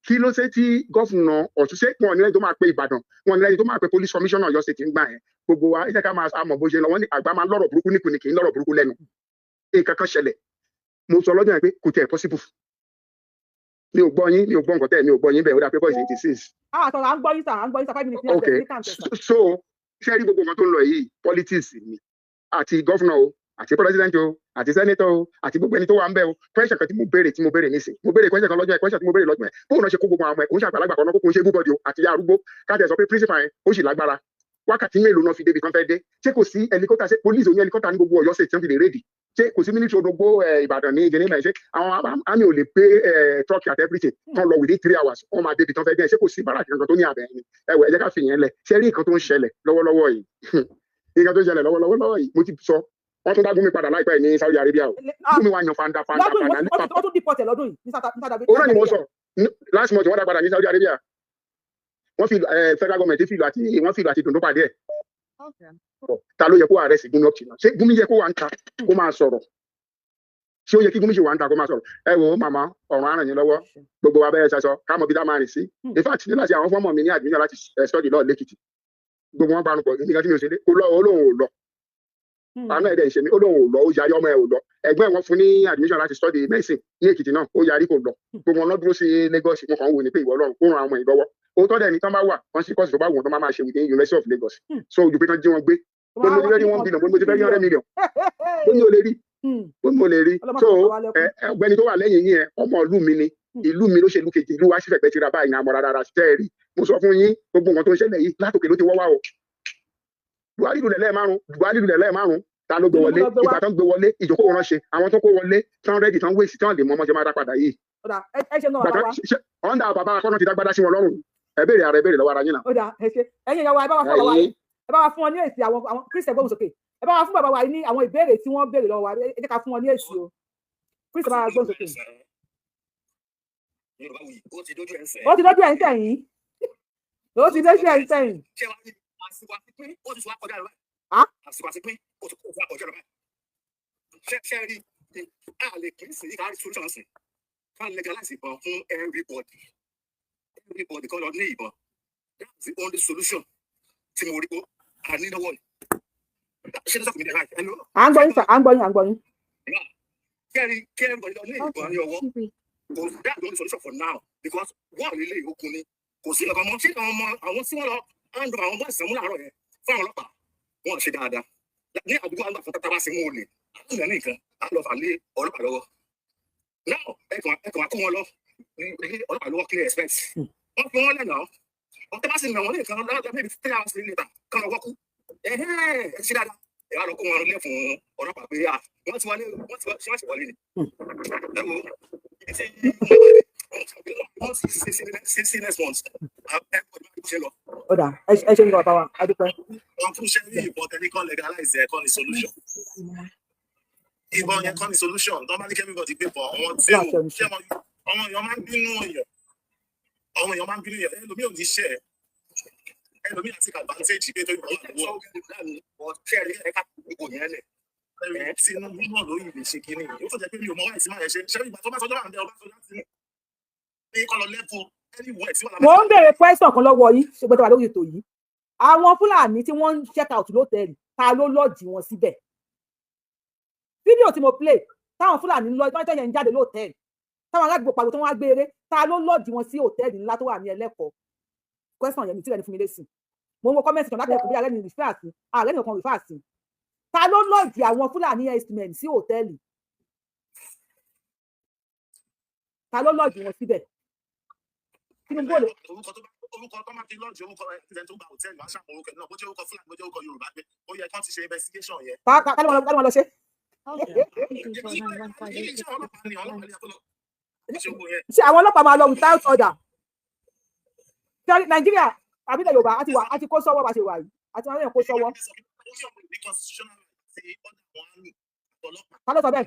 Kí ló ṣe tí governor Ọ̀ṣun ṣé wọn ní lẹ́yìn tó máa pe Ìbàdàn, wọn ní lẹ́yìn tó máa pe police commissioner Ọ̀yọ́ State ń gbà yẹn? Gbogbo wa, ẹ jẹ́ ká máa mọ̀ bó ṣe lọ. Wọ́n ní àgbà máa lọ́rọ̀ burúkú níkùn ní kì í lọ́rọ̀ burúkú lẹ́nu. Nǹkan kan ṣẹlẹ̀, mo sọ lọ́jọ́ yẹn pé kò tẹ̀ possible. Mi ò gbọ́ yín, mi ò gbọ́ nǹkan tẹ́, mi ò gbọ́ yín bẹ́ẹ̀. Ó dà pé voice 86. Ah, sọ̀rọ̀, à ń gbọ́ yín sà, à ń gbọ́ yín sà. 5 minutes ní àgbẹ̀ ní kàǹtẹ̀ sà. So ṣé rí gbogbo nǹkan tó ń lọ yìí, politics ni. Àti governor o, àti president o, àti senator o, àti gbogbo ẹni tó wà ń bẹ o. Question kan tí mo béèrè nísìn, mo béèrè question kan lọ́jọ́ yẹn, question tí mo béèrè lọ́jọ́ yẹn, bóun náà ṣe kó gbogbo àwọn ọmọ ẹ̀, kò ń ṣàgbàlagbà kan náà, kó ń ṣe everybody o, àti arúgbó, káàtì ẹ̀ sọ pé principal yẹn ó sì lágbára, wákàtí mélòó náà fi débi kan fẹ́ dé? Ṣé kò sí helicopter? Ṣé police ò ní helicopter ní gbogbo Ọ̀yọ́ State tí wọ́n fi lè raid? Ṣé kò sí military odogbo Ìbàdàn ní Ìgẹ̀nìmẹ̀? Ṣé àwọn army ò lè gbé truck at everything tán lọ within 3 hours, wọ́n máa débi tán fẹ́ dé? Ṣé kò sí barrack kankan tó ní abẹ́ ni? Ẹ wò, ẹ jẹ́ ká fi yẹn lẹ̀. Ṣé rí nǹkan tó ń ṣẹlẹ̀ lọ́wọ́lọ́wọ́ yìí, nǹkan tó ń ṣẹlẹ̀ lọ́wọ́lọ́wọ́ lọ́wọ́ yìí, mo ti sọ, wọ́n tún dá Gumi padà láìpẹ́ ní Saudi Arabia o. Gumi wa yan fanda fanda lọ́dún fanda yìí, wọ́n tún deport ẹ̀ lọ́dún yìí ní Saudi Arabia. Òun náà ni mo sọ. Last month, wọ́n dá padà ní Saudi Arabia. Wọ́n fi federal government fi ìlú àti wọ́n fi ìlú àti dùndún pàdé ẹ̀. Ta ló yẹ kó arrest Gumi up till now? Ṣé Gumi yẹ kó wà ń ta kó máa sọ̀rọ̀? Ṣé ó yẹ kí Gumi ṣe wà ń ta kó máa sọ̀rọ̀? Ẹ wo màmá, ọ̀run á ràn yín lọ́wọ́. Gbogbo wa bẹ́ẹ̀ ṣaṣọ ká mọ̀ bí dá máa rìn sí. In fact, nígbà tí àwọn fọ́mọ mi ní admission láti study law lẹ́kìtì, gbogbo wọn parun pọ̀ nígbà tí mi ò ṣe dé kó lọ, ó lóun ò lọ. Àánú ẹ̀dẹ̀ ìṣe mi, ó lóun ò lọ, ó yarí, ọmọ ẹ̀ ò lọ. Ẹ̀gbọ́n ẹ̀, wọ́n fún ní admission láti study medicine ní Èkìtì náà, ó yarí, kò lọ. Gbogbo wọn lọ dúró sí Lagos. Mo kàn ń wò ní pé ìwọ Ọlọ́run kó ran àwọn ìlọ́wọ́. Òótọ́ dẹ̀ ni, tán bá wà, wọ́n ṣe course tó bá wù wọ́n tó máa máa ṣe within University of Lagos. So ojú pé tán jí wọn gbé, bó ní mo ti fẹ́ rí 1 billion, bó ní mo ti fẹ́ rí 100 million, bó ní o lè rí, bó ní mo lè rí. So ọ̀gbẹ́ni tó wà lẹ́yìn yín ẹ, ọmọ ìlú mi ni, ìlú mi ló ṣe ìlú kejì, ìlú wa sì fẹ̀gbẹ́ tira báyìí ní àmọ́ rárá. Tẹ́ ẹ rí, mo sọ fún yín, gbogbo nǹkan tó ń ṣẹlẹ̀ yìí, látòkè ló ti wọ́ wá o. Buhari lulẹ̀ lẹ́ẹ̀márùn, Buhari lulẹ̀ lẹ́ẹ̀márùn. Ta ló gbé wọlé? Ìgbà tó ń gbé wọlé, ìjókòó wọn ṣe, àwọn tó kó wọlé tán ready, tán wéèsì, tán lè mọ ọmọ ṣe máa dá padà yìí. Ẹ ṣe náà, bàbá wa. Ọ̀ndà bàbá akọ́nà ti dágbádá sí wọn lọ́rùn. Ẹ béèrè ara, ẹ béèrè lọ́wọ́ ara yín náà. Ó dà, ẹ ṣe. Ẹ̀yin ìyàwó, ẹ bá wa fún bàbá wa, ẹ bá wa fún wọn ní èsì. Àwọn Christian, gbóhùn sókè. Ẹ bá wa fún bàbá wa ní àwọn ìbéèrè tí wọ́n béèrè lọ́wọ́ wa. Ẹ jẹ́ ká fún wọn ní èsì o. Christian, bá wa gbóhùn sókè. Ó ti dójú ẹ̀ ń sẹ́. Ó ti dójú ẹ̀ ń sẹ́yìn, ó ti dójú ẹ̀ ń sẹ́yìn. Ṣé wàá rí àsìkò àti pín, ó ti sọ akọjá lọ báyìí. Àsìkò àti pín, ó ti kó akọjá lọ báyìí. Ṣé rí, a lè pín sí ká rí solution sí ká legalize ìbọn fún everybody, everybody kọ́ lọ ní ìbọn. That's the only solution tí mo rí pé a ní lọ́wọ́ yìí. Ṣé ní sọ́kùnrin dẹ̀ láì? À ń gbọ́ yín sà, à ń gbọ́ yín, à ń gbọ́ yín. Kẹ́rí kẹ́rí lọ ní ìbọn ní ọwọ́ kò, that's the only solution for now, because wọ́n lè okun ni kò sí nǹkan mọ́. Ṣé àwọn ọmọ àwọn tí wọ́n lọ hand over àwọn boys mú láàárọ̀ yẹn fún àwọn ọlọ́pàá, wọ́n ṣe dáadáa ní àdúgbò àgbà fún tata bá ṣe mú olè àtúnyẹ̀ ní nǹkan á lọ fà lé ọlọ́pàá lọ́wọ́. Now ẹ̀kan kó wọn lọ lé ọlọ́pàá lọ́wọ́, clear expect wọ́n fi wọ́n lẹ́nà wọ́n tẹ́ bá sì nà wọ́n ní nǹkan lọ́dọ̀, maybe 3 hours later kán lọ wọ́kú. Ẹ̀hẹ́n, ẹ ṣe dáadáa, ẹ wá lọ kó wọn lé fún ọlọ́pàá pé à wọ́n ti wọlé, wọ́n ti ṣe, wọ́n ti wọlé ni. Ẹ wo ibi tí wọ́n ti ṣe sí next month, ẹ ṣe lọ. Ó dà, ẹ ṣe ní bàbá wa, a dúpẹ́. Wọn fún ṣe rí ìbọn tẹni kan legalize ẹ kọ́ ni solution. Ìbọn yẹn kọ́ ni solution. Normally everybody gbé bọ̀ àwọn tí ò ṣé wọn, àwọn èèyàn máa ń bínú èèyàn, àwọn èèyàn máa ń bínú èèyàn. Ẹlòmíì ò ní ṣe ẹ, ẹlòmíì àti advantage pé tó ìbọn lọ́wọ́. Ṣé ẹ rí ẹ̀ka gbogbo yẹn lẹ̀? Tinubu náà ló yìí lè ṣe kínní ó tó jẹ́ pé mi ò mọ wáyé tí máa yẹ ṣe ṣé ìgbà tó bá sọjọ́ wà ń bẹ Ọbásanjọ́ ti ní kọ́ lọ lẹ́bù anywhere tí wọ́n Mo ń béèrè question kan lọ́wọ́ yín. Ṣe gbọ́dọ̀ wà lórí ètò yìí, àwọn Fúlàní tí wọ́n ń check out lótẹ́ẹ̀lì, ta ló lodge wọn síbẹ̀? Fídíò tí mo play táwọn Fúlàní ń lọ tí wọ́n ń jáde lótẹ́ẹ̀lì, táwọn aládùúgbò pariwo tí wọ́n wá gbé eré, ta ló lodge wọn sí òtẹ́ẹ̀lì ńlá tó wà ní Ẹlẹ́kọ̀ọ́? Question yẹn mi tí rẹ̀ ní fún mi lésì. Mo ń wo comment kan láti ẹ̀kọ́ bí alẹ́ ní refer sí ààrẹ nìkan, refer sí. Ta ló lodge àwọn Fúlàní herdsmen sí òtẹ́ẹ̀lì? Ta ló lodge wọn síbẹ̀? Tinubu ò lè. Orúkọ tó máa fi lodge, orúkọ ẹ̀ tó gba hòtẹ́ẹ̀lì wá ṣàmù orúkọ ẹ̀ náà, bó jẹ́ orúkọ Fúlàní, bó jẹ́ orúkọ Yorùbá, pé ó yẹ kán ti ṣe investigation yẹn. Ta ló wọn lọ ṣe? Iṣẹ́ ọlọ́pàá ni, ọlọ́pàá ni àtọ́lọ́ ṣe owó yẹn. Ṣé àwọn ọlọ́pàá máa lọ without order? Ṣé Nàìjíríà àbílẹ̀ Yorùbá á ti wà á ti kó sọ́wọ́ bá ṣe wà yìí àti wọn yẹn kó sọ́wọ́? Ta ló sọ bẹ́ẹ̀?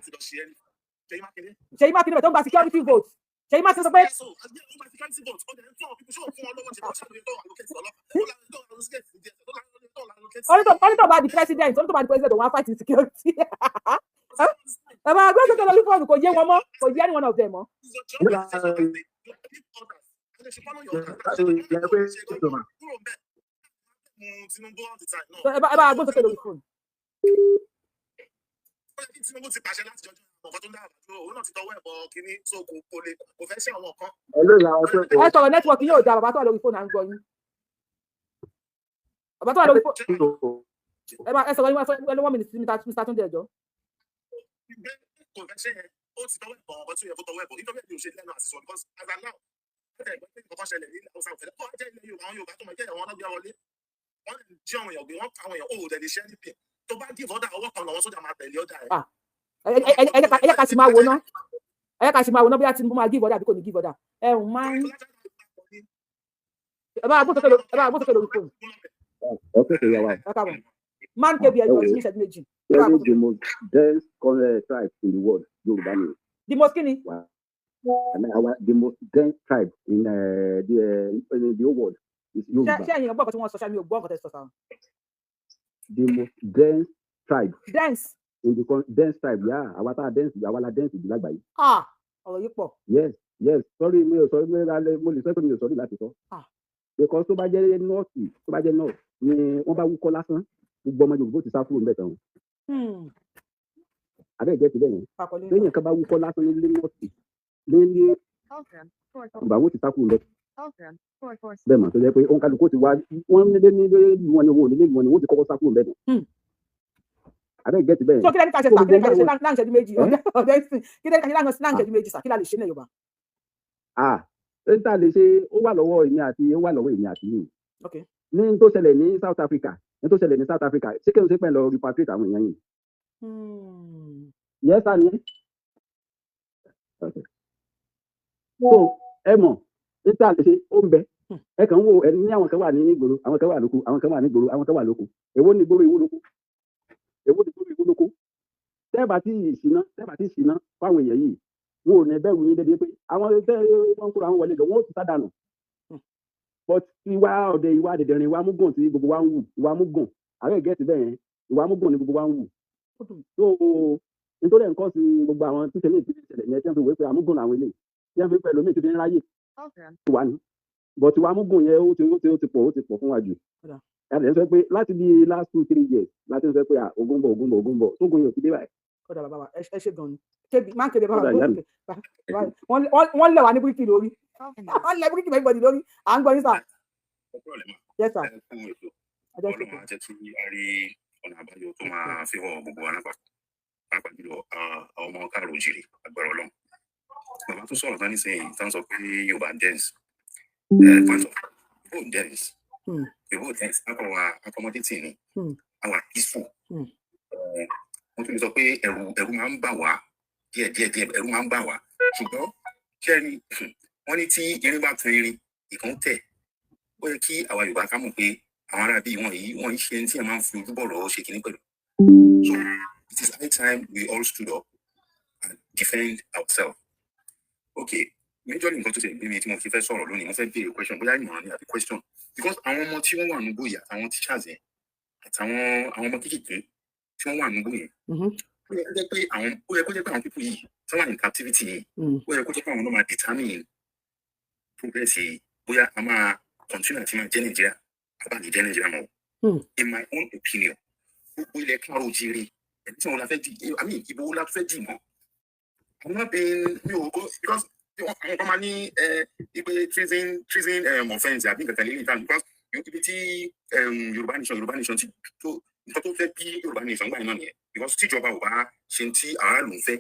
Ṣèyí Mákindé tó ń gba security vote. Ṣèyí Mákindé sọ pé onítọ̀ bá di president, onítọ̀ bá di president, òun á fight insecurity. Ẹ máa gbé sókè lórí fóònù, kò yé wọn mọ́, kò yé any one of them mọ́. Ẹ bá gbé sókè lórí fóònù. Tinubu ti pàṣẹ láti jọjọ nǹkan tó ń dáàbò dúró, òun náà ti tọwọ́ ẹ̀ bọ kínní tó kò lè kò fẹ́ ṣe àwọn kan. Ẹ sọ̀rọ̀, network yóò da. Bàbá tó wà lórí fóònù, à ń gbọ́ yín. Bàbá tó wà lórí fóònù, ẹ bá ẹ sọ̀rọ̀ yín wá ẹ lọ́wọ́ mi ní Mr. Tunde ẹ̀jọ́. Kò fẹ́ ṣe yẹn, ó ti tọwọ́ ẹ̀ bọ̀ nǹkan tó yẹ kó tọwọ́ ẹ̀ bọ̀, nítorí ẹ̀ ní òṣèlú lẹ́nu àti sọ, because as at now ẹ̀ gbọ́ pé nǹkan kan ṣẹlẹ̀ ní Haúsá òfin kó jẹ́ ilẹ̀ Yorùbá, àwọn Yorùbá tó máa jẹ́ àwọn ọlọ́gbẹ́ wọlé, wọ́n lè jí àwọn èèyàn gbé, wọ́n pa àwọn èèyàn, ó dẹ̀ lè ṣe anything. Tó bá give order, ọwọ́ kan làwọn sójà máa tẹ̀lé order ẹ̀. Ẹ jẹ́ ká sì máa wò ná, ẹ jẹ́ ká sì máa wò ná bóyá Tinubu máa give order àbí kò ní give order. Ẹ ń máa ń ẹ bá gbósókè lórí fóònù. Ọkọ tó yà wá. Ẹ káàbọ̀, man kb, ẹjọ tí ní ìṣẹ́jú 2. Ẹ bá Very the most dense tribe in the world, Yorùbá ni. The most kini? Wow. And our the most dense tribe in the whole world is Ṣé Yorùbá. Ṣé ẹ̀yin gbọ́ nǹkan tí wọ́n sọ? Ṣáà mi ò gbọ́ nǹkan tẹ́ sọ sáà. The most dense tribe Dense. in the dense tribe, yeah. Àwa tá a dense, àwa la dense jù lágbàáyé. Ah, ọ̀rọ̀ yìí pọ̀. Yes, sorry, mi ò sọ mi lálẹ́, mo lè sọ pé mi ò sọrí láti sọ. Ah. Because tó bá jẹ́ north, tó bá jẹ́ north ni wọ́n bá wúkọ́ lásán, gbogbo ọmọ Yorùbá ó ti sá kúrò níbẹ̀ tán. Abẹ́ ìjẹ́ ti bẹ́ẹ̀ yẹn. Papọ̀ lórí. Téèyàn kan bá wúkọ́ lásán nílé north, nílé Yorùbá, wọ́n ti sá kúrò níbẹ̀. Bẹ́ẹ̀ mọ̀ tó jẹ́ pé òun kálukú ti wá wọ́n nílé nílé wọn ni wọn ò nílé wọn ni wọ́n ti kọ́kọ́ sá kúrò níbẹ̀ tán. Abẹ́ ìjẹ́ ti bẹ́ẹ̀ So yẹn. kí lẹ́ni ká ṣe So sà? Kí lẹ́ni ká gbogbo ṣe àwọn láǹ ìṣẹ́jú 2? Ẹ́ Ọ̀dẹ́ sìn, kí lẹ́ni ká ṣe láǹ ìṣẹ́jú 2 sà? Kí la lè ṣe ní Yorùbá? Ah, ṣé tá a lè ṣe, ó wà lọ́wọ́ èmi àti ó wà lọ́wọ́ èmi àti yìí. Ní tó ṣẹlẹ̀ ní South Africa, ní tó ṣẹlẹ̀ ní South Africa, ṣé kí n ṣe pẹ́ lọ repatriate àwọn èèyàn yìí? Yes, sir, ni. Okay. So ẹ mọ̀ ní tá a lè ṣe, ó ń bẹ. Ẹ kàn ń wo ẹ ní àwọn kan wà ní ìgboro, àwọn kan wà lóko, àwọn kan wà ní ìgboro, àwọn kan wà lóko. Èwo ní ìgboro, èwo lóko? Èwo ní ìgboro, èwo lóko? Tẹ́ẹ̀bà tí ìṣìná, tẹ́ẹ̀bà tí ìṣìná fáwọn èèyàn yìí, wọn ò ní bẹ̀rù yín débi pé àwọn tẹ́ wọ́n ń kóra àwọn wọlé lọ, wọn ò ti sá dànù. But ìwà ọ̀dẹ̀, ìwà dẹ̀dẹ̀rìn, ìwà amúgùn tí gbogbo wa ń wù, ìwà amúgùn ààrẹ gẹ̀ẹ́sì bẹ́ẹ̀ yẹn, ìwà amúgùn ni gbogbo wa ń wù. So nítorí nǹkan sí gbogbo àwọn tí tẹ̀lé ìtìlẹ̀ ìṣẹ̀lẹ̀ yẹn tí wọ́n fi wé pé amúgùn làwọn eléyìí, tí wọ́n fi pẹ̀lú mi ti fi ń ráyè wà ní, but ìwà amúgùn yẹn ó ti pọ̀, ó ti pọ̀ fún wa jù. Ẹ lè sọ pé láti bí last 2-3 years láti sọ pé ogun bọ̀, ogun bọ̀, ogun bọ̀, tógun yóò ti dé báyìí. Kódà bàbá wa, ẹ ṣe gan ni. Kébi máa ń kéde bàbá Ó dà, ìyá mi. wọ́n lẹ̀ wá ní bíríkì lórí, wọ́n lẹ̀ bíríkì mẹ́gbọ̀dì lórí. À ń gbọ́ yín, sir. Yes, sir. Ẹ kú ètò. Ọjọ́ Ọlọ́run á jẹ́ kí a rí ọ̀nà àbáyọ tó máa fi hàn gbogbo wa náà, pàápàá jùlọ àwọn ọmọ káàrọ̀ òjìrì. Agbára Ọlọ́run. Bàbá tó sọ̀rọ̀ tán nísìnyí tán sọ pé Yorùbá dense, point of Yorùbá dense, Yorùbá dense, akọ wa accommodating ni, àwa peaceful. Mo tún lè sọ pé ẹ̀rù máa ń bà wá díẹ̀ díẹ̀ díẹ̀, ẹ̀rù máa ń bà wá. Ṣùgbọ́n ṣẹ́ni wọ́n ní tí irin bá tan irin ìkan tẹ̀, ó yẹ kí àwa Yorùbá ká mọ̀ pé àwọn ará bíi wọn yìí, wọ́n ń ṣe ẹni tí ẹ máa ń fi ojú bọ̀rọ̀ ṣe kínní pẹ̀lú. So it is high time we all stood up and defend ourselves. Okay, majorly nǹkan tó ṣe gbé mi tí mo fi fẹ́ sọ̀rọ̀ lónìí, mo fẹ́ béèrè question, bóyá ìmọ̀ràn ni àbí question, because àwọn ọmọ tí wọ́n wà nígbò yìí, àtàwọn teachers yẹn, àtàwọn àwọn ọmọ kéékèèké tí wọ́n wà nígbò yẹn, ó yẹ kó jẹ́ pé àwọn people yìí tí wọ́n wà ní captivity yìí, ó yẹ kó jẹ́ pé àwọn náà máa determine progress yìí, bóyá a máa continue àti máa jẹ́ Nàìjíríà àbá lè jẹ́ Nàìjíríà mọ́. In my own opinion, gbogbo ilẹ̀ káàró jíire ẹni tí wọn la fẹ́ di, I mean, ìbò wo la fẹ́ dì mọ́? I'm not being, mi ò go, because àwọn kan máa ní ẹ ipe treason offence àbí nǹkan kan lè ní, because ibi tí Yorùbá nation ti tó nǹkan tó fẹ́ bí Yorùbá nation gbà yín náà nìyẹn, because tíjọba ò bá ṣe tí aráàlú ń fẹ́,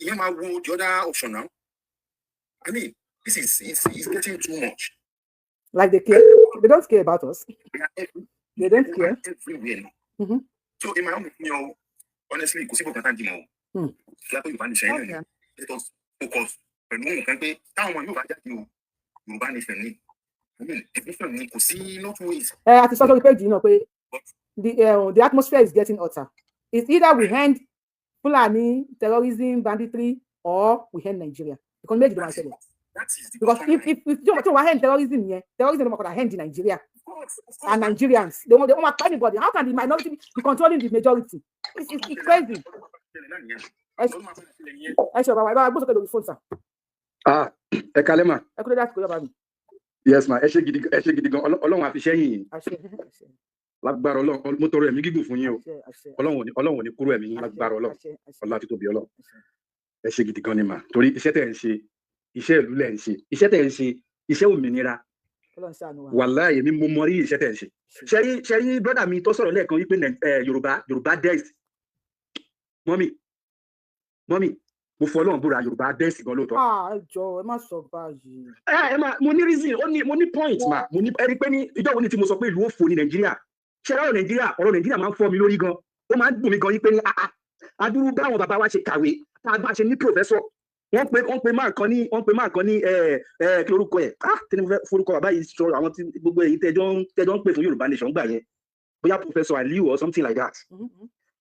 ìyẹn máa wo the other option now. I mean, this is it's getting too much. Like they care? They don't care about us. They are They don't care. everywhere now. So in my own opinion, honestly, kò sí bò kan tá à ń dì mọ́ o. Kí á pé Yorùbá nation yẹn náà ni, let us focus pẹ̀lú nǹkan pé táwọn ọmọ yóò bá jáde o, Yorùbá nation ni, I mean, division ni, kò sí no two ways. Ẹ a ti sọ sórí péjì náà pé the atmosphere is getting hotter. It's either we end Fulani terrorism, banditry, or we end Nigeria. Because méjì ló máa ṣẹlẹ̀. Because if tí wọ́n end terrorism yẹn, terrorism ló máa padà end Nigeria and Nigerians. They won't want anybody. How can the minority be controlling the majority? It's crazy. Ẹ ṣe, bàbá, ẹ bá wa gbósókè lórí fóònù, sir. Ah, ẹ kalẹ́ mà. Ẹ kúrò láti kó yọba mi. Yes ma, ẹ ṣe gidi, ẹ ṣe gidi gan. Ọlọ́run àfiṣẹ́yìn yìí. Àṣẹ, àṣẹ. Lágbára Ọlọ́run, mo tọrọ ẹ̀mí gígùn fún yín o. Àṣẹ, àṣẹ. Ọlọ́run ò ní kúrò ẹ̀mí yín lágbára Ọlọ́run. Àṣẹ, àṣẹ. Ọlá títóbi Ọlọ́run. Ẹ ṣe gidi gan ni mà, torí iṣẹ́ tẹ̀ ń ṣe, iṣẹ́ ìlú lẹ̀ ń ṣe, iṣẹ́ tẹ̀ ń ṣe, iṣẹ́ òmìnira. Ọlọ́run ṣàánú wa. Wàláhì, èmi mo mọ rírì iṣẹ́ tẹ̀ ń ṣe. Ṣẹ́rí brother mi tó sọ̀rọ̀ lẹ́ẹ̀kan wípé Yorùbá dense. Mummy, mummy, mo fọ Ọlọ́run búra, Yorùbá dense gan lóòótọ́. Ah, ẹ jọ̀ọ́, ẹ má sọ báyìí. Ẹ máa, mo ní reason, ó ní mo ní point ma, mo ní. Ẹ rí i pé ní ìjọ wo ni tí mo sọ pé ìlú òfò ní Nàìjíríà? Ṣé ọ̀rọ̀ Nàìjíríà máa ń fọ́ mi lórí gan, ó máa ń dùn mí gan yí pé ní ah ah, adúrú báwọn bàbá wa ṣe kàwé, tá a bá ṣe ní professor, wọ́n pe máa kan ní ẹ ẹ kí lorúkọ ẹ? Ah, kí ni mo fẹ́ forúkọ bàbá yìí sọ? Àwọn tí gbogbo èyí tẹjọ ń pè fún Yorùbá nation gbà yẹn, bóyá Professor Aliyu or something like that.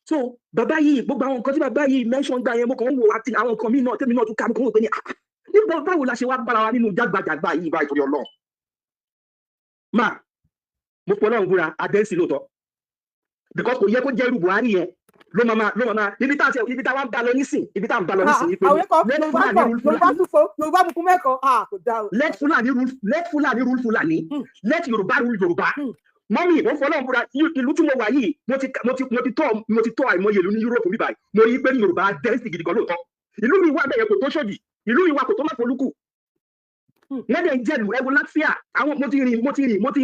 So bàbá yìí, gbogbo àwọn nǹkan tí bàbá yìí mention gbà yẹn, mo kàn ń wo àti àwọn nǹkan míì náà tẹ́mi náà tún ká, mo kàn ń wò pé ní ah, nígbà báwo la ṣe wá bára wa nínú jágbajàgba yìí báyìí? Torí Ọlọ́run máa, mo fọ Ọlọ́run búra, a dense lóòótọ́, because kò yẹ kó jẹ́ irú Buhari yẹn ló máa ibi tá a wá ń bá lọ nísìn, ibi tá a ń bá lọ nísìn ni pé Àwọn ẹ̀kọ́ let Yorùbá Fulani pọ̀ rule Yorùbá Fulani. tún fo Yorùbá mú kún mẹ́kọ̀ọ́, ah, kò dáa o. Let Fulani rule Fulani, let Yorùbá rule Yorùbá. Mummy, mo fọlọ́run búra, ìlú tí mo wà yìí, mo ti tọ́ àìmọye ìlú ní Europe bíbáyìí, mo rí i pé ní Yorùbá dense gidi gan lóòótọ́. Ìlú mi wà bẹ́ẹ̀ kò tó Ṣòdì, ìlú mi wà kò tó Máfolúkù, wọ́n dẹ̀ ń jẹ́lu. Ẹ wo Latvia. Àwọn mo ti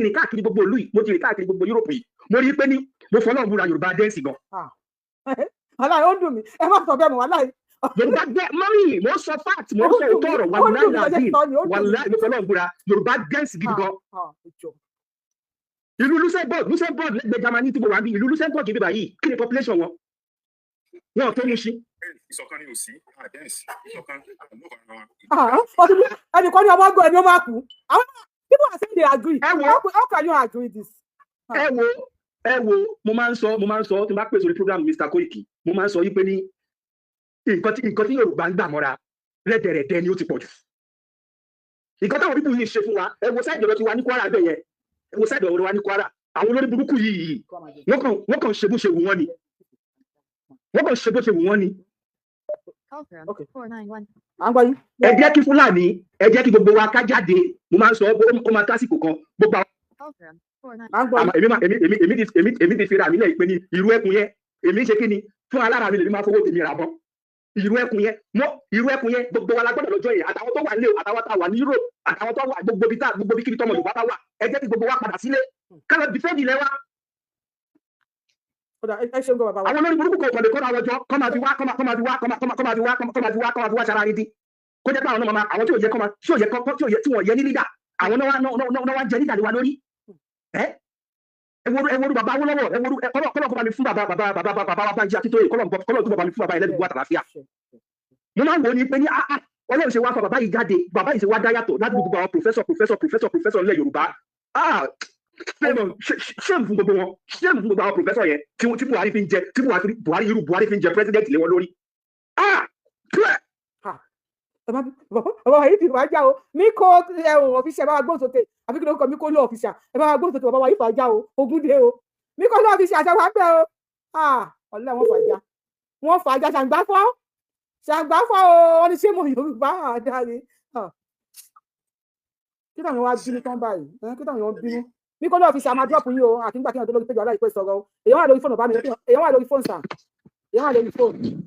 rìn káàkiri gbogbo ìlú yìí, mo ti rìn káàkiri gbogbo Europe yìí, mo rí i pé ní, mo fọlọ́run búra, Yorùbá dense gan. Wàláhì, ó ń dùn mí, ẹ má sọ bẹ́ẹ̀ mọ́, wàláhì. Yorùbá dẹ́, mummy, mo sọ fact, mo sọ òótọ́ ọ̀rọ̀. Ó ń dùn mí wàláhì bọ́jẹ́ làbí sọ ni, ó ń dùn mí. Wàláhì, mo fọlọ́run búra, Yorùbá dense gidi gan. Ah, ẹ jọ̀ọ́. Ìlú Luxembourg lẹ́gbẹ̀ẹ́ Germany tí mo wà bí, ìlú Luxembourg bí báyìí, kí ni population wọn? Wọn ò tó Mushin. Ìṣọ̀kan ni ò sí, a dense, ìṣọ̀kan àlọ́ ara wa. Ah, ọdún ẹnìkan ní ọmọ ọgbọ́n ẹni ó máa kú. Àwọn people are saying they agree. How can you agree this? Ẹ wo, mo máa ń sọ tí n bá pè sórí program Mr Koiki, mo máa ń sọ yí pé ní nǹkan tí Yorùbá ń gbà mọ́ra rẹ́dẹ̀rẹ̀dẹ̀ ni, ó ti pọ̀ jù. Nǹkan táwọn people yìí ṣe fún wa, ẹ wo side ọ̀dọ̀ tiwa ní Kwara bẹ́ẹ̀ yẹn, ẹ wo side ọ̀dọ̀ wa ní Kwara, àwọn olórí burúkú yìí, wọ́n kàn ṣe bó ṣe wù wọ́n ni, wọ́n kàn ṣe bó ṣe wù wọ́n ni. À ń gbọ́ yín. Ẹ jẹ́ kí Fúlàní, ẹ jẹ́ kí gbogbo wa ká jáde. Mo máa ń sọ, ó máa tásìkò kan, gbogbo àwọn À ń gbọ́ yín. Àmọ́ èmi máa èmi èmi èmi ti èmi èmi ti fira mi lẹ́yìn pé ní irú ẹkùn yẹn, èmi ṣe kí ni Fún alára mi lèmi máa fowó tèmi rà bọ́n ìrú ẹkùn yẹn mọ. Ìrú ẹkùn yẹn, gbogbo wa la gbọ́dọ̀ lọ́jọ́ yẹn, àtàwọn tó wà nílé o, àtàwọn tá a wà ní Europe, àtàwọn tó wà gbogbo bí tá gbogbo bí kíbi tọmọ Yorùbá bá wà, ẹ jẹ́ kí gbogbo wa padà sílé, ká lọ defend ilẹ̀ wa. Ó dà, ẹ ṣeun gan, bàbá wa. Àwọn olórí burúkú kò kàn lè kóra wọn jọ, kọ́ máa fi wá kọ́ máa fi wá kọ́ máa fi wá kọ́ máa fi wá kọ́ máa fi wá sara rídín, kó jẹ́ pé àwọn náà máa, àwọn tí ò yẹ kọ́ máa, tí ò yẹ kọ́, tí ò yẹ, tí wọ́n yẹ ní leader, àwọn náà wá ń jẹ leader lé wa lórí. Ẹ wo bàbá Awólọ́wọ̀, ẹ wo kọ́lọ̀ kọ́ bá mi fún bàbá bàbá bàbá bàbá wa Bánjí Akíntóyè, kọ́lọ̀ tó bàbá mi fún bàbá ẹlẹ́dùn àtàlàfíà. Mo máa ń wò ó ní pé ní ah ah, Ọlọ́run ṣe wá fa bàbá yìí jáde, bàbá yìí ṣe wá dá yàtọ̀ láti gbogbo àwọn professor, professor, professor, professor nílẹ̀ Yorùbá. Ah, shame fún gbogbo wọn, shame fún gbogbo àwọn professor yẹn tí Buhari fi ń jẹ, tí Buhari irú Buhari fi ń jẹ president lé wọn lórí. Ah, clear. Bàbá wa yìí ti fàájà o. Mi kò ẹ̀hún official, ẹ bá wa gbóhùn sókè. Àbí kí ló kọ? Mi kò lọ official, ẹ bá wa gbóhùn sókè. Bàbá wa yìí fàájà o, ogun dé o. Mi kò lọ official, àṣà wa bẹ́ẹ̀ o. Ah, ọ̀lẹ́ wọn fàájà, wọn fàájà. Ṣàǹgbá fọ́, ṣàǹgbá fọ́ o. Wọ́n ní ṣé mo Yorùbá àdáre kí táwọn wá bínú tán báyìí? Kí táwọn wá bínú? Mi kò lọ official, máa drop yín o. Àti nígbà tí wọn tó lórí péjọ aláìpẹ́ sọ̀rọ̀ o. Èèyàn wà lórí fóònù bá mi, èèyàn wà lórí fóònù sà, èèyàn wà lórí fóònù.